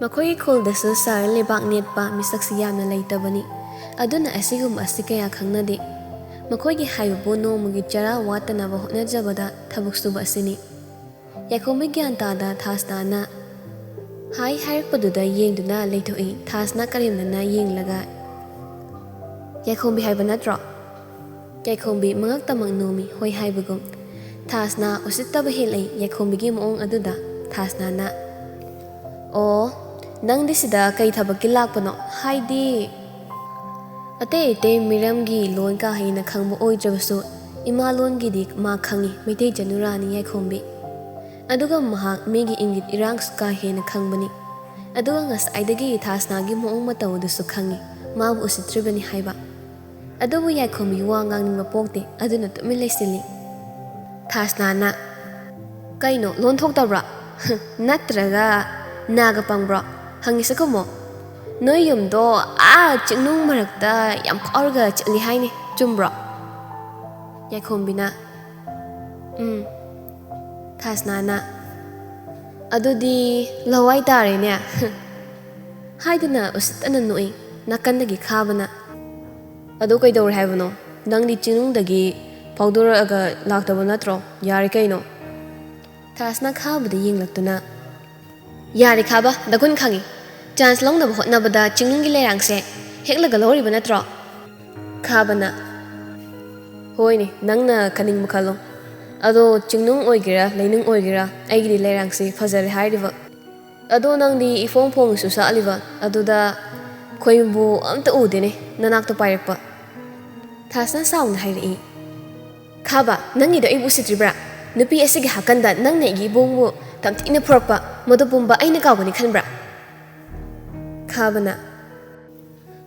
ꯃꯈꯣꯏꯒꯤ ꯈꯨꯜꯗꯁꯨ ꯁꯍꯔ ꯂꯩꯕꯥꯛ ꯅꯦꯠꯄ ꯃꯤꯁꯛꯁꯤ ꯌꯥꯝꯅ ꯂꯩꯇꯕꯅꯤ꯫ ꯑꯗꯨꯅ ꯑꯁꯤꯒꯨꯝꯕ ꯑꯁꯤ ꯀꯌꯥ ꯈꯪꯅꯗꯦ꯫ ꯃꯈꯣꯏꯒꯤ ꯍꯥꯏꯕꯕꯨ ꯅꯣꯡꯃꯒꯤ ꯆꯔꯥ ꯋꯥꯠꯇꯅꯕ ꯍꯣꯠꯅꯖꯕꯗ ꯊꯕꯛ ꯁꯨꯕ ꯑꯁꯤꯅꯤ꯫ ꯌꯥꯏꯈꯣꯝꯕꯤ ꯒ꯭ꯌꯥꯟ ꯇꯥꯗ ꯊꯥꯁꯅꯥꯅ ꯍꯥꯏ ꯍꯥꯏꯔꯛꯄꯗꯨꯗ ꯌꯦꯡꯗꯨꯅ ꯂꯩꯊꯣꯛꯏ꯫ ꯊꯥꯁꯅꯥ ꯀꯔꯦꯝꯅꯅ ꯌꯦꯡꯂꯒ, "ꯌꯥꯏꯈꯣꯝꯕꯤ ꯍꯥꯏꯕ ꯅꯠꯇ꯭ꯔꯣ?" ꯌꯥꯏꯈꯣꯝꯕꯤ ꯃꯉꯛꯇꯃꯛ ꯅꯣꯝꯃꯤ, ꯍꯣꯏ ꯍꯥꯏꯕꯒꯨꯝ꯫ ꯊꯥꯁꯅꯥ ꯎꯁꯤꯠꯇꯕ ꯍꯦꯜꯂꯛꯏ ꯌꯥꯏꯈꯣꯝꯕꯤꯒꯤ ꯃꯑꯣꯡ ꯑꯗꯨꯗ꯫ ꯊꯥꯁꯅꯥꯅ, "ꯑꯣ, ꯅꯪꯗꯤ ꯁꯤꯗ ꯀꯩ ꯊꯕꯛꯀꯤ ꯂꯥꯛꯄꯅꯣ? ꯍꯥꯏꯗꯤ?" ꯑꯇꯩ ꯑꯇꯩ ꯃꯤꯔꯝꯒꯤ ꯂꯣꯟ ꯀꯥ ꯍꯦꯟꯅ ꯈꯪꯕ ꯑꯣꯏꯗ꯭ꯔꯕꯁꯨ, ꯏꯃꯥ ꯂꯣꯟꯒꯤꯗꯤ ꯃꯥ ꯈꯪꯏ, ꯃꯩꯇꯩ ꯆꯅꯨꯔꯥꯅꯤ ꯌꯥꯏꯈꯣꯝꯕꯤ꯫ ꯑꯗꯨꯒ ꯃꯍꯥꯛ ꯃꯤꯒꯤ ꯏꯪꯒꯤꯠ ꯏꯔꯥꯡꯁꯨ ꯀꯥ ꯍꯦꯟꯅ ꯈꯪꯕꯅꯤ꯫ ꯑꯗꯨꯒ ꯉꯁꯥꯏꯗꯒꯤ ꯊꯥꯁꯅꯥꯒꯤ ꯃꯑꯣꯡ ꯃꯇꯧ ꯑꯗꯨꯁꯨ ꯈꯪꯏ, ꯃꯥꯕꯨ ꯎꯁꯤꯠꯇ꯭ꯔꯤꯕꯅꯤ ꯍꯥꯏꯕ꯫ ꯑꯗꯨꯕꯨ ꯌꯥꯏꯈꯣꯝꯕꯤ ꯋꯥ ꯉꯥꯡꯅꯤꯡꯕ ꯄꯣꯛꯇꯦ, ꯑꯗꯨꯅ ꯇꯨꯃꯤꯟ ꯂꯩꯁꯤꯜꯂꯤ꯫ ꯊꯥꯁꯅꯥꯅ, "ꯀꯩꯅꯣ, ꯂꯣꯟ ꯊꯣꯛꯇꯕ꯭ꯔꯣ? ꯅꯠꯇ꯭ꯔꯒ ꯅꯥꯒ ꯄꯪꯕ꯭ꯔꯣ? ꯍꯪꯉꯤꯁꯦ ꯈꯨꯝꯃꯣ꯫ ꯅꯣꯏ ꯌꯨꯝꯗꯣ ꯑꯥ ꯆꯤꯡꯅꯨꯡ ꯃꯔꯛꯇ ꯌꯥꯝ ꯐꯥꯎꯔꯒ ꯆꯠꯂꯤ ꯍꯥꯏꯅꯦ, ꯆꯨꯝꯕ꯭ꯔꯣ?" ꯌꯥꯏꯈꯣꯝꯕꯤꯅ, "ꯎꯝ꯫" ꯊꯥꯁꯅꯥꯅ, "ꯑꯗꯨꯗꯤ ꯂꯋꯥꯏ ꯇꯥꯔꯦꯅꯦ?" ꯍꯥꯏꯗꯨꯅ ꯎꯁꯤꯠꯇꯅ ꯅꯣꯛꯏ꯫ ꯅꯥꯀꯟꯗꯒꯤ ꯈꯥꯕꯅ, "ꯑꯗꯨ ꯀꯩꯗꯧꯔꯦ ꯍꯥꯏꯕꯅꯣ? ꯅꯪꯗꯤ ꯆꯤꯡꯅꯨꯡꯗꯒꯤ ꯐꯥꯎꯗꯣꯔꯛꯑꯒ ꯂꯥꯛꯇꯕ ꯅꯠꯇ꯭ꯔꯣ? ꯌꯥꯔꯦ ꯀꯩꯅꯣ?" ꯊꯥꯁꯅ ꯈꯥꯕꯗ ꯌꯦꯡꯂꯛꯇꯨꯅ, "ꯌꯥꯔꯦ ꯈꯥꯕ, ꯅꯒꯨꯟ ꯈꯪꯉꯤ꯫ ꯆꯥꯟꯁ ꯂꯧꯅꯕ ꯍꯣꯠꯅꯕꯗ ꯆꯤꯡꯅꯨꯡꯒꯤ ꯂꯩꯔꯥꯡꯁꯦ ꯍꯦꯛꯂꯒ ꯂꯧꯔꯤꯕ ꯅꯠꯇ꯭ꯔꯣ?" ꯈꯥꯕꯅ, "ꯍꯣꯏꯅꯦ, ꯅꯪꯅ ꯈꯟꯅꯤꯡꯕ ꯈꯜꯂꯣ꯫ ꯑꯗꯣ ꯆꯤꯡꯅꯨꯡ ꯑꯣꯏꯒꯦꯔꯥ, ꯂꯩꯅꯨꯡ ꯑꯣꯏꯒꯦꯔꯥ, ꯑꯩꯒꯤꯗꯤ ꯂꯩꯔꯥꯡꯁꯦ ꯐꯖꯔꯦ ꯍꯥꯏꯔꯤꯕ꯫ ꯑꯗꯣ ꯅꯪꯗꯤ ꯏꯐꯣꯡ ꯐꯣꯡꯅꯁꯨ ꯁꯥꯠꯂꯤꯕ, ꯑꯗꯨꯗ ꯈꯣꯏꯕꯨ ꯑꯝꯇ ꯎꯗꯦꯅꯦ ꯅꯅꯥꯛꯇ ꯄꯥꯏꯔꯛꯄ꯫" ꯊꯥꯁꯅ ꯁꯥꯎꯅ ꯍꯥꯏꯔꯛꯏ, "ꯈꯥꯕ, ꯅꯪꯒꯤꯗꯣ ꯑꯩꯕꯨ ꯎꯁꯤꯠꯇ꯭ꯔꯤꯕ꯭ꯔꯥ? ꯅꯨꯄꯤ ꯑꯁꯤꯒꯤ ꯍꯥꯀꯟꯗ ꯅꯪꯅ ꯑꯩꯒꯤ ꯏꯕꯨꯡꯕꯨ ꯇꯝꯊꯤꯅ ꯐꯨꯔꯛꯄ, ꯃꯗꯨ ꯄꯨꯝꯕ ꯑꯩꯅ ꯀꯥꯎꯒꯅꯤ ꯈꯟꯕ꯭ꯔꯥ?" ꯈꯥꯕꯅ,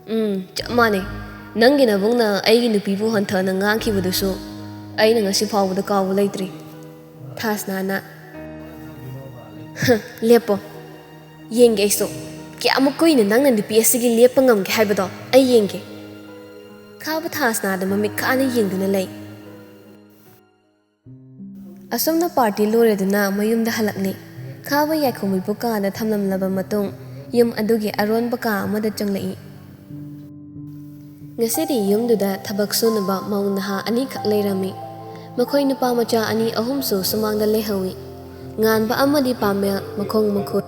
"ꯎꯝ, ꯆꯞ ꯃꯥꯟꯅꯩ꯫ ꯅꯪꯒꯤ ꯅꯕꯨꯡꯅ ꯑꯩꯒꯤ ꯅꯨꯄꯤꯕꯨ ꯍꯟꯊꯅ ꯉꯥꯡꯈꯤꯕꯗꯨꯁꯨ ꯑꯩꯅ ꯉꯁꯤ ꯐꯥꯎꯕꯗ ꯀꯥꯎꯕ ꯂꯩꯇ꯭ꯔꯤ꯫" ꯊꯥꯁꯅꯥꯅ, "ꯍ, ꯂꯦꯞꯄꯣ꯫ ꯌꯦꯡꯒꯦ ꯑꯩꯁꯨ꯫ ꯀꯌꯥꯃꯨꯛ ꯀꯨꯏꯅ ꯅꯪꯅ ꯅꯨꯄꯤ ꯑꯁꯤꯒꯤ ꯂꯦꯞꯄ ꯉꯝꯒꯦ ꯍꯥꯏꯕꯗꯣ ꯑꯩ ꯌꯦꯡꯒꯦ꯫" ꯈꯥꯕ ꯊꯥꯁꯅꯥꯗ ꯃꯃꯤꯠ ꯈꯥꯅ ꯌꯦꯡꯗꯨꯅ ꯂꯩ꯫ ꯑꯁꯨꯝꯅ ꯄꯥꯔꯇꯤ ꯂꯣꯏꯔꯗꯨꯅ ꯃꯌꯨꯝꯗ ꯍꯜꯂꯛꯂꯤ꯫ ꯈꯥꯕ ꯌꯥꯏꯈꯣꯝꯕꯤꯕꯨ ꯀꯥꯗ ꯊꯝꯂꯝꯂꯕ ꯃꯇꯨꯡ, ꯌꯨꯝ ꯑꯗꯨꯒꯤ ꯑꯔꯣꯟꯕ ꯀꯥ ꯑꯃꯗ ꯆꯪꯂꯛꯏ꯫ ꯉꯁꯤꯗꯤ ꯌꯨꯝꯗꯨꯗ ꯊꯕꯛ ꯁꯨꯅꯕ ꯃꯧ ꯅꯍꯥ ꯑꯅꯤꯈꯛ ꯂꯩꯔꯝꯃꯤ꯫ ꯃꯈꯣꯏ ꯅꯨꯄꯥ ꯃꯆꯥ ꯑꯅꯤ ꯑꯍꯨꯝꯁꯨ ꯁꯨꯃꯥꯡꯗ ꯂꯩꯍꯧꯏ꯫ ꯉꯥꯟꯕ ꯑꯃꯗꯤ ꯄꯥꯃꯦꯜ ꯃꯈꯣꯡ ꯃꯈꯨꯠ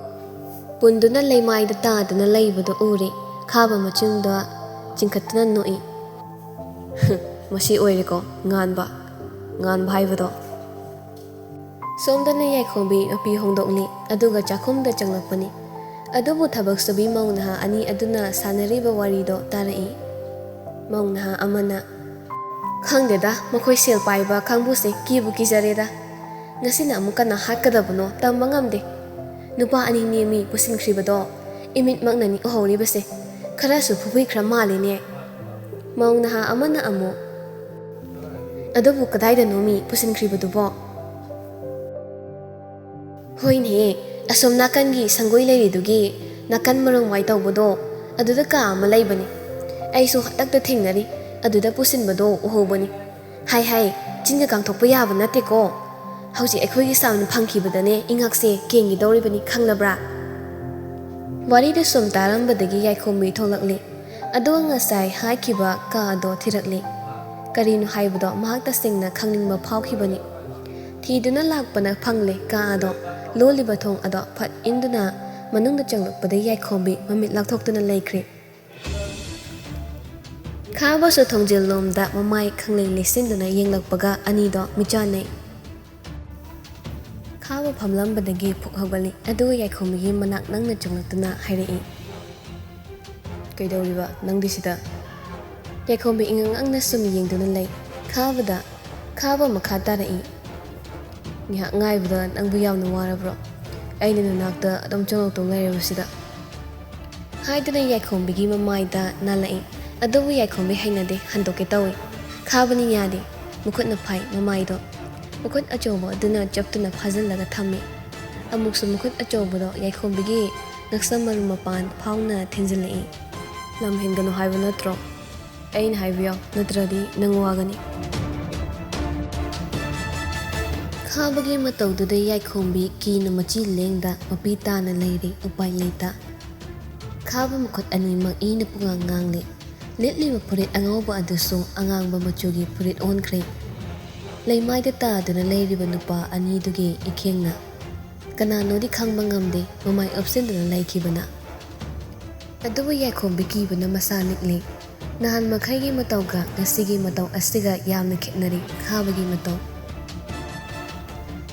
ꯄꯨꯟꯗꯨꯅ ꯂꯩꯃꯥꯏꯗ ꯇꯥꯗꯨꯅ ꯂꯩꯕꯗꯨ ꯎꯔꯦ꯫ ꯈꯥꯕ ꯃꯆꯤꯟꯗ ꯆꯤꯡꯈꯠꯇꯨꯅ ꯅꯣꯛꯏ꯫ "ꯃꯁꯤ ꯑꯣꯏꯔꯦꯀꯣ ꯉꯥꯟꯕ, ꯉꯥꯟꯕ ꯍꯥꯏꯕꯗꯣ꯫" ꯁꯣꯝꯗꯅ ꯌꯥꯏꯈꯣꯝꯕꯤ ꯃꯄꯤ ꯍꯣꯡꯗꯣꯛꯂꯤ, ꯑꯗꯨꯒ ꯆꯥꯛꯈꯨꯝꯗ ꯆꯪꯂꯛꯄꯅꯤ꯫ ꯑꯗꯨꯕꯨ ꯊꯕꯛ ꯁꯨꯕꯤ ꯃꯧ ꯅꯍꯥ ꯑꯅꯤ ꯑꯗꯨꯅ ꯁꯥꯟꯅꯔꯤꯕ ꯋꯥꯔꯤꯗꯣ ꯇꯥꯔꯛꯏ꯫ ꯃꯧ ꯅꯍꯥ ꯑꯃꯅ, "ꯈꯪꯗꯦꯗ, ꯃꯈꯣꯏ ꯁꯦꯜ ꯄꯥꯏꯕ ꯀꯥꯡꯕꯨꯁꯦ ꯀꯤꯕꯨ ꯀꯤꯖꯔꯦꯗ꯫ ꯉꯁꯤꯅ ꯑꯃꯨꯛ ꯀꯅꯥ ꯍꯥꯠꯀꯗꯕꯅꯣ ꯇꯝꯕ ꯉꯝꯗꯦ꯫ ꯅꯨꯄꯥ ꯑꯅꯤ ꯅꯦꯝꯃꯤ ꯄꯨꯁꯤꯟꯈ꯭ꯔꯤꯕꯗꯣ, ꯏꯃꯤꯠꯃꯛꯅꯅꯤ ꯎꯍꯧꯔꯤꯕꯁꯦ꯫ ꯈꯔꯁꯨ ꯐꯨꯕꯤꯈ꯭ꯔ ꯃꯥꯜꯂꯤꯅꯦ"꯫ ꯃꯧ ꯅꯍꯥ ꯑꯃꯅ ꯑꯃꯨꯛ, "ꯑꯗꯨꯕꯨ ꯀꯗꯥꯏꯗꯅꯣ ꯃꯤ ꯄꯨꯁꯤꯟꯈ꯭ꯔꯤꯕꯗꯨꯕꯣ?" "ꯍꯣꯏꯅꯦ, ꯑꯁꯣꯝ ꯅꯥꯀꯟꯒꯤ ꯁꯪꯒꯣꯏ ꯂꯩꯔꯤꯗꯨꯒꯤ ꯅꯥꯀꯟ ꯃꯔꯣꯝ ꯋꯥꯏ ꯇꯧꯕꯗꯣ, ꯑꯗꯨꯗ ꯀꯥ ꯑꯃ ꯂꯩꯕꯅꯤ꯫ ꯑꯩꯁꯨ ꯍꯟꯗꯛꯇ ꯊꯦꯡꯅꯔꯤ, ꯑꯗꯨꯗ ꯄꯨꯁꯤꯟꯕꯗꯣ ꯎꯍꯧꯕꯅꯤ꯫ ꯍꯥꯏ ꯍꯥꯏ, ꯆꯤꯟꯒ ꯀꯥꯡꯊꯣꯛꯄ ꯌꯥꯕ ꯅꯠꯇꯦꯀꯣ꯫ ꯍꯧꯖꯤꯛ ꯑꯩꯈꯣꯏꯒꯤ ꯁꯥꯎꯟ ꯐꯪꯈꯤꯕꯗꯅꯦ ꯏꯉꯥꯛꯁꯦ ꯀꯦꯟꯒꯦ ꯇꯧꯔꯤꯕꯅꯤ, ꯈꯪꯂꯕ꯭ꯔꯥ?" ꯋꯥꯔꯤꯗꯨ ꯁꯨꯝ ꯇꯥꯔꯝꯕꯗꯒꯤ ꯌꯥꯏꯈꯣꯝꯕꯤ ꯊꯣꯛꯂꯛꯂꯤ꯫ ꯑꯗꯨꯒ ꯉꯁꯥꯏ ꯍꯥꯏꯈꯤꯕ ꯀꯥ ꯑꯗꯣ ꯊꯤꯔꯛꯂꯤ꯫ ꯀꯔꯤꯅꯣ ꯍꯥꯏꯕꯗꯣ ꯃꯍꯥꯛ ꯇꯁꯦꯡꯅ ꯈꯪꯅꯤꯡꯕ ꯐꯥꯎꯈꯤꯕꯅꯤ꯫ ꯊꯤꯗꯨꯅ ꯂꯥꯛꯄꯅ ꯐꯪꯂꯦ ꯀꯥ ꯑꯗꯣ꯫ ꯂꯣꯜꯂꯤꯕ ꯊꯣꯡ ꯑꯗꯣ ꯐꯠ ꯏꯟꯗꯨꯅ ꯃꯅꯨꯡꯗ ꯆꯪꯂꯛꯄꯗ ꯌꯥꯏꯈꯣꯝꯕꯤ ꯃꯃꯤꯠ ꯂꯥꯎꯊꯣꯛꯇꯨꯅ ꯂꯩꯈ꯭ꯔꯦ꯫ ꯈꯥꯕꯁꯨ ꯊꯣꯡꯖꯤꯜ ꯂꯣꯝꯗ ꯃꯃꯥꯏ ꯈꯪꯂꯩ ꯂꯩꯁꯤꯟꯗꯨꯅ ꯌꯦꯡꯂꯛꯄꯒ ꯑꯅꯤꯗꯣ ꯃꯤꯆꯥꯟꯅꯩ꯫ ꯈꯥꯕ ꯐꯝꯂꯝꯕꯗꯒꯤ ꯐꯨꯛ ꯍꯧꯒꯠꯂꯤ, ꯑꯗꯨꯒ ꯌꯥꯏꯈꯣꯝꯕꯤꯒꯤ ꯃꯅꯥꯛ ꯅꯪꯅ ꯆꯪꯂꯛꯇꯨꯅ ꯍꯥꯏꯔꯛꯏ, "ꯀꯩꯗꯧꯔꯤꯕ ꯅꯪꯗꯤ ꯁꯤꯗ?" ꯌꯥꯏꯈꯣꯝꯕꯤ ꯏꯉꯛ ꯉꯛꯅ ꯁꯨꯝ ꯌꯦꯡꯗꯨꯅ ꯂꯩ꯫ ꯈꯥꯕꯗ, ꯈꯥꯕ ꯃꯈꯥ ꯇꯥꯔꯛꯏ, "ꯉꯥꯏꯍꯥꯛ ꯉꯥꯏꯕꯗ ꯅꯪꯕꯨ ꯌꯥꯝꯅ ꯋꯥꯔꯕ꯭ꯔꯣ? ꯑꯩꯅ ꯅꯅꯥꯛꯇ ꯑꯗꯨꯝ ꯆꯪꯂꯛꯇꯧ ꯂꯩꯔꯕꯁꯤꯗ?" ꯍꯥꯏꯗꯨꯅ ꯌꯥꯏꯈꯣꯝꯕꯤꯒꯤ ꯃꯃꯥꯏꯗ ꯅꯥꯜꯂꯛꯏ꯫ ꯑꯗꯨꯕꯨ ꯌꯥꯏꯈꯣꯝꯕꯤ ꯍꯩꯅꯗꯦ, ꯍꯟꯗꯣꯛꯀꯦ ꯇꯧꯏ꯫ ꯈꯥꯕꯅꯤ ꯌꯥꯗꯦ꯫ ꯃꯈꯨꯠꯅ ꯐꯥꯏ ꯃꯃꯥꯏꯗꯣ꯫ ꯃꯈꯨꯠ ꯑꯆꯧꯕ ꯑꯗꯨꯅ ꯆꯞꯇꯨꯅ ꯐꯥꯖꯤꯜꯂꯒ ꯊꯝꯃꯤ꯫ ꯑꯃꯨꯛꯁꯨ ꯃꯈꯨꯠ ꯑꯆꯧꯕꯗꯣ ꯌꯥꯏꯈꯣꯝꯕꯤꯒꯤ ꯉꯛꯁꯝ ꯃꯔꯨ ꯃꯄꯥꯟ ꯐꯥꯎꯅ ꯊꯤꯟꯖꯤꯜꯂꯛꯏ꯫ "ꯂꯝ ꯍꯦꯟꯒꯅꯨ ꯍꯥꯏꯕ ꯅꯠꯇ꯭ꯔꯣ? ꯑꯩꯅ ꯍꯥꯏꯕ ꯌꯥꯎ, ꯅꯠꯇ꯭ꯔꯗꯤ ꯅꯪ ꯋꯥꯒꯅꯤ"꯫ ꯈꯥꯕꯒꯤ ꯃꯇꯧꯗꯨꯗ ꯌꯥꯏꯈꯣꯝꯕꯤ ꯀꯤꯅ ꯃꯆꯤ ꯂꯦꯡꯗ ꯃꯄꯤ ꯇꯥꯅ ꯂꯩꯔꯦ, ꯎꯄꯥꯏ ꯂꯩꯇ꯫ ꯈꯥꯕ ꯃꯈꯨꯠ ꯑꯅꯤꯃꯛ ꯏꯅ ꯄꯨꯡꯉꯥꯡ ꯉꯥꯡꯂꯤ꯫ ꯂꯤꯠꯂꯤꯕ ꯐꯨꯔꯤꯠ ꯑꯉꯧꯕ ꯑꯗꯨꯁꯨ ꯑꯉꯥꯡꯕ ꯃꯆꯨꯒꯤ ꯐꯨꯔꯤꯠ ꯑꯣꯟꯈ꯭ꯔꯦ꯫ ꯂꯩꯃꯥꯏꯗ ꯇꯥꯗꯨꯅ ꯂꯩꯔꯤꯕ ꯅꯨꯄꯥ ꯑꯅꯤꯗꯨꯒꯤ ꯏꯈꯦꯡꯅ ꯀꯅꯥꯅꯣꯗꯤ ꯈꯪꯕ ꯉꯝꯗꯦ, ꯃꯃꯥꯏ ꯑꯣꯞꯁꯤꯟꯗꯨꯅ ꯂꯩꯈꯤꯕꯅ꯫ ꯑꯗꯨꯕꯨ ꯌꯥꯏꯈꯣꯝꯕꯤ ꯀꯤꯕꯅ ꯃꯁꯥ ꯅꯤꯛꯂꯤ꯫ ꯅꯍꯥꯟ ꯃꯈꯩꯒꯤ ꯃꯇꯧꯒ ꯉꯁꯤꯒꯤ ꯃꯇꯧ ꯑꯁꯤꯒ ꯌꯥꯝꯅ ꯈꯦꯠꯅꯔꯤ ꯈꯥꯕꯒꯤ ꯃꯇꯧ꯫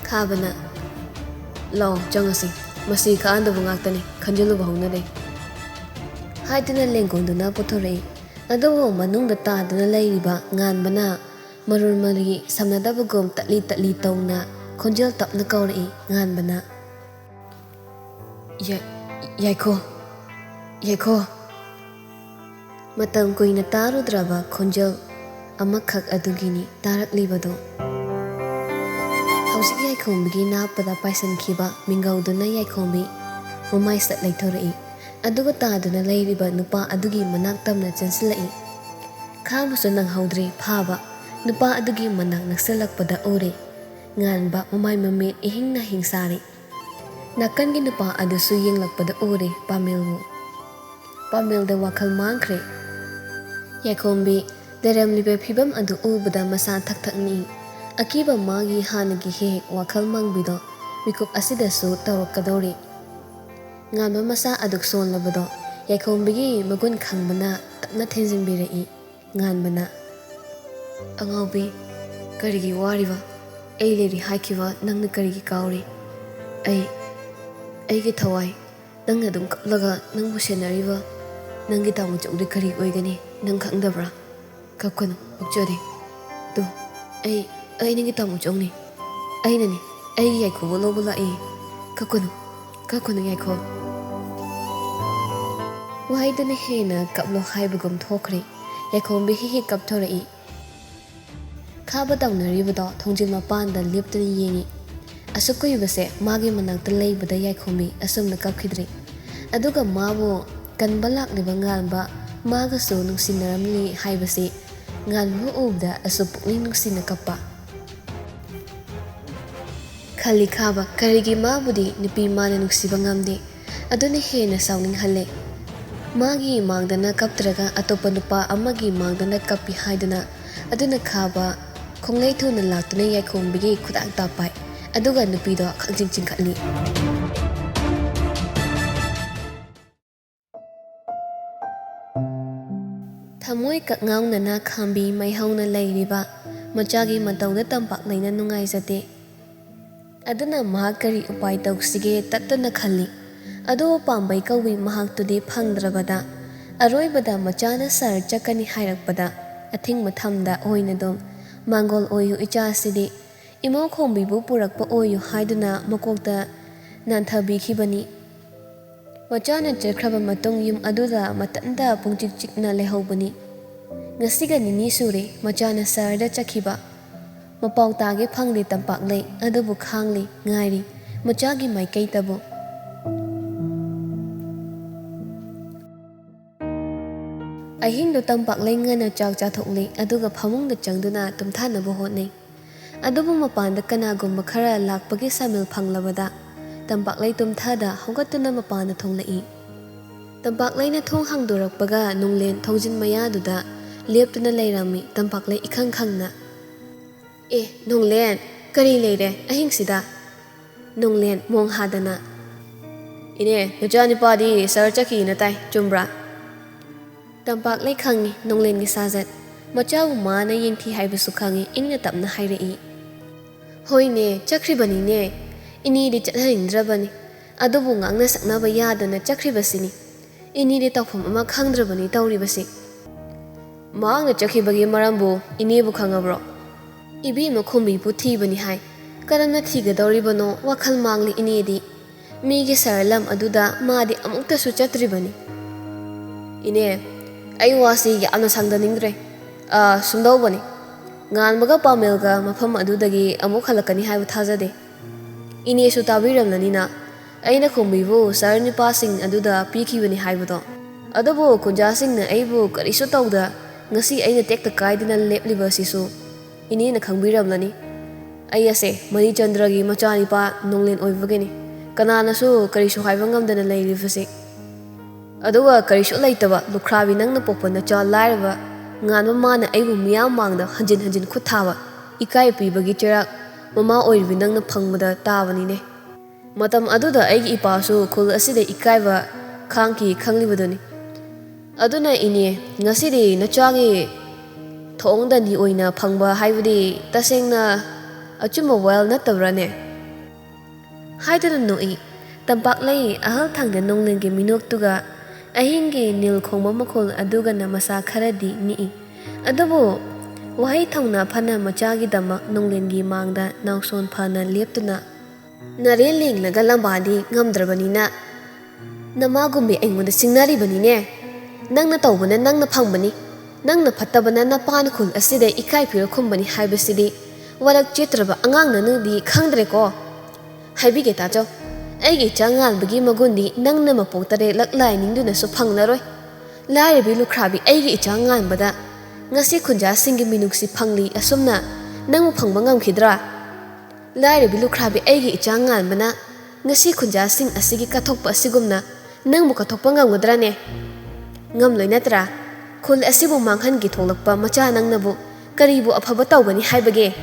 ꯈꯥꯕꯅ, "ꯂꯥꯎ, ꯆꯪꯉꯁꯤ꯫ ꯃꯁꯤ ꯀꯥꯟꯗꯕ ꯉꯥꯛꯇꯅꯤ, ꯈꯟꯖꯤꯜꯂꯨꯕ ꯍꯧꯅꯗꯦ" ꯍꯥꯏꯗꯨꯅ ꯂꯦꯡꯒꯣꯟꯗꯨꯅ ꯄꯨꯊꯣꯔꯛꯏ꯫ ꯑꯗꯨꯕꯨ ꯃꯅꯨꯡꯗ ꯇꯥꯗꯨꯅ ꯂꯩꯔꯤꯕ ꯉꯥꯟꯕꯅ ꯃꯔꯨ ꯃꯔꯤ ꯁꯝꯅꯗꯕꯒꯨꯝ ꯇꯠꯂꯤ ꯇꯠꯂꯤ ꯇꯧꯅ ꯈꯣꯟꯖꯦꯜ ꯇꯞꯅ ꯀꯧꯔꯛꯏ꯫ ꯉꯥꯟꯕꯅ, "ꯌꯥꯏ-, ꯌꯥꯏꯈꯣ, ꯌꯥꯏꯈꯣ!" ꯃꯇꯝ ꯀꯨꯏꯅ ꯇꯥꯔꯨꯗ꯭ꯔꯕ ꯈꯣꯟꯖꯦꯜ ꯑꯃꯈꯛ ꯑꯗꯨꯒꯤꯅꯤ ꯇꯥꯔꯛꯂꯤꯕꯗꯨ꯫ ꯍꯧꯖꯤꯛ ꯌꯥꯏꯈꯣꯝꯕꯤꯒꯤ ꯅꯥꯞꯄꯗ ꯄꯥꯏꯁꯤꯟꯈꯤꯕ ꯃꯤꯡꯒꯧꯗꯨꯅ ꯌꯥꯏꯈꯣꯝꯕꯤ ꯃꯃꯥꯏ ꯁꯠ ꯂꯩꯊꯣꯔꯛꯏ꯫ ꯑꯗꯨꯒ ꯇꯥꯗꯨꯅ ꯂꯩꯔꯤꯕ ꯅꯨꯄꯥ ꯑꯗꯨꯒꯤ ꯃꯅꯥꯛ ꯇꯝꯅ ꯆꯦꯟꯁꯤꯜꯂꯛꯏ꯫ ꯈꯥꯡꯕꯁꯨ ꯅꯪꯍꯧꯗ꯭ꯔꯦ ꯐꯥꯕ꯫ ꯅꯨꯄꯥ ꯑꯗꯨꯒꯤ ꯃꯅꯥꯛ ꯅꯛꯁꯤꯜꯂꯛꯄꯗ ꯎꯔꯦ꯫ ꯉꯥꯟꯕ ꯃꯃꯥꯏ ꯃꯃꯤꯠ ꯏꯍꯤꯡ ꯅꯥꯍꯤꯡ ꯁꯥꯔꯤ꯫ ꯅꯥꯀꯟꯒꯤ ꯅꯨꯄꯥ ꯑꯗꯨꯁꯨ ꯌꯦꯡꯂꯛꯄꯗ ꯎꯔꯦ ꯄꯥꯃꯦꯜꯕꯨ꯫ ꯄꯥꯃꯦꯜꯗ ꯋꯥꯈꯜ ꯃꯥꯡꯈ꯭ꯔꯦ꯫ ꯌꯥꯏꯈꯣꯝꯕꯤ ꯂꯩꯔꯝꯂꯤꯕ ꯐꯤꯕꯝ ꯑꯗꯨ ꯎꯕꯗ ꯃꯁꯥ ꯊꯛ ꯊꯛ ꯅꯤꯛꯏ꯫ ꯑꯀꯤꯕ ꯃꯥꯒꯤ ꯍꯥꯟꯅꯒꯤ ꯍꯦꯛ ꯍꯦꯛ ꯋꯥꯈꯜ ꯃꯪꯕꯤꯗꯣ ꯃꯤꯀꯨꯞ ꯑꯁꯤꯗꯁꯨ ꯇꯧꯔꯛꯀꯗꯧꯔꯤ꯫ ꯉꯥꯟꯕ ꯃꯁꯥ ꯑꯗꯨꯛ ꯁꯣꯜꯂꯕꯗꯣ ꯌꯥꯏꯈꯣꯝꯕꯤꯒꯤ ꯃꯒꯨꯟ ꯈꯪꯕꯅ ꯇꯞꯅ ꯊꯦꯝꯖꯤꯟꯕꯤꯔꯛꯏ꯫ ꯉꯥꯟꯕꯅ, "ꯑꯉꯥꯎꯕꯤ, ꯀꯔꯤꯒꯤ ꯋꯥꯔꯤꯕ? ꯑꯩ ꯂꯩꯔꯤ ꯍꯥꯏꯈꯤꯕ ꯅꯪꯅ ꯀꯔꯤꯒꯤ ꯀꯥꯎꯔꯤ? ꯑꯩ, ꯑꯩꯒꯤ ꯊꯋꯥꯏ, ꯅꯪꯅ ꯑꯗꯨꯝ ꯀꯞꯂꯒ ꯅꯪꯕꯨ ꯁꯦꯟꯅꯔꯤꯕ ꯅꯪꯒꯤ ꯇꯥꯃꯣꯆꯧꯗꯤ ꯀꯔꯤ ꯑꯣꯏꯒꯅꯤ? ꯅꯪ ꯈꯪꯗꯕ꯭ꯔꯥ? ꯀꯞꯀꯅꯨ, ꯑꯣꯛꯆꯔꯤ꯫ ꯇꯨ, ꯑꯩ, ꯑꯩ ꯅꯪꯒꯤ ꯇꯥꯃꯣꯆꯧꯅꯤ꯫ ꯑꯩꯅꯅꯤ, ꯑꯩꯒꯤ ꯌꯥꯏꯈꯣꯕꯨ ꯂꯧꯕ ꯂꯥꯛꯏ꯫ ꯀꯞꯀꯅꯨ, ꯀꯞꯀꯅꯨ ꯌꯥꯏꯈꯣ꯫" ꯋꯥꯍꯩꯗꯨꯅ ꯍꯦꯟꯅ ꯀꯞꯂꯣ ꯍꯥꯏꯕꯒꯨꯝ ꯊꯣꯛꯈ꯭ꯔꯦ꯫ ꯌꯥꯏꯈꯣꯝꯕꯤ ꯍꯤ ꯍꯤ ꯀꯞꯊꯣꯔꯛꯏ꯫ ꯈꯥꯕ ꯇꯧꯅꯔꯤꯕꯗꯣ ꯊꯣꯡꯖꯤꯜ ꯃꯄꯥꯟꯗ ꯂꯦꯞꯇꯨꯅ ꯌꯦꯡꯉꯤ꯫ ꯑꯁꯨꯛ ꯀꯨꯏꯕꯁꯦ ꯃꯥꯒꯤ ꯃꯅꯥꯛꯇ ꯂꯩꯕꯗ ꯌꯥꯏꯈꯣꯝꯕꯤ ꯑꯁꯨꯝꯅ ꯀꯞꯈꯤꯗ꯭ꯔꯤ꯫ ꯑꯗꯨꯒ ꯃꯥꯕꯨ ꯀꯟꯕ ꯂꯥꯛꯂꯤꯕ ꯉꯥꯟꯕ ꯃꯥꯒꯁꯨ ꯅꯨꯡꯁꯤꯅꯔꯝꯂꯤ ꯍꯥꯏꯕꯁꯤ ꯉꯥꯟꯕꯕꯨ ꯎꯕꯗ ꯑꯁꯨꯛ ꯄꯨꯛꯅꯤꯡ ꯅꯨꯡꯁꯤꯅ ꯀꯞꯄ꯫ ꯈꯜꯂꯤ ꯈꯥꯕ, ꯀꯔꯤꯒꯤ ꯃꯥꯕꯨꯗꯤ ꯅꯨꯄꯤ ꯃꯥꯅ ꯅꯨꯡꯁꯤꯕ ꯉꯝꯗꯦ? ꯑꯗꯨꯅ ꯍꯦꯟꯅ ꯁꯥꯎꯅꯤꯡꯍꯜꯂꯦ꯫ ꯃꯥꯒꯤ ꯏꯃꯥꯡꯗꯅ ꯀꯞꯇ꯭ꯔꯒ ꯑꯇꯣꯞꯄ ꯅꯨꯄꯥ ꯑꯃꯒꯤ ꯃꯥꯡꯗꯅ ꯀꯞꯄꯤ ꯍꯥꯏꯗꯨꯅ꯫ ꯑꯗꯨꯅ ꯈꯥꯕ ꯈꯣꯡꯂꯩ ꯊꯨꯅ ꯂꯥꯛꯇꯨꯅ ꯌꯥꯏꯈꯣꯝꯕꯤꯒꯤ ꯈꯨꯗꯥꯡ ꯇꯥ ꯄꯥꯏ꯫ ꯑꯗꯨꯒ ꯅꯨꯄꯤꯗꯣ ꯈꯪꯆꯤꯡ ꯆꯤꯡꯈꯠꯂꯤ꯫ ꯊꯃꯣꯏ ꯀꯛꯉꯥꯎꯅꯅ ꯈꯥꯝꯕꯤ ꯃꯩꯍꯧꯅ ꯂꯩꯔꯤꯕ ꯃꯆꯥꯒꯤ ꯃꯇꯧꯗ ꯇꯝꯄꯥꯛ ꯂꯩꯅ ꯅꯨꯡꯉꯥꯏꯖꯗꯦ꯫ ꯑꯗꯨꯅ ꯃꯍꯥꯛ ꯀꯔꯤ ꯎꯄꯥꯏ ꯇꯧꯁꯤꯒꯦ ꯇꯠꯇꯅ ꯈꯜꯂꯤ꯫ ꯑꯗꯨꯕꯨ ꯄꯥꯝꯕꯩ ꯀꯧꯕꯤ ꯃꯍꯥꯛꯇꯨꯗꯤ ꯐꯪꯗ꯭ꯔꯕꯗ ꯑꯔꯣꯏꯕꯗ ꯃꯆꯥꯅ ꯁꯍꯔ ꯆꯠꯀꯅꯤ ꯍꯥꯏꯔꯛꯄꯗ ꯑꯊꯤꯡ ꯃꯊꯝꯗ ꯑꯣꯏꯅ ꯑꯗꯨꯝ ꯃꯥꯡꯒꯣꯜ ꯑꯣꯏꯌꯨ ꯏꯆꯥꯁꯤꯗꯤ, ꯏꯃꯧ ꯈꯣꯝꯕꯤꯕꯨ ꯄꯨꯔꯛꯄ ꯑꯣꯏꯌꯨ ꯍꯥꯏꯗꯨꯅ ꯃꯀꯣꯛꯇ ꯅꯥꯟꯊꯕꯤꯈꯤꯕꯅꯤ꯫ ꯃꯆꯥꯅ ꯆꯠꯈ꯭ꯔꯕ ꯃꯇꯨꯡ ꯌꯨꯝ ꯑꯗꯨꯗ ꯃꯊꯟꯇ ꯄꯨꯡꯆꯤꯛ ꯆꯤꯛꯅ ꯂꯩꯍꯧꯕꯅꯤ꯫ ꯉꯁꯤꯒ ꯅꯤꯅꯤ ꯁꯨꯔꯦ ꯃꯆꯥꯅ ꯁꯍꯔꯗ ꯆꯠꯈꯤꯕ꯫ ꯃꯄꯥꯎ ꯇꯥꯒꯦ ꯐꯪꯗꯦ ꯇꯝꯄꯥꯛꯂꯩ, ꯑꯗꯨꯕꯨ ꯈꯥꯡꯂꯤ, ꯉꯥꯏꯔꯤ ꯃꯆꯥꯒꯤ ꯃꯥꯏꯀꯩꯇꯕꯨ꯫ ꯑꯍꯤꯡꯗꯨ ꯇꯝꯄꯥꯛꯂꯩ ꯉꯟꯅ ꯆꯥꯛ ꯆꯥꯊꯣꯛꯂꯤ, ꯑꯗꯨꯒ ꯐꯃꯨꯡꯗ ꯆꯪꯗꯨꯅ ꯇꯨꯝꯊꯥꯅꯕ ꯍꯣꯠꯅꯩ꯫ ꯑꯗꯨꯕꯨ ꯃꯄꯥꯟꯗ ꯀꯅꯥꯒꯨꯝꯕ ꯈꯔ ꯂꯥꯛꯄꯒꯤ ꯁꯥꯃꯤꯜ ꯐꯪꯂꯕꯗ ꯇꯝꯄꯥꯛꯂꯩ ꯇꯨꯝꯊꯥꯗ ꯍꯧꯒꯠꯇꯨꯅ ꯃꯄꯥꯟꯗ ꯊꯣꯛꯂꯛꯏ꯫ ꯇꯝꯄꯥꯛꯂꯩꯅ ꯊꯣꯡ ꯍꯥꯡꯗꯣꯔꯛꯄꯒ ꯅꯣꯡꯂꯦꯟ ꯊꯣꯡꯖꯤꯟ ꯃꯌꯥꯗꯨꯗ ꯂꯦꯞꯇꯨꯅ ꯂꯩꯔꯝꯃꯤ ꯇꯝꯄꯥꯛꯂꯩ ꯏꯈꯪ ꯈꯪꯅ꯫ "ꯑꯦ, ꯅꯣꯡꯂꯦꯟ, ꯀꯔꯤ ꯂꯩꯔꯦ ꯑꯍꯤꯡꯁꯤꯗ?" ꯅꯣꯡꯂꯦꯟ ꯃꯣꯡ ꯍꯥꯗꯅ꯫ "ꯏꯅꯦ, ꯅꯆꯥꯅꯨꯄꯥꯗꯤ ꯁꯍꯔ ꯆꯠꯈꯤꯅ ꯇꯥꯏ, ꯆꯨꯝꯕ꯭ꯔꯥ?" ꯇꯝꯄꯥꯛꯂꯩ ꯈꯪꯉꯤ ꯅꯣꯡꯂꯦꯟꯒꯤ ꯁꯥꯖꯠ꯫ ꯃꯆꯥꯕꯨ ꯃꯥꯅ ꯌꯦꯡꯊꯤ ꯍꯥꯏꯕꯁꯨ ꯈꯪꯉꯤ, ꯏꯪꯅ ꯇꯞꯅ ꯍꯥꯏꯔꯛꯏ꯫ "ꯍꯣꯏꯅꯦ, ꯆꯠꯈ꯭ꯔꯤꯕꯅꯤꯅꯦ꯫ ꯏꯅꯦꯗꯤ ꯆꯠꯍꯟꯅꯤꯡꯗ꯭ꯔꯕꯅꯤ꯫ ꯑꯗꯨꯕꯨ ꯉꯥꯡꯅ ꯁꯛꯅꯕ ꯌꯥꯗꯅ ꯆꯠꯈ꯭ꯔꯤꯕꯁꯤꯅꯤ꯫ ꯏꯅꯦꯗꯤ ꯇꯧꯐꯝ ꯑꯃ ꯈꯪꯗ꯭ꯔꯕꯅꯤ ꯇꯧꯔꯤꯕꯁꯤ꯫" "ꯃꯍꯥꯛꯅ ꯆꯠꯈꯤꯕꯒꯤ ꯃꯔꯝꯕꯨ ꯏꯅꯦꯕꯨ ꯈꯪꯉꯕ꯭ꯔꯣ?" "ꯏꯕꯦꯝꯃ ꯈꯣꯝꯕꯤꯕꯨ ꯊꯤꯕꯅꯤ ꯍꯥꯏ꯫ ꯀꯔꯝꯅ ꯊꯤꯒꯗꯧꯔꯤꯕꯅꯣ ꯋꯥꯈꯜ ꯃꯥꯡꯂꯤ ꯏꯅꯦꯗꯤ꯫ ꯃꯤꯒꯤ ꯁꯍꯔ ꯂꯝ ꯑꯗꯨꯗ ꯃꯥꯗꯤ ꯑꯃꯨꯛꯇꯁꯨ ꯆꯠꯇ꯭ꯔꯤꯕꯅꯤ꯫" "ꯏꯅꯦ, ꯑꯩ ꯋꯥꯁꯤ ꯌꯥꯝꯅ ꯁꯥꯡꯗꯅꯤꯡꯗ꯭ꯔꯦ꯫ ꯑ, ꯁꯨꯝꯗꯧꯕꯅꯤ꯫ ꯉꯥꯟꯕꯒ ꯄꯥꯃꯦꯜꯒ ꯃꯐꯝ ꯑꯗꯨꯗꯒꯤ ꯑꯃꯨꯛ ꯍꯜꯂꯛꯀꯅꯤ ꯍꯥꯏꯕ ꯊꯥꯖꯗꯦ꯫ ꯏꯅꯦꯁꯨ ꯇꯥꯕꯤꯔꯝꯂꯅꯤꯅ, ꯑꯩꯅ ꯈꯣꯝꯕꯤꯕꯨ ꯁꯍꯔ ꯅꯨꯄꯥꯁꯤꯡ ꯑꯗꯨꯗ ꯄꯤꯈꯤꯕꯅꯤ ꯍꯥꯏꯕꯗꯣ꯫ ꯑꯗꯨꯕꯨ ꯈꯨꯟꯖꯥꯁꯤꯡꯅ ꯑꯩꯕꯨ ꯀꯔꯤꯁꯨ ꯇꯧꯗ ꯉꯁꯤ ꯑꯩꯅ ꯇꯦꯛꯇ ꯀꯥꯏꯗꯅ ꯂꯦꯞꯂꯤꯕ ꯑꯁꯤꯁꯨ ꯏꯅꯦꯅ ꯈꯪꯕꯤꯔꯝꯂꯅꯤ꯫ ꯑꯩ ꯑꯁꯦ ꯃꯅꯤꯆꯟꯗ꯭ꯔꯒꯤ ꯃꯆꯥꯅꯤꯄꯥ ꯅꯣꯡꯂꯦꯟ ꯑꯣꯏꯕꯒꯤꯅꯤ ꯀꯅꯥꯅꯁꯨ ꯀꯔꯤꯁꯨ ꯍꯥꯏꯕ ꯉꯝꯗꯅ ꯂꯩꯔꯤꯕꯁꯤ꯫" ꯑꯗꯨꯒ ꯀꯔꯤꯁꯨ ꯂꯩꯇꯕ ꯂꯨꯈ꯭ꯔꯥꯕꯤ ꯅꯪꯅ ꯄꯣꯛꯄ ꯅꯆꯥ ꯂꯥꯏꯔꯕ ꯉꯥꯟꯕ ꯃꯥꯅ ꯑꯩꯕꯨ ꯃꯤꯌꯥꯝ ꯃꯥꯡꯗ ꯍꯟꯖꯤꯟ ꯍꯟꯖꯤꯟ ꯈꯨꯠ ꯊꯥꯕ, ꯏꯀꯥꯏ ꯄꯤꯕꯒꯤ ꯆꯩꯔꯥꯛ ꯃꯃꯥ ꯑꯣꯏꯔꯤꯕꯤ ꯅꯪꯅ ꯐꯪꯕꯗ ꯇꯥꯕꯅꯤꯅꯦ꯫ ꯃꯇꯝ ꯑꯗꯨꯗ ꯑꯩꯒꯤ ꯏꯄꯥꯁꯨ ꯈꯨꯜ ꯑꯁꯤꯗ ꯏꯀꯥꯏꯕ ꯈꯥꯡꯈꯤ ꯈꯪꯂꯤꯕꯗꯨꯅꯤ꯫ ꯑꯗꯨꯅ ꯏꯅꯦ, ꯉꯁꯤꯗꯤ ꯅꯆꯥꯒꯤ ꯊꯣꯡꯗꯅꯤ ꯑꯣꯏꯅ ꯐꯪꯕ ꯍꯥꯏꯕꯗꯤ ꯇꯁꯦꯡꯅ ꯑꯆꯨꯝꯕ ꯋꯥꯌꯦꯜ ꯅꯠꯇꯕ꯭ꯔꯥꯅꯦ? ꯍꯥꯏꯗꯨꯅ ꯅꯣꯛꯏ꯫ ꯇꯝꯄꯥꯛꯂꯩ ꯑꯍꯜ ꯊꯥꯡꯗ ꯅꯣꯡꯂꯦꯟꯒꯤ ꯃꯤꯅꯣꯛꯇꯨꯒ ꯑꯍꯤꯡꯒꯤ ꯅꯤꯜ ꯈꯣꯡꯕ ꯃꯈꯣꯜ ꯑꯗꯨꯒꯅ ꯃꯁꯥ ꯈꯔꯗꯤ ꯅꯤꯛꯏ꯫ ꯑꯗꯨꯕꯨ ꯋꯥꯍꯩ ꯊꯧꯅꯥ ꯐꯅ ꯃꯆꯥꯒꯤꯗꯃꯛ ꯅꯣꯡꯂꯦꯟꯒꯤ ꯃꯥꯡꯗ ꯅꯥꯎꯁꯣꯟ ꯐꯅ ꯂꯦꯞꯇꯨꯅ, ꯅꯥꯔꯦꯟ ꯂꯦꯡꯂꯒ ꯂꯝꯕꯥꯗꯤ ꯉꯝꯗ꯭ꯔꯕꯅꯤꯅ, "ꯅꯃꯥꯒꯨꯝꯕꯤ ꯑꯩꯉꯣꯟꯗ ꯆꯤꯡꯅꯔꯤꯕꯅꯤꯅꯦ꯫ ꯅꯪꯅ ꯇꯧꯕꯅ ꯅꯪꯅ ꯐꯪꯕꯅꯤ꯫ ꯅꯪꯅ ꯐꯠꯇꯕꯅ ꯅꯄꯥꯅ ꯈꯨꯜ ꯑꯁꯤꯗ ꯏꯀꯥꯏ ꯄꯤꯔ ꯈꯨꯝꯕꯅꯤ ꯍꯥꯏꯕꯁꯤꯗꯤ ꯋꯥꯔꯛ ꯆꯦꯠꯇ꯭ꯔꯕ ꯑꯉꯥꯡ ꯅꯪꯅꯗꯤ ꯈꯪꯗ꯭ꯔꯦꯀꯣ꯫ ꯍꯥꯏꯕꯤꯒꯦ ꯇꯥꯆꯧ, ꯑꯩꯒꯤ ꯏꯆꯥ ꯉꯥꯟꯕꯒꯤ ꯃꯒꯨꯟꯗꯤ ꯅꯪꯅ ꯃꯄꯣꯛ ꯇꯔꯦꯠꯂꯛ ꯂꯥꯏ ꯅꯤꯡꯗꯨꯅꯁꯨ ꯐꯪꯂꯔꯣꯏ꯫ ꯂꯥꯏꯔꯕꯤ ꯂꯨꯈ꯭ꯔꯥꯕꯤ ꯑꯩꯒꯤ ꯏꯆꯥ ꯉꯥꯟꯕꯗ ꯉꯁꯤ ꯈꯨꯟꯖꯥꯁꯤꯡꯒꯤ ꯃꯤꯅꯨꯡꯁꯤ ꯐꯪꯂꯤ ꯑꯁꯨꯝꯅ ꯅꯪꯕꯨ ꯐꯪꯕ ꯉꯝꯈꯤꯗ꯭ꯔꯥ? ꯂꯥꯏꯔꯕꯤ ꯂꯨꯈ꯭ꯔꯥꯕꯤ ꯑꯩꯒꯤ ꯏꯆꯥ ꯉꯥꯟꯕꯅ ꯉꯁꯤ ꯈꯨꯟꯖꯥꯁꯤꯡ ꯑꯁꯤꯒꯤ ꯀꯠꯊꯣꯛꯄ ꯑꯁꯤꯒꯨꯝꯅ ꯅꯪꯕꯨ ꯀꯠꯊꯣꯛꯄ ꯉꯝꯒꯗ꯭ꯔꯥꯅꯦ? ꯉꯝꯂꯣꯏ ꯅꯠꯇ꯭ꯔꯥ? ꯈꯨꯜ ꯑꯁꯤꯕꯨ ꯃꯥꯡꯍꯟꯒꯦ ꯊꯣꯛꯂꯛꯄ ꯃꯆꯥ ꯅꯪꯅꯕꯨ ꯀꯔꯤꯕꯨ ꯑꯐꯕ ꯇꯧꯒꯅꯤ ꯍꯥꯏꯕꯒꯦ?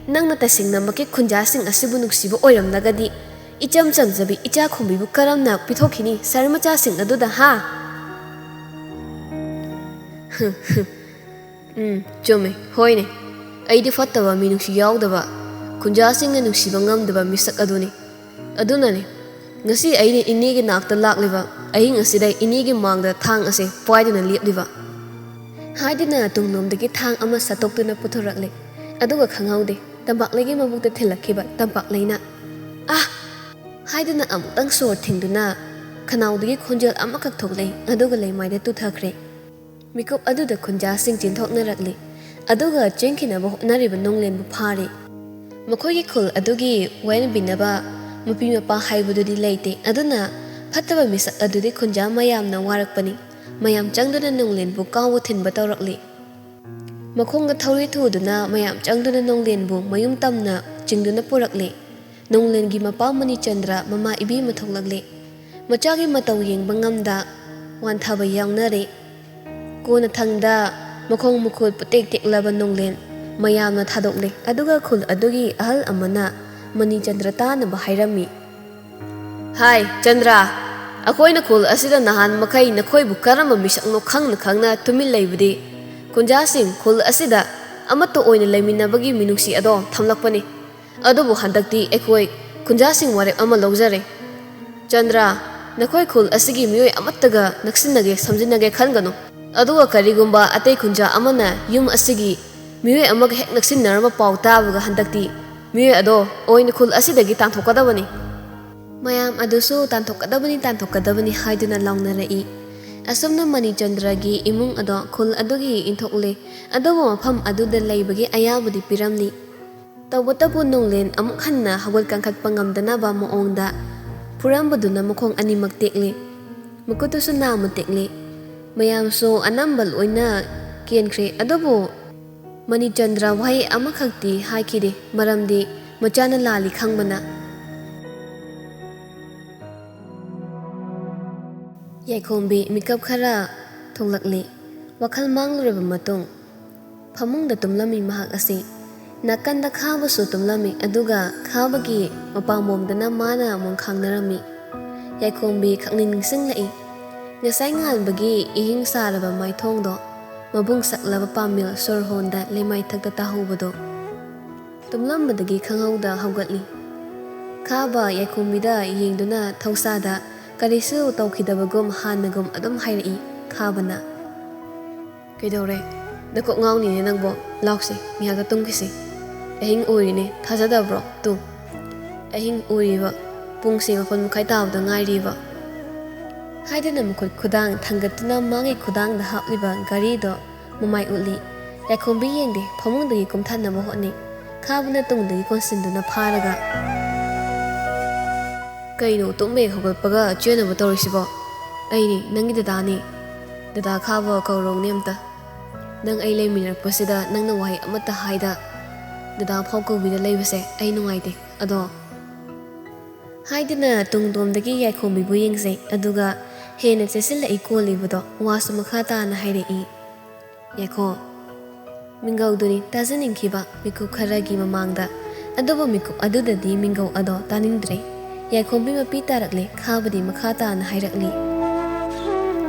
ꯅꯪꯅ ꯇꯁꯦꯡꯅꯃꯛꯀꯤ ꯈꯨꯟꯖꯥꯁꯤꯡ ꯑꯁꯤꯕꯨ ꯅꯨꯡꯁꯤꯕ ꯑꯣꯏꯔꯝꯂꯒꯗꯤ ꯏꯆꯝ ꯆꯝꯖꯕꯤ ꯏꯆꯥ ꯈꯣꯝꯕꯤꯕꯨ ꯀꯔꯝꯅ ꯄꯤꯊꯣꯛꯈꯤꯅꯤ ꯁꯍꯔ ꯃꯆꯥꯁꯤꯡ ꯑꯗꯨꯗ, ꯍꯥ? ꯎꯝ, ꯆꯨꯝꯃꯦ꯫ ꯍꯣꯏꯅꯦ, ꯑꯩꯗꯤ ꯐꯠꯇꯕ ꯃꯤꯅꯨꯡꯁꯤ ꯌꯥꯎꯗꯕ, ꯈꯨꯟꯖꯥꯁꯤꯡꯅ ꯅꯨꯡꯁꯤꯕ ꯉꯝꯗꯕ ꯃꯤꯁꯛ ꯑꯗꯨꯅꯤ꯫ ꯑꯗꯨꯅꯅꯤ ꯉꯁꯤ ꯑꯩꯅ ꯏꯅꯦꯒꯤ ꯅꯥꯛꯇ ꯂꯥꯛꯂꯤꯕ, ꯑꯍꯤꯡ ꯑꯁꯤꯗ ꯏꯅꯦꯒꯤ ꯃꯥꯡꯗ ꯊꯥꯡ ꯑꯁꯦ ꯄꯥꯏꯗꯨꯅ ꯂꯦꯞꯂꯤꯕ꯫ ꯍꯥꯏꯗꯨꯅ ꯇꯨꯡꯂꯣꯝꯗꯒꯤ ꯊꯥꯡ ꯑꯃ ꯁꯠꯇꯣꯛꯇꯨꯅ ꯄꯨꯊꯣꯔꯛꯂꯦ꯫ ꯑꯗꯨꯒ ꯈꯪꯍꯧꯗꯦ, ꯇꯝꯄꯥꯛꯂꯩꯒꯤ ꯃꯕꯨꯛꯇ ꯊꯤꯜꯂꯛꯈꯤꯕ ꯇꯝꯄꯥꯛꯂꯩꯅ, "ꯑꯥ!" ꯍꯥꯏꯗꯨꯅ ꯑꯃꯨꯛꯇꯪ ꯁꯣꯔ ꯊꯤꯡꯗꯨꯅ ꯈꯅꯥꯎꯗꯒꯤ ꯈꯣꯟꯖꯦꯜ ꯑꯃꯈꯛ ꯊꯣꯛꯂꯛꯏ, ꯑꯗꯨꯒ ꯂꯩꯃꯥꯏꯗ ꯇꯨꯊꯈ꯭ꯔꯦ꯫ ꯃꯤꯀꯨꯞ ꯑꯗꯨꯗ ꯈꯨꯟꯖꯥꯁꯤꯡ ꯆꯦꯟꯊꯣꯛꯅꯔꯛꯂꯤ, ꯑꯗꯨꯒ ꯆꯦꯟꯈꯤꯅꯕ ꯍꯣꯠꯅꯔꯤꯕ ꯅꯣꯡꯂꯦꯟꯕꯨ ꯐꯥꯔꯤ꯫ ꯃꯈꯣꯏꯒꯤ ꯈꯨꯜ ꯑꯗꯨꯒꯤ ꯋꯥꯌꯦꯟꯕꯤꯅꯕ ꯃꯄꯤ ꯃꯄꯥ ꯍꯥꯏꯕꯗꯨꯗꯤ ꯂꯩꯇꯦ, ꯑꯗꯨꯅ ꯐꯠꯇꯕ ꯃꯤꯁꯛ ꯑꯗꯨꯗꯤ ꯈꯨꯟꯖꯥ ꯃꯌꯥꯝꯅ ꯋꯥꯔꯛꯄꯅꯤ꯫ ꯃꯌꯥꯝ ꯆꯪꯗꯨꯅ ꯅꯣꯡꯂꯦꯟꯕꯨ ꯀꯥꯎꯕ ꯊꯤꯟꯕ ꯇꯧꯔꯛꯂꯤ꯫ ꯃꯈꯣꯡꯗ ꯊꯧꯔꯤ ꯊꯨꯗꯨꯅ ꯃꯌꯥꯝ ꯆꯪꯗꯨꯅ ꯅꯣꯡꯂꯦꯟꯕꯨ ꯃꯌꯨꯝ ꯇꯝꯅ ꯆꯤꯡꯗꯨꯅ ꯄꯨꯔꯛꯂꯤ꯫ ꯅꯣꯡꯂꯦꯟꯒꯤ ꯃꯄꯥ ꯃꯅꯤꯆꯟꯗ꯭ꯔ ꯃꯃꯥ ꯏꯕꯦꯝꯃ ꯊꯣꯛꯂꯛꯂꯤ꯫ ꯃꯆꯥꯒꯤ ꯃꯇꯧ ꯌꯦꯡꯕ ꯉꯝꯗ ꯋꯥꯟꯊꯕ ꯌꯥꯎꯅꯔꯦ꯫ ꯀꯣꯟꯅꯊꯪꯗ ꯃꯈꯣꯡ ꯃꯈꯨꯠ ꯄꯨꯇꯦꯛ ꯇꯦꯛꯂꯕ ꯅꯣꯡꯂꯦꯟ ꯃꯌꯥꯝꯅ ꯊꯥꯗꯣꯛꯂꯦ꯫ ꯑꯗꯨꯒ ꯈꯨꯜ ꯑꯗꯨꯒꯤ ꯑꯍꯜ ꯑꯃꯅ ꯃꯅꯤꯆꯟꯗ꯭ꯔ ꯇꯥꯅꯕ ꯍꯥꯏꯔꯝꯃꯤ꯫ "ꯍꯥꯏ ꯆꯟꯗ꯭ꯔ, ꯑꯩꯈꯣꯏꯅ ꯈꯨꯜ ꯑꯁꯤꯗ ꯅꯍꯥꯟ ꯃꯈꯩ ꯅꯈꯣꯏꯕꯨ ꯀꯔꯝꯕ ꯃꯤꯁꯛꯅꯣ ꯈꯪꯅ ꯈꯪꯅ ꯇꯨꯃꯤꯟ ꯂꯩꯕꯗꯤ? ꯈꯨꯟꯖꯥꯁꯤꯡ ꯈꯨꯜ ꯑꯁꯤꯗ ꯑꯃꯠꯇ ꯑꯣꯏꯅ ꯂꯩꯃꯤꯟꯅꯕꯒꯤ ꯃꯤꯅꯨꯡꯁꯤ ꯑꯗꯣ ꯊꯝꯂꯛꯄꯅꯤ꯫ ꯑꯗꯨꯕꯨ ꯍꯟꯗꯛꯇꯤ ꯑꯩꯈꯣꯏ ꯈꯨꯟꯖꯥꯁꯤꯡ ꯋꯥꯔꯦꯞ ꯑꯃ ꯂꯧꯖꯔꯦ꯫ ꯆꯟꯗ꯭ꯔ, ꯅꯈꯣꯏ ꯈꯨꯜ ꯑꯁꯤꯒꯤ ꯃꯤꯑꯣꯏ ꯑꯃꯠꯇꯒ ꯅꯛꯁꯤꯟꯅꯒꯦ ꯁꯝꯖꯤꯟꯅꯒꯦ ꯈꯟꯒꯅꯨ꯫ ꯑꯗꯨꯒ ꯀꯔꯤꯒꯨꯝꯕ ꯑꯇꯩ ꯈꯨꯟꯖꯥ ꯑꯃꯅ ꯌꯨꯝ ꯑꯁꯤꯒꯤ ꯃꯤꯑꯣꯏ ꯑꯃꯒ ꯍꯦꯛ ꯅꯛꯁꯤꯟꯅꯔꯝꯕ ꯄꯥꯎ ꯇꯥꯕꯒ ꯍꯟꯗꯛꯇꯤ ꯃꯤꯑꯣꯏ ꯑꯗꯣ ꯑꯣꯏꯅ ꯈꯨꯜ ꯑꯁꯤꯗꯒꯤ ꯇꯥꯟꯊꯣꯛꯀꯗꯕꯅꯤ꯫ ꯃꯌꯥꯝ ꯑꯗꯨꯁꯨ ꯇꯥꯟꯊꯣꯛꯀꯗꯕꯅꯤ, ꯇꯥꯟꯊꯣꯛꯀꯗꯕꯅꯤ ꯍꯥꯏꯗꯨꯅ ꯂꯥꯎꯅꯔꯛꯏ꯫ ꯑꯁꯨꯝꯅ ꯃꯅꯤꯆꯟꯗ꯭ꯔꯒꯤ ꯏꯃꯨꯡ ꯑꯗꯣ ꯈꯨꯜ ꯑꯗꯨꯒꯤ ꯏꯟꯊꯣꯛꯂꯦ꯫ ꯑꯗꯨꯕꯨ ꯃꯐꯝ ꯑꯗꯨꯗ ꯂꯩꯕꯒꯤ ꯑꯌꯥꯕꯗꯤ ꯄꯤꯔꯝꯂꯤ꯫ ꯇꯧꯕꯇꯕꯨ ꯅꯣꯡꯂꯦꯟ ꯑꯃꯨꯛ ꯍꯟꯅ ꯍꯧꯒꯠ ꯀꯥꯡꯈꯠꯄ ꯉꯝꯗꯅꯕ ꯃꯑꯣꯡꯗ ꯐꯨꯔꯝꯕꯗꯨꯅ ꯃꯈꯣꯡ ꯑꯅꯤꯃꯛ ꯇꯦꯛꯂꯦ꯫ ꯃꯈꯨꯠꯇꯨꯁꯨ ꯅꯥꯝꯃ ꯇꯦꯛꯂꯦ꯫ ꯃꯌꯥꯝꯁꯨ ꯑꯅꯝꯕ ꯂꯣꯏꯅ ꯀꯦꯟꯈ꯭ꯔꯦ꯫ ꯑꯗꯨꯕꯨ ꯃꯅꯤꯆꯟꯗ꯭ꯔ ꯋꯥꯍꯩ ꯑꯃꯈꯛꯇꯤ ꯍꯥꯏꯈꯤꯗꯦ, ꯃꯔꯝꯗꯤ ꯃꯆꯥꯅ ꯂꯥꯜꯂꯤ ꯈꯪꯕꯅ꯫ ꯌꯥꯏꯈꯣꯝꯕꯤ ꯃꯤꯀꯞ ꯈꯔ ꯊꯣꯛꯂꯛꯂꯤ꯫ ꯋꯥꯈꯜ ꯃꯥꯡꯂꯨꯔꯕ ꯃꯇꯨꯡ ꯐꯃꯨꯡꯗ ꯇꯨꯝꯂꯝꯃꯤ ꯃꯍꯥꯛ ꯑꯁꯤ꯫ ꯅꯥꯀꯟꯗ ꯈꯥꯕꯁꯨ ꯇꯨꯝꯂꯝꯃꯤ, ꯑꯗꯨꯒ ꯈꯥꯕꯒꯤ ꯃꯄꯥꯝꯕꯣꯝꯗꯅ ꯃꯥꯅ ꯃꯣꯟꯈꯥꯡꯅꯔꯝꯃꯤ꯫ ꯌꯥꯏꯈꯣꯝꯕꯤ ꯈꯪꯅꯤꯡ ꯅꯤꯡꯁꯤꯡꯂꯛꯏ꯫ ꯉꯁꯥꯏ ꯉꯥꯟꯕꯒꯤ ꯏꯍꯤꯡ ꯁꯥꯔꯕ ꯃꯥꯏꯊꯣꯡꯗꯣ, ꯃꯕꯨꯡ ꯁꯛꯂꯕ ꯄꯥꯝꯃꯤꯜ ꯁꯣꯔ ꯍꯣꯟꯗ ꯂꯩꯃꯥꯏꯊꯛꯇ ꯇꯥꯍꯧꯕꯗꯣ꯫ ꯇꯨꯝꯂꯝꯕꯗꯒꯤ ꯈꯪꯍꯧꯗ ꯍꯧꯒꯠꯂꯤ꯫ ꯈꯥꯕ ꯌꯥꯏꯈꯣꯝꯕꯤꯗ ꯌꯦꯡꯗꯨꯅ ꯊꯧꯁꯥꯗ ꯀꯔꯤꯁꯨ ꯇꯧꯈꯤꯗꯕꯒꯨꯝ ꯍꯥꯟꯅꯒꯨꯝ ꯑꯗꯨꯝ ꯍꯥꯏꯔꯛꯏ ꯈꯥꯕꯅ꯫ "ꯀꯩꯗꯧꯔꯦ? ꯅꯀꯣꯛ ꯉꯥꯎꯅꯤꯅꯦ ꯅꯪꯕꯣ꯫ ꯂꯥꯎꯁꯦ, ꯉꯥꯏꯍꯥꯛꯇ ꯇꯨꯝꯈꯤꯁꯤ꯫ ꯑꯍꯤꯡ ꯑꯣꯏꯔꯤꯅꯦ, ꯊꯥꯖꯗꯕ꯭ꯔꯣ? ꯇꯨ, ꯑꯍꯤꯡ ꯑꯣꯏꯔꯤꯕ, ꯄꯨꯡꯁꯦ ꯃꯥꯄꯟ ꯃꯈꯥꯏ ꯇꯥꯕꯗ ꯉꯥꯏꯔꯤꯕ꯫" ꯍꯥꯏꯗꯨꯅ ꯃꯈꯨꯠ ꯈꯨꯗꯥꯡ ꯊꯥꯡꯒꯠꯇꯨꯅ ꯃꯥꯒꯤ ꯈꯨꯗꯥꯡꯗ ꯍꯥꯞꯂꯤꯕ ꯘꯔꯤꯗꯣ ꯃꯃꯥꯏ ꯎꯠꯂꯤ꯫ ꯌꯥꯏꯈꯣꯝꯕꯤ ꯌꯦꯡꯗꯦ, ꯐꯃꯨꯡꯗꯒꯤ ꯀꯨꯝꯊꯅꯕ ꯍꯣꯠꯅꯩ꯫ ꯈꯥꯕꯅ ꯇꯨꯡꯗꯒꯤ ꯀꯣꯟꯁꯤꯟꯗꯨꯅ ꯐꯥꯔꯒ, "ꯀꯩꯅꯣ, ꯇꯨꯝꯕ ꯍꯦꯛ ꯍꯧꯒꯠꯄꯒ ꯆꯦꯟꯅꯕ ꯇꯧꯔꯤꯁꯤꯕꯣ? ꯑꯩꯅꯤ, ꯅꯪꯒꯤ ꯗꯗꯥꯅꯤ꯫ ꯗꯗꯥ ꯈꯥꯕ ꯀꯧꯔꯧꯅꯦ ꯑꯝꯇ꯫ ꯅꯪ ꯑꯩ ꯂꯩꯃꯤꯟꯅꯔꯛꯄꯁꯤꯗ ꯅꯪꯅ ꯋꯥꯍꯩ ꯑꯃꯠꯇ ꯍꯥꯏꯗ ꯗꯗꯥ ꯐꯥꯎ ꯀꯧꯕꯤꯗ ꯂꯩꯕꯁꯦ ꯑꯩ ꯅꯨꯡꯉꯥꯏꯇꯦ꯫ ꯑꯗꯣ," ꯍꯥꯏꯗꯨꯅ ꯇꯨꯡꯗꯣꯝꯗꯒꯤ ꯌꯥꯏꯈꯣꯝꯕꯤꯕꯨ ꯌꯦꯡꯖꯩ, ꯑꯗꯨꯒ ꯍꯦꯟꯅ ꯆꯦꯠꯁꯤꯜꯂꯛꯏ ꯀꯣꯜꯂꯤꯕꯗꯣ꯫ ꯋꯥꯁꯨ ꯃꯈꯥ ꯇꯥꯅ ꯍꯥꯏꯔꯛꯏ꯫ ꯌꯥꯏꯈꯣ꯫ ꯃꯤꯡꯒꯧꯗꯨꯅꯤ ꯇꯥꯖꯅꯤꯡꯈꯤꯕ ꯃꯤꯀꯨꯞ ꯈꯔꯒꯤ ꯃꯃꯥꯡꯗ, ꯑꯗꯨꯕꯨ ꯃꯤꯀꯨꯞ ꯑꯗꯨꯗꯗꯤ ꯃꯤꯡꯒꯧ ꯑꯗꯣ ꯇꯥꯅꯤꯡꯗ꯭ꯔꯦ꯫ ꯌꯥꯏꯈꯣꯝꯕꯤ ꯃꯄꯤ ꯇꯥꯔꯛꯂꯦ, ꯈꯥꯕꯗꯤ ꯃꯈꯥ ꯇꯥꯅ ꯍꯥꯏꯔꯛꯂꯤ꯫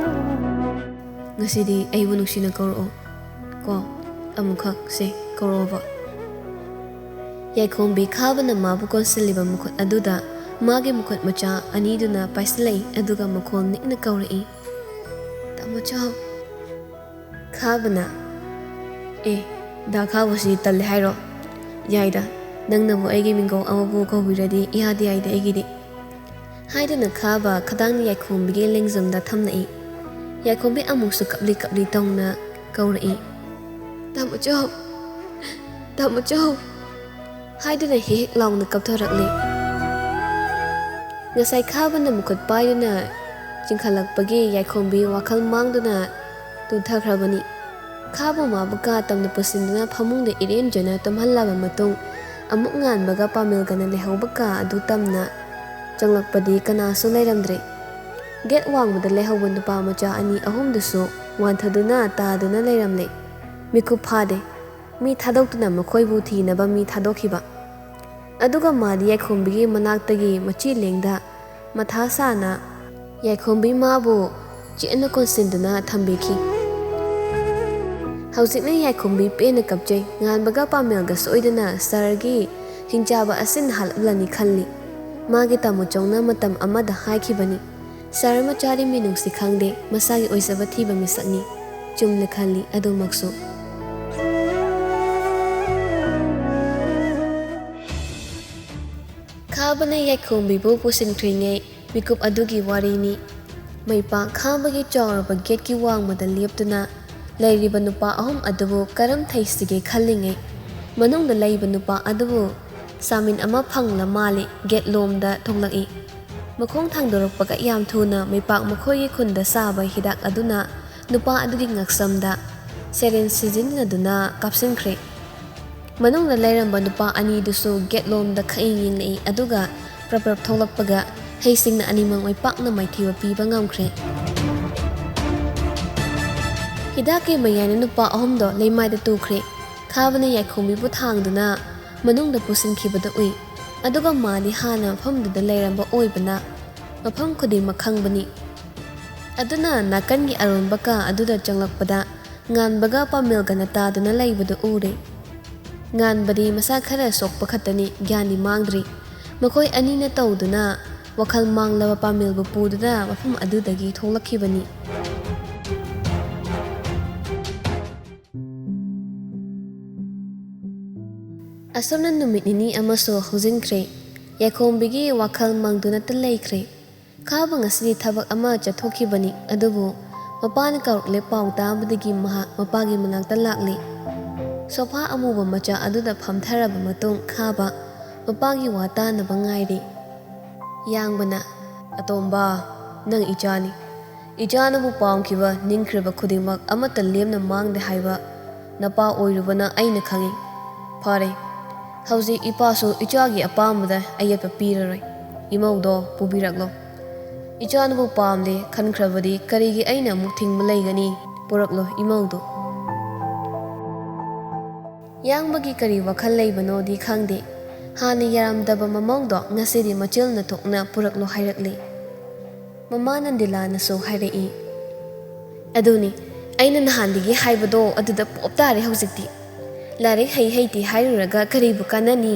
"ꯉꯁꯤꯗꯤ ꯑꯩꯕꯨ ꯅꯨꯡꯁꯤꯅ ꯀꯧꯔꯛꯑꯣ ꯀꯣ, ꯑꯃꯨꯛꯈꯛ ꯁꯦ ꯀꯧꯔꯛꯑꯣꯕ꯫" ꯌꯥꯏꯈꯣꯝꯕꯤ ꯈꯥꯕꯅ ꯃꯥꯕꯨ ꯀꯣꯟꯁꯤꯜꯂꯤꯕ ꯃꯈꯨꯠ ꯑꯗꯨꯗ ꯃꯥꯒꯤ ꯃꯈꯨꯠ ꯃꯆꯥ ꯑꯅꯤꯗꯨꯅ ꯄꯥꯏꯁꯤꯜꯂꯛꯏ, ꯑꯗꯨꯒ ꯃꯈꯣꯜ ꯅꯤꯛꯅ ꯀꯧꯔꯛꯏ, "ꯇꯥꯃꯣ ꯆꯥꯎ!" ꯈꯥꯕꯅ, "ꯑꯦ, ꯗꯥ ꯈꯥꯕꯁꯤ ꯇꯜꯂꯦ ꯍꯥꯏꯔꯣ? ꯌꯥꯏꯗ, ꯅꯪꯅꯕꯨ ꯑꯩꯒꯤ ꯃꯤꯡꯒꯧ ꯑꯃꯕꯨ ꯀꯧꯕꯤꯔꯗꯤ ꯏꯌꯥꯗ ꯌꯥꯏꯗ ꯑꯩꯒꯤꯗꯤ," ꯍꯥꯏꯗꯨꯅ ꯈꯥꯕ ꯈꯗꯥꯡꯅ ꯌꯥꯏꯈꯣꯝꯕꯤꯒꯤ ꯂꯦꯡꯖꯨꯝꯗ ꯊꯝꯂꯛꯏ꯫ ꯌꯥꯏꯈꯣꯝꯕꯤ ꯑꯃꯨꯛꯁꯨ ꯀꯞꯂꯤ ꯀꯞꯂꯤ ꯇꯧꯅ ꯀꯧꯔꯛꯏ, "ꯇꯥꯃꯣ ꯆꯥꯎ! ꯇꯥꯃꯣ ꯆꯥꯎ!" ꯍꯥꯏꯗꯨꯅ ꯍꯦꯛ ꯍꯦꯛ ꯂꯥꯎꯅ ꯀꯞꯊꯣꯔꯛꯂꯤ꯫ ꯉꯁꯥꯏ ꯈꯥꯕꯅ ꯃꯈꯨꯠ ꯄꯥꯏꯗꯨꯅ ꯆꯤꯡꯈꯠꯂꯛꯄꯒꯤ ꯌꯥꯏꯈꯣꯝꯕꯤ ꯋꯥꯈꯜ ꯃꯥꯡꯗꯨꯅ ꯇꯨꯝꯊꯈ꯭ꯔꯕꯅꯤ꯫ ꯈꯥꯕ ꯃꯥꯕꯨ ꯀꯥ ꯇꯝꯅ ꯄꯨꯁꯤꯟꯗꯨꯅ ꯐꯃꯨꯡꯗ ꯏꯔꯦꯝꯖꯅ ꯇꯨꯝꯍꯜꯂꯕ ꯃꯇꯨꯡ, ꯑꯃꯨꯛ ꯉꯥꯟꯕꯒ ꯄꯥꯃꯦꯜꯒꯅ ꯂꯩꯍꯧꯕ ꯀꯥ ꯑꯗꯨ ꯇꯝꯅ ꯆꯪꯂꯛꯄꯗꯤ ꯀꯅꯥꯁꯨ ꯂꯩꯔꯝꯗ꯭ꯔꯦ꯫ ꯒꯦꯠ ꯋꯥꯡꯃꯗ ꯂꯩꯍꯧꯕ ꯅꯨꯄꯥ ꯃꯆꯥ ꯑꯅꯤ ꯑꯍꯨꯝꯗꯨꯁꯨ ꯋꯥꯟꯊꯗꯨꯅ ꯇꯥꯗꯨꯅ ꯂꯩꯔꯝꯂꯦ꯫ ꯃꯤꯀꯨꯞ ꯐꯥꯗꯦ꯫ ꯃꯤ ꯊꯥꯗꯣꯛꯇꯨꯅ ꯃꯈꯣꯏꯕꯨ ꯊꯤꯅꯕ ꯃꯤ ꯊꯥꯗꯣꯛꯈꯤꯕ꯫ ꯑꯗꯨꯒ ꯃꯥꯗꯤ ꯌꯥꯏꯈꯣꯝꯕꯤꯒꯤ ꯃꯅꯥꯛꯇꯒꯤ ꯃꯆꯤ ꯂꯦꯡꯗ ꯃꯊꯥ ꯁꯥꯅ ꯌꯥꯏꯈꯣꯝꯕꯤ ꯃꯥꯕꯨ ꯆꯦꯠꯅ ꯀꯣꯟꯁꯤꯟꯗꯨꯅ ꯊꯝꯕꯤꯈꯤ꯫ ꯍꯧꯖꯤꯛꯅ ꯌꯥꯏꯈꯣꯝꯕꯤ ꯄꯦꯟꯅ ꯀꯞꯆꯩ꯫ ꯉꯥꯟꯕꯒ ꯄꯥꯃꯦꯜꯒ ꯁꯣꯏꯗꯅ ꯁꯍꯔꯒꯤ ꯍꯤꯡꯆꯥꯕ ꯑꯁꯤꯅ ꯍꯥꯠꯂꯝꯂꯅꯤ ꯈꯜꯂꯤ꯫ ꯃꯥꯒꯤ ꯇꯥꯃꯣ ꯆꯧꯅ ꯃꯇꯝ ꯑꯃꯗ ꯍꯥꯏꯈꯤꯕꯅꯤ, "ꯁꯍꯔ ꯃꯆꯥꯗꯤ ꯃꯤꯅꯨꯡꯁꯤ ꯈꯪꯗꯦ, ꯃꯁꯥꯒꯤ ꯑꯣꯏꯖꯕ ꯊꯤꯕ ꯃꯤꯁꯛꯅꯤ"꯫ ꯆꯨꯝꯅ ꯈꯜꯂꯤ ꯑꯗꯨꯃꯛꯁꯨ꯫ ꯈꯥꯕꯅ ꯌꯥꯏꯈꯣꯝꯕꯤꯕꯨ ꯄꯨꯁꯤꯟꯈ꯭ꯔꯤꯉꯩ ꯃꯤꯀꯨꯞ ꯑꯗꯨꯒꯤ ꯋꯥꯔꯤꯅꯤ꯫ ꯃꯩꯄꯥꯛ ꯈꯥꯕꯒꯤ ꯆꯥꯎꯔꯕ ꯒꯦꯠꯀꯤ ꯋꯥꯡꯃꯗ ꯂꯦꯞꯇꯨꯅ ꯂꯩꯔꯤꯕ ꯅꯨꯄꯥ ꯑꯍꯨꯝ ꯑꯗꯨꯕꯨ ꯀꯔꯝ ꯊꯩꯁꯤꯒꯦ ꯈꯜꯂꯤꯉꯩ, ꯃꯅꯨꯡꯗ ꯂꯩꯕ ꯅꯨꯄꯥ ꯑꯗꯨꯕꯨ ꯆꯥꯃꯤꯟ ꯑꯃ ꯐꯪꯂ ꯃꯥꯜꯂꯤ ꯒꯦꯠ ꯂꯣꯝꯗ ꯊꯣꯛꯂꯛꯏ꯫ ꯃꯈꯣꯡ ꯊꯥꯡꯗꯣꯔꯛꯄꯒ ꯌꯥꯝ ꯊꯨꯅ ꯃꯩꯄꯥꯛ ꯃꯈꯣꯏꯒꯤ ꯈꯨꯟꯗ ꯆꯥꯕ ꯍꯤꯗꯥꯛ ꯑꯗꯨꯅ ꯅꯨꯄꯥ ꯑꯗꯨꯒꯤ ꯉꯛꯁꯝꯗ ꯁꯦꯔꯦꯟ ꯁꯤꯖꯤꯟꯅꯗꯨꯅ ꯀꯥꯞꯁꯤꯟꯈ꯭ꯔꯦ꯫ ꯃꯅꯨꯡꯗ ꯂꯩꯔꯝꯕ ꯅꯨꯄꯥ ꯑꯅꯤꯗꯨꯁꯨ ꯒꯦꯠ ꯂꯣꯝꯗ ꯈꯛꯌꯦꯡ ꯌꯦꯡꯂꯛꯏ, ꯑꯗꯨꯒ ꯄ꯭ꯔꯞ ꯄ꯭ꯔꯞ ꯊꯣꯛꯂꯛꯄꯒ ꯍꯩꯁꯤꯡꯅ ꯑꯅꯤꯃꯛ ꯃꯥꯏ ꯄꯥꯛꯅ ꯃꯥꯏꯊꯤꯕ ꯄꯤꯕ ꯉꯝꯈ꯭ꯔꯦ꯫ ꯍꯤꯗꯥꯛꯀꯤ ꯃꯌꯥꯏꯅ ꯅꯨꯄꯥ ꯑꯍꯨꯝꯗꯣ ꯂꯩꯃꯥꯏꯗ ꯇꯨꯈ꯭ꯔꯦ꯫ ꯈꯥꯕꯅ ꯌꯥꯏꯈꯣꯝꯕꯤꯕꯨ ꯊꯥꯡꯗꯨꯅ ꯃꯅꯨꯡꯗ ꯄꯨꯁꯤꯟꯈꯤꯕꯗ ꯎꯏ, ꯑꯗꯨꯒ ꯃꯥꯗꯤ ꯍꯥꯟꯅ ꯃꯐꯝꯗꯨꯗ ꯂꯩꯔꯝꯕ ꯑꯣꯏꯕꯅ ꯃꯐꯝ ꯈꯨꯗꯤꯡꯃꯛ ꯈꯪꯕꯅꯤ꯫ ꯑꯗꯨꯅ ꯅꯥꯀꯟꯒꯤ ꯑꯔꯣꯟꯕ ꯀꯥ ꯑꯗꯨꯗ ꯆꯪꯂꯛꯄꯗ ꯉꯥꯟꯕꯒ ꯄꯥꯃꯦꯜꯒꯅ ꯇꯥꯗꯨꯅ ꯂꯩꯕꯗꯨ ꯎꯔꯦ꯫ ꯉꯥꯟꯕꯗꯤ ꯃꯁꯥ ꯈꯔ ꯁꯣꯛꯄ ꯈꯛꯇꯅꯤ, ꯒ꯭ꯌꯥꯟꯗꯤ ꯃꯥꯡꯗ꯭ꯔꯤ꯫ ꯃꯈꯣꯏ ꯑꯅꯤꯅ ꯇꯧꯗꯨꯅ ꯋꯥꯈꯜ ꯃꯥꯡꯂꯕ ꯄꯥꯃꯦꯜꯕꯨ ꯄꯨꯗꯨꯅ ꯃꯐꯝ ꯑꯗꯨꯗꯒꯤ ꯊꯣꯛꯂꯛꯈꯤꯕꯅꯤ꯫ ꯑꯁꯨꯝꯅ ꯅꯨꯃꯤꯠ ꯅꯤꯅꯤ ꯑꯃꯁꯨ ꯍꯧꯖꯤꯟꯈ꯭ꯔꯦ꯫ ꯌꯥꯏꯈꯣꯝꯕꯤꯒꯤ ꯋꯥꯈꯜ ꯃꯪꯗꯨꯅꯇ ꯂꯩꯈ꯭ꯔꯦ꯫ ꯈꯥꯕ ꯉꯁꯤꯗꯤ ꯊꯕꯛ ꯑꯃ ꯆꯠꯊꯣꯛꯈꯤꯕꯅꯤ, ꯑꯗꯨꯕꯨ ꯃꯄꯥꯅ ꯀꯧꯔꯛꯂꯦ ꯄꯥꯎ ꯇꯥꯕꯗꯒꯤ ꯃꯍꯥꯛ ꯃꯄꯥꯒꯤ ꯃꯅꯥꯛꯇ ꯂꯥꯛꯂꯤ꯫ ꯁꯣꯐꯥ ꯑꯃꯨꯕ ꯃꯆꯥ ꯑꯗꯨꯗ ꯐꯝꯊꯔꯕ ꯃꯇꯨꯡ ꯈꯥꯕ ꯃꯄꯥꯒꯤ ꯋꯥ ꯇꯥꯅꯕ ꯉꯥꯏꯔꯤ꯫ ꯌꯥꯡꯕꯅ, "ꯑꯇꯣꯝꯕ, ꯅꯪ ꯏꯆꯥꯅꯤ꯫ ꯏꯆꯥꯅꯕꯨ ꯄꯥꯝꯈꯤꯕ, ꯅꯤꯡꯈ꯭ꯔꯤꯕ ꯈꯨꯗꯤꯡꯃꯛ ꯑꯃꯠꯇ ꯂꯦꯝꯅ ꯃꯥꯡꯗꯦ ꯍꯥꯏꯕ ꯅꯄꯥ ꯑꯣꯏꯔꯨꯕꯅ ꯑꯩꯅ ꯈꯪꯏ꯫ ꯐꯔꯦ, ꯍꯧꯖꯤꯛ ꯏꯄꯥꯁꯨ ꯏꯆꯥꯒꯤ ꯑꯄꯥꯝꯕꯗ ꯑꯌꯦꯠꯄ ꯄꯤꯔꯔꯣꯏ꯫ ꯏꯃꯧꯗꯣ ꯄꯨꯕꯤꯔꯛꯂꯣ꯫ ꯏꯆꯥꯅꯕꯨ ꯄꯥꯝꯂꯦ ꯈꯟꯈ꯭ꯔꯕꯗꯤ ꯀꯔꯤꯒꯤ ꯑꯩꯅ ꯑꯃꯨꯛ ꯊꯤꯡꯕ ꯂꯩꯒꯅꯤ? ꯄꯨꯔꯛꯂꯣ ꯏꯃꯧꯗꯣ꯫" ꯌꯥꯡꯕꯒꯤ ꯀꯔꯤ ꯋꯥꯈꯜ ꯂꯩꯕꯅꯣꯗꯤ ꯈꯪꯗꯦ꯫ ꯍꯥꯟꯅ ꯌꯥꯔꯝꯗꯕ ꯃꯃꯧꯗꯣ ꯉꯁꯤꯗꯤ ꯃꯆꯤꯜꯅ ꯊꯣꯛꯅ ꯄꯨꯔꯛꯂꯣ ꯍꯥꯏꯔꯛꯂꯤ꯫ ꯃꯃꯥ ꯅꯟꯗꯤꯂꯥꯅꯁꯨ ꯍꯥꯏꯔꯛꯏ, "ꯑꯗꯨꯅꯤ, ꯑꯩꯅ ꯅꯍꯥꯟꯗꯒꯤ ꯍꯥꯏꯕꯗꯣ ꯑꯗꯨꯗ ꯄꯣꯞ ꯇꯥꯔꯦ ꯍꯧꯖꯤꯛꯇꯤ꯫ ꯂꯥꯏꯔꯤꯛ ꯍꯩ ꯍꯩꯇꯦ ꯍꯥꯏꯔꯨꯔꯒ ꯀꯔꯤꯕꯨ ꯀꯥꯟꯅꯅꯤ?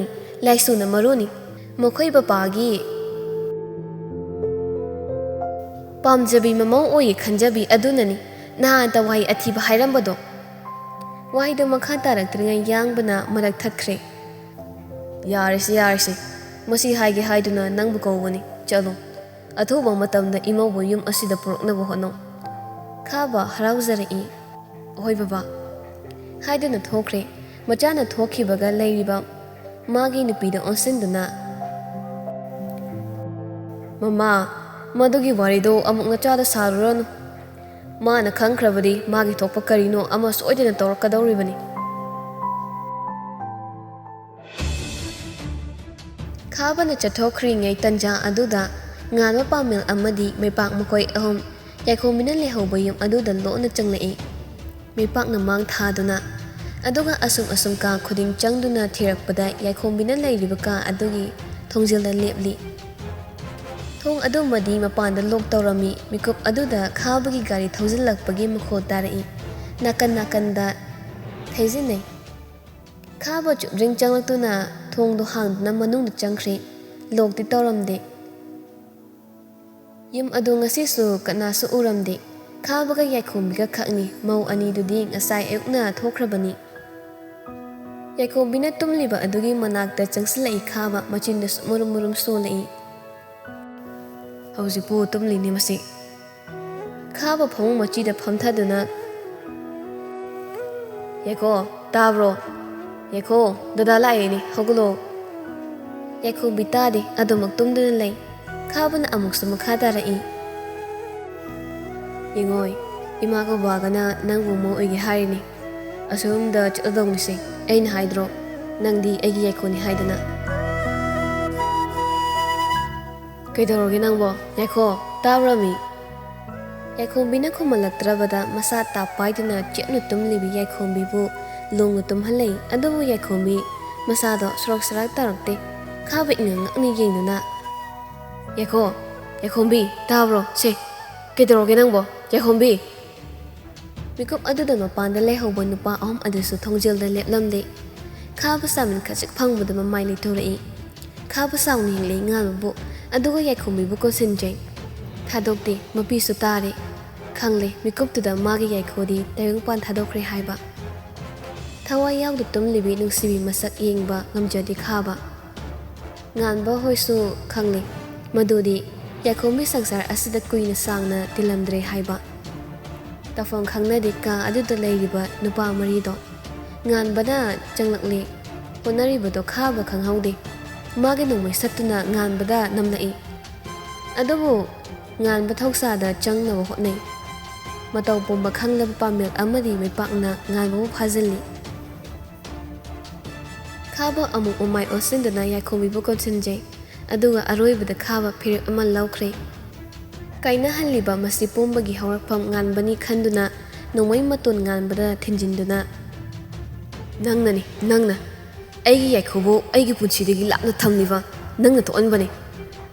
ꯂꯥꯏꯁꯨꯅ ꯃꯔꯨꯅꯤ꯫ ꯃꯈꯣꯏ ꯕꯕꯥꯒꯤ ꯄꯥꯝꯖꯕꯤ ꯃꯃꯧ ꯑꯣꯏꯌꯦ ꯈꯟꯖꯕꯤ ꯑꯗꯨꯅꯅꯤ ꯅꯍꯥꯟꯇ ꯋꯥꯍꯩ ꯑꯊꯤꯕ ꯍꯥꯏꯔꯝꯕꯗꯣ꯫" ꯋꯥꯍꯩꯗꯣ ꯃꯈꯥ ꯇꯥꯔꯛꯇ꯭ꯔꯤꯉꯩ ꯌꯥꯡꯕꯅ ꯃꯔꯛ ꯊꯠꯈ꯭ꯔꯦ꯫ "ꯌꯥꯔꯦꯁꯦ, ꯌꯥꯔꯦꯁꯦ꯫ ꯃꯁꯤ ꯍꯥꯏꯒꯦ ꯍꯥꯏꯗꯨꯅ ꯅꯪꯕꯨ ꯀꯧꯕꯅꯤ꯫ ꯆꯠꯂꯣ꯫ ꯑꯊꯨꯕ ꯃꯇꯝꯗ ꯏꯃꯧꯕꯨ ꯌꯨꯝ ꯑꯁꯤꯗ ꯄꯨꯔꯛꯅꯕ ꯍꯣꯠꯅꯧ꯫" ꯈꯥꯕ ꯍꯔꯥꯎꯖꯔꯛꯏ꯫ "ꯍꯣꯏ ꯕꯕꯥ" ꯍꯥꯏꯗꯨꯅ ꯊꯣꯛꯈ꯭ꯔꯦ꯫ ꯃꯆꯥꯅ ꯊꯣꯛꯈꯤꯕꯒ ꯂꯩꯔꯤꯕ ꯃꯥꯒꯤ ꯅꯨꯄꯤꯗ ꯑꯣꯟꯁꯤꯟꯗꯨꯅ, "ꯃꯃꯥ, ꯃꯗꯨꯒꯤ ꯋꯥꯔꯤꯗꯣ ꯑꯃꯨꯛ ꯅꯆꯥꯗ ꯁꯥꯔꯨꯔꯅꯨ꯫ ꯃꯥꯅ ꯈꯪꯈ꯭ꯔꯕꯗꯤ ꯃꯥꯒꯤ ꯊꯣꯛꯄ ꯀꯔꯤꯅꯣ ꯑꯃ ꯁꯣꯏꯗꯅ ꯇꯧꯔꯛꯀꯗꯧꯔꯤꯕꯅꯤ꯫" ꯈꯥꯕꯅ ꯆꯠꯊꯣꯛꯈ꯭ꯔꯤꯉꯩ ꯇꯟꯖꯥ ꯑꯗꯨꯗ ꯉꯥꯟꯕ ꯄꯥꯃꯦꯜ ꯑꯃꯗꯤ ꯃꯩꯄꯥꯛ ꯃꯈꯣꯏ ꯑꯍꯨꯝ ꯌꯥꯏꯈꯣꯝꯕꯤꯅ ꯂꯩꯍꯧꯕ ꯌꯨꯝ ꯑꯗꯨꯗ ꯂꯣꯟꯅ ꯆꯪꯂꯛꯏ꯫ ꯃꯩꯄꯥꯛꯅ ꯃꯥꯡ ꯊꯥꯗꯨꯅ, ꯑꯗꯨꯒ ꯑꯁꯨꯝ ꯑꯁꯨꯝ ꯀꯥ ꯈꯨꯗꯤꯡ ꯆꯪꯗꯨꯅ ꯊꯤꯔꯛꯄꯗ ꯌꯥꯏꯈꯣꯝꯕꯤꯅ ꯂꯩꯔꯤꯕ ꯀꯥ ꯑꯗꯨꯒꯤ ꯊꯣꯡꯖꯤꯜꯗ ꯂꯦꯞꯂꯤ꯫ ꯊꯣꯡ ꯑꯗꯨꯃꯗꯤ ꯃꯄꯥꯟꯗ ꯂꯣꯛ ꯇꯧꯔꯝꯃꯤ꯫ ꯃꯤꯀꯨꯞ ꯑꯗꯨꯗ ꯈꯥꯕꯒꯤ ꯒꯥꯔꯤ ꯊꯧꯖꯤꯜꯂꯛꯄꯒꯤ ꯃꯈꯣꯜ ꯇꯥꯔꯛꯏ꯫ ꯅꯥꯀꯟ ꯅꯥꯀꯟꯗ ꯊꯩꯖꯤꯟꯅꯩ꯫ ꯈꯥꯕ ꯆꯨꯞꯗ꯭ꯔꯤꯡ ꯆꯪꯂꯛꯇꯨꯅ ꯊꯣꯡꯗꯨ ꯍꯥꯡꯗꯨꯅ ꯃꯅꯨꯡꯗ ꯆꯪꯈ꯭ꯔꯦ꯫ ꯂꯣꯛꯇꯤ ꯇꯧꯔꯝꯗꯦ꯫ ꯌꯨꯝ ꯑꯗꯨ ꯉꯁꯤꯁꯨ ꯀꯅꯥꯁꯨ ꯎꯔꯝꯗꯦ꯫ ꯈꯥꯕꯒ ꯌꯥꯏꯈꯣꯝꯕꯤꯒ ꯈꯛꯅꯤ꯫ ꯃꯧ ꯑꯅꯤꯗꯨꯗꯤ ꯉꯁꯥꯏ ꯑꯌꯨꯛꯅ ꯊꯣꯛꯈ꯭ꯔꯕꯅꯤ꯫ ꯌꯥꯏꯈꯣꯝꯕꯤꯅ ꯇꯨꯝꯂꯤꯕ ꯑꯗꯨꯒꯤ ꯃꯅꯥꯛꯇ ꯆꯪꯁꯤꯜꯂꯛꯏ ꯈꯥꯕ, ꯃꯆꯤꯟꯗꯁꯨ ꯃꯨꯔꯨꯝ ꯃꯨꯔꯨꯝ ꯁꯣꯜꯂꯛꯏ꯫ "ꯍꯧꯖꯤꯛꯄꯨ ꯇꯨꯝꯂꯤꯅꯤ ꯃꯁꯤ꯫" ꯈꯥꯕ ꯐꯃꯨꯡ ꯃꯆꯤꯗ ꯐꯝꯊꯗꯨꯅ, "ꯌꯥꯏꯈꯣ, ꯇꯥꯕ꯭ꯔꯣ? ꯌꯥꯏꯈꯣ, ꯗꯗꯥ ꯂꯥꯛꯑꯦꯅꯦ, ꯍꯧꯒꯠꯂꯣ꯫" ꯌꯥꯏꯈꯣꯝꯕꯤ ꯇꯥꯗꯦ, ꯑꯗꯨꯃꯛ ꯇꯨꯝꯗꯨꯅ ꯂꯩ꯫ ꯈꯥꯕꯅ ꯑꯃꯨꯛꯁꯨ ꯃꯈꯥ ꯇꯥꯔꯛꯏ꯫ "ꯌꯦꯡꯉꯣꯏ, ꯏꯃꯥꯒ ꯕꯕꯥꯒꯅ ꯅꯪꯕꯨ ꯃꯧ ꯑꯣꯏꯒꯦ ꯍꯥꯏꯔꯤꯅꯤ꯫ ꯑꯁꯣꯝꯗ ꯆꯠꯂꯗꯧꯅꯤꯁꯦ꯫ ꯑꯩꯅ ꯍꯥꯏꯗ꯭ꯔꯣ, ꯅꯪꯗꯤ ꯑꯩꯒꯤ ꯌꯥꯏꯈꯣꯅꯤ ꯍꯥꯏꯗꯅ?" "ꯀꯩꯗꯧꯔꯒꯦ ꯅꯪꯕꯣ? ꯌꯥꯏꯈꯣ, ꯇꯥꯕ꯭ꯔꯃꯤ?" ꯌꯥꯏꯈꯣꯝꯕꯤꯅ ꯈꯨꯝꯍꯜꯂꯛꯇ꯭ꯔꯕꯗ ꯃꯁꯥ ꯇꯥꯞ ꯄꯥꯏꯗꯨꯅ ꯆꯦꯞꯅ ꯇꯨꯝꯂꯤꯕꯤ ꯌꯥꯏꯈꯣꯝꯕꯤꯕꯨ ꯂꯣꯡꯅ ꯇꯨꯝꯍꯜꯂꯛꯏ꯫ ꯑꯗꯨꯕꯨ ꯌꯥꯏꯈꯣꯝꯕꯤ ꯃꯁꯥꯗꯣ ꯁꯣꯔꯣꯛ ꯁꯔꯥꯛ ꯇꯥꯔꯛꯇꯦ꯫ ꯈꯥꯕ ꯏꯉꯛ ꯉꯛꯅ ꯌꯦꯡꯗꯨꯅ, "ꯌꯥꯏꯈꯣ, ꯌꯥꯏꯈꯣꯝꯕꯤ, ꯇꯥꯕ꯭ꯔꯣ? ꯁꯦ, ꯀꯩꯗꯧꯔꯒꯦ ꯅꯪꯕꯣ? ꯌꯥꯏꯈꯣꯝꯕꯤ!" ꯃꯤꯀꯨꯞ ꯑꯗꯨꯗ ꯃꯄꯥꯟꯗ ꯂꯩꯍꯧꯕ ꯅꯨꯄꯥ ꯑꯍꯨꯝ ꯑꯗꯨꯁꯨ ꯊꯣꯡꯖꯦꯜꯗ ꯂꯦꯞꯂꯝꯂꯦ꯫ ꯈꯥꯕ ꯆꯥꯃꯤꯟ ꯈꯖꯤꯛ ꯐꯪꯕꯗ ꯃꯃꯥꯏ ꯂꯩꯊꯣꯔꯛꯏ꯫ ꯈꯥꯕ ꯁꯥꯎꯅ ꯌꯦꯡꯂꯛꯏ ꯉꯥꯟꯕꯕꯨ, ꯑꯗꯨꯒ ꯌꯥꯏꯈꯣꯝꯕꯤꯕꯨ ꯀꯣꯟꯁꯤꯟꯖꯩ꯫ ꯊꯥꯗꯣꯛꯇꯦ, ꯃꯄꯤꯁꯨ ꯇꯥꯔꯦ꯫ ꯈꯪꯂꯦ, ꯃꯤꯀꯨꯞꯇꯨꯗ ꯃꯥꯒꯤ ꯌꯥꯏꯈꯣꯗꯤ ꯇꯥꯏꯕꯪꯄꯥꯟ ꯊꯥꯗꯣꯛꯈ꯭ꯔꯦ ꯍꯥꯏꯕ꯫ ꯊꯋꯥꯏ ꯌꯥꯎꯗ ꯇꯨꯝꯂꯤꯕꯤ ꯅꯨꯡꯁꯤꯕꯤ ꯃꯁꯛ ꯌꯦꯡꯕ ꯉꯝꯖꯗꯦ ꯈꯥꯕ꯫ ꯉꯥꯟꯕ ꯍꯣꯏꯁꯨ ꯈꯪꯂꯦ ꯃꯗꯨꯗꯤ ꯌꯥꯏꯈꯣꯝꯕꯤ ꯁꯪꯁꯥꯔ ꯑꯁꯤꯗ ꯀꯨꯏꯅ ꯁꯥꯡꯅ ꯇꯤꯜꯂꯝꯗ꯭ꯔꯦ ꯍꯥꯏꯕ꯫ ꯇꯧꯐꯝ ꯈꯪꯅꯗꯦ ꯀꯥ ꯑꯗꯨꯗ ꯂꯩꯔꯤꯕ ꯅꯨꯄꯥ ꯃꯔꯤꯗꯣ꯫ ꯉꯥꯟꯕꯅ ꯆꯪꯂꯛꯂꯦ꯫ ꯍꯣꯠꯅꯔꯤꯕꯗꯣ ꯈꯥꯕ ꯈꯪꯍꯧꯗꯦ꯫ ꯃꯥꯒꯤ ꯅꯣꯡꯃꯩ ꯁꯠꯇꯨꯅ ꯉꯥꯟꯕꯗ ꯅꯝꯂꯛꯏ꯫ ꯑꯗꯨꯕꯨ ꯉꯥꯟꯕ ꯊꯧꯁꯥꯗ ꯆꯪꯅꯕ ꯍꯣꯠꯅꯩ꯫ ꯃꯇꯧ ꯄꯨꯝꯕ ꯈꯪꯂꯕ ꯄꯥꯃꯦꯜ ꯑꯃꯗꯤ ꯃꯩꯄꯥꯛꯅ ꯉꯥꯟꯕꯕꯨ ꯐꯥꯖꯤꯜꯂꯤ꯫ ꯈꯥꯕ ꯑꯃꯨꯛ ꯃꯃꯥꯏ ꯑꯣꯟꯁꯤꯟꯗꯨꯅ ꯌꯥꯏꯈꯣꯝꯕꯤꯕꯨ ꯀꯣꯟꯁꯤꯟꯖꯩ꯫ ꯑꯗꯨꯒ ꯑꯔꯣꯏꯕꯗ ꯈꯥꯕ ꯐꯤꯔꯦꯞ ꯑꯃ ꯂꯧꯈ꯭ꯔꯦ꯫ ꯀꯥꯏꯅꯍꯜꯂꯤꯕ ꯃꯁꯤ ꯄꯨꯝꯕꯒꯤ ꯍꯧꯔꯛꯐꯝ ꯉꯥꯟꯕꯅꯤ ꯈꯟꯗꯨꯅ ꯅꯣꯡꯃꯩ ꯃꯇꯣꯟ ꯉꯥꯟꯕꯗ ꯊꯤꯟꯖꯤꯟꯗꯨꯅ, "ꯅꯪꯅꯅꯤ, ꯅꯪꯅ꯫ ꯑꯩꯒꯤ ꯌꯥꯏꯈꯣꯕꯨ ꯑꯩꯒꯤ ꯄꯨꯟꯁꯤꯗꯒꯤ ꯂꯥꯞꯅ ꯊꯝꯂꯤꯕ ꯅꯪꯅ ꯊꯣꯛꯍꯟꯕꯅꯤ꯫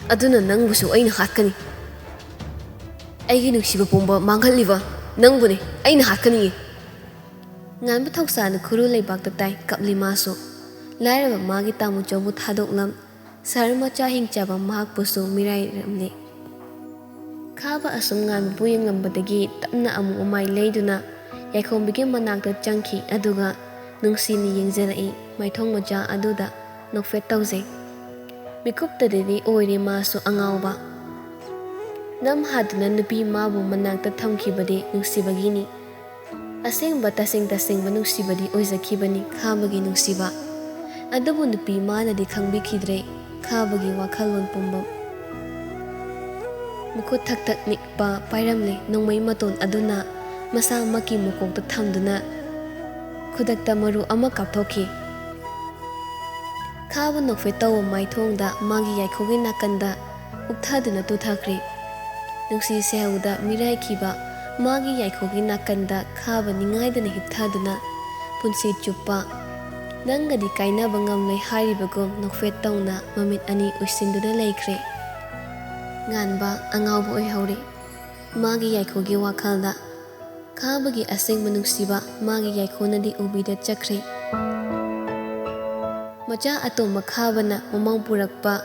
ꯑꯗꯨꯅ ꯅꯪꯕꯨꯁꯨ ꯑꯩꯅ ꯍꯥꯠꯀꯅꯤ꯫ ꯑꯩꯒꯤ ꯅꯨꯡꯁꯤꯕ ꯄꯨꯝꯕ ꯃꯥꯡꯍꯜꯂꯤꯕ ꯅꯪꯕꯨꯅꯤ ꯑꯩꯅ ꯍꯥꯠꯀꯅꯤꯌꯦ꯫" ꯉꯥꯟꯕ ꯊꯧꯁꯥꯅ ꯈꯨꯔꯨ ꯂꯩꯕꯥꯛꯇ ꯇꯥꯏ, ꯀꯞꯂꯤ ꯃꯥꯁꯨ꯫ ꯂꯥꯏꯔꯕ ꯃꯥꯒꯤ ꯇꯥꯃꯨꯆꯧꯕꯨ ꯊꯥꯗꯣꯛꯂꯝ꯫ ꯁꯍꯔ ꯃꯆꯥ ꯍꯤꯡꯆꯥꯕ ꯃꯍꯥꯛꯄꯨꯁꯨ ꯃꯤꯔꯥꯏꯔꯝꯂꯦ꯫ ꯈꯥꯕ ꯑꯁꯨꯝ ꯉꯥꯟꯕꯕꯨ ꯌꯦꯡꯂꯝꯕꯗꯒꯤ ꯇꯞꯅ ꯑꯃꯨꯛ ꯃꯃꯥꯏ ꯂꯩꯗꯨꯅ ꯌꯥꯏꯈꯣꯝꯕꯤꯒꯤ ꯃꯅꯥꯛꯇ ꯆꯪꯈꯤ, ꯑꯗꯨꯒ ꯅꯨꯡꯁꯤꯅ ꯌꯦꯡꯖꯔꯛꯏ꯫ ꯃꯥꯏꯊꯣꯡ ꯃꯆꯥ ꯑꯗꯨꯗ ꯅꯣꯛꯐꯦꯠ ꯇꯧꯖꯩ꯫ ꯃꯤꯀꯨꯞꯇꯗꯗꯤ ꯑꯣꯏꯔꯦ ꯃꯥꯁꯨ ꯑꯉꯥꯎꯕ꯫ ꯅꯝ ꯍꯥꯗꯨꯅ ꯅꯨꯄꯤ ꯃꯥꯕꯨ ꯃꯅꯥꯛꯇ ꯊꯝꯈꯤꯕꯗꯤ ꯅꯨꯡꯁꯤꯕꯒꯤꯅꯤ꯫ ꯑꯁꯦꯡꯕ ꯇꯁꯦꯡ ꯇꯁꯦꯡꯕ ꯅꯨꯡꯁꯤꯕꯗꯤ ꯑꯣꯏꯖꯈꯤꯕꯅꯤ ꯈꯥꯕꯒꯤ ꯅꯨꯡꯁꯤꯕ꯫ ꯑꯗꯨꯕꯨ ꯅꯨꯄꯤ ꯃꯥꯅꯗꯤ ꯈꯪꯕꯤꯈꯤꯗ꯭ꯔꯦ ꯈꯥꯕꯒꯤ ꯋꯥꯈꯜꯂꯣꯟ ꯄꯨꯝꯕ꯫ ꯃꯈꯨꯠ ꯊꯛ ꯊꯛ ꯅꯤꯛꯄ ꯄꯥꯏꯔꯝꯂꯦ ꯅꯣꯡꯃꯩ ꯃꯇꯣꯟ ꯑꯗꯨꯅ ꯃꯁꯥꯃꯛꯀꯤ ꯃꯀꯣꯛꯇ ꯊꯝꯗꯨꯅ ꯈꯨꯗꯛꯇ ꯃꯔꯨ ꯑꯃ ꯀꯥꯞꯊꯣꯛꯈꯤ꯫ ꯈꯥꯕ ꯅꯣꯛꯐꯦꯠ ꯇꯧꯕ ꯃꯥꯏꯊꯣꯡꯗ ꯃꯥꯒꯤ ꯌꯥꯏꯈꯣꯒꯤ ꯅꯥꯀꯟꯗ ꯎꯛꯊꯗꯨꯅ ꯇꯨꯊꯈ꯭ꯔꯦ꯫ ꯅꯨꯡꯁꯤ ꯁꯩꯍꯧꯗ ꯃꯤꯔꯥꯏꯈꯤꯕ ꯃꯥꯒꯤ ꯌꯥꯏꯈꯣꯒꯤ ꯅꯥꯀꯟꯗ ꯈꯥꯕ ꯅꯤꯡꯉꯥꯏꯗꯅ ꯍꯤꯞꯊꯗꯨꯅ ꯄꯨꯟꯁꯤ ꯆꯨꯞꯄ ꯅꯪꯒꯗꯤ ꯀꯥꯏꯅꯕ ꯉꯝꯂꯣꯏ ꯍꯥꯏꯔꯤꯕꯒꯨꯝ ꯅꯣꯛꯐꯦꯠ ꯇꯧꯅ ꯃꯃꯤꯠ ꯑꯅꯤ ꯎꯏꯁꯤꯟꯗꯨꯅ ꯂꯩꯈ꯭ꯔꯦ꯫ ꯉꯥꯟꯕ ꯑꯉꯥꯎꯕ ꯑꯣꯏꯍꯧꯔꯦ ꯃꯥꯒꯤ ꯌꯥꯏꯈꯣꯒꯤ ꯋꯥꯈꯜꯗ꯫ ꯈꯥꯕꯒꯤ ꯑꯁꯦꯡꯕ ꯅꯨꯡꯁꯤꯕ ꯃꯥꯒꯤ ꯌꯥꯏꯈꯣꯅꯗꯤ ꯎꯕꯤꯗ ꯆꯠꯈ꯭ꯔꯦ꯫ ꯃꯆꯥ ꯑꯇꯣꯝꯕ ꯈꯥꯕꯅ ꯃꯃꯧ ꯄꯨꯔꯛꯄ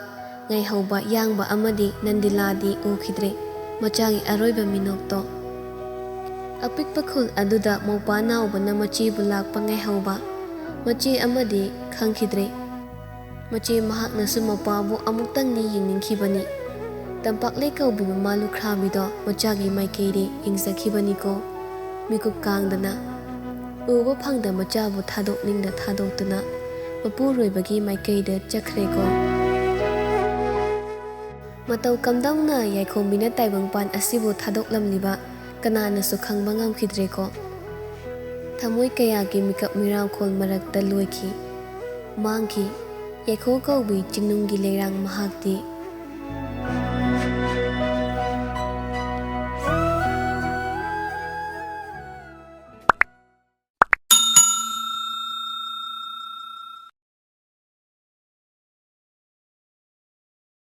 ꯉꯥꯏꯍꯧꯕ ꯌꯥꯡꯕ ꯑꯃꯗꯤ ꯅꯟꯗꯤꯂꯥꯗꯤ ꯎꯈꯤꯗ꯭ꯔꯦ꯫ ꯃꯆꯥꯒꯤ ꯑꯔꯣꯏꯕ ꯃꯤꯅꯣꯛꯇꯣ꯫ ꯑꯄꯤꯛꯄ ꯈꯨꯜ ꯑꯗꯨꯗ ꯃꯧꯄꯥ ꯅꯥꯎꯕꯅ ꯃꯆꯦꯕꯨ ꯂꯥꯛꯄ ꯉꯥꯏꯍꯧꯕ ꯃꯆꯦ ꯑꯃꯗꯤ ꯈꯪꯈꯤꯗ꯭ꯔꯦ꯫ ꯃꯆꯦ ꯃꯍꯥꯛꯅꯁꯨ ꯃꯄꯥꯕꯨ ꯑꯃꯨꯛꯇꯪꯗꯤ ꯌꯦꯡꯅꯤꯡꯈꯤꯕꯅꯤ꯫ ꯇꯝꯄꯥꯛꯂꯩ ꯀꯧꯕꯤ ꯃꯃꯥ ꯂꯨꯈ꯭ꯔꯥꯕꯤꯗꯣ ꯃꯆꯥꯒꯤ ꯃꯥꯏꯀꯩꯗꯤ ꯌꯦꯡꯖꯈꯤꯕꯅꯤꯀꯣ꯫ ꯃꯤꯀꯨꯞ ꯀꯥꯡꯗꯅ ꯎꯕ ꯐꯪꯗ ꯃꯆꯥꯕꯨ ꯊꯥꯗꯣꯛꯅꯤꯡꯗ ꯊꯥꯗꯣꯛꯇꯨꯅ ꯃꯄꯨꯔꯣꯏꯕꯒꯤ ꯃꯥꯏꯀꯩꯗ ꯆꯠꯈ꯭ꯔꯦꯀꯣ꯫ ꯃꯇꯧ ꯀꯝꯗꯧꯅ ꯌꯥꯏꯈꯣꯝꯕꯤꯅ ꯇꯥꯏꯕꯪꯄꯥꯟ ꯑꯁꯤꯕꯨ ꯊꯥꯗꯣꯛꯂꯝꯂꯤꯕ ꯀꯅꯥꯅꯁꯨ ꯈꯪꯕ ꯉꯝꯈꯤꯗ꯭ꯔꯦꯀꯣ꯫ ꯊꯃꯣꯏ ꯀꯌꯥꯒꯤ ꯃꯤꯀꯞ ꯃꯤꯔꯥꯎꯈꯣꯜ ꯃꯔꯛꯇ ꯂꯣꯏꯈꯤ, ꯃꯥꯡꯈꯤ꯫ ꯌꯥꯏꯈꯣ ꯀꯧꯕꯤ ꯆꯤꯡꯅꯨꯡꯒꯤ ꯂꯩꯔꯥꯡ ꯃꯍꯥꯛꯇꯤ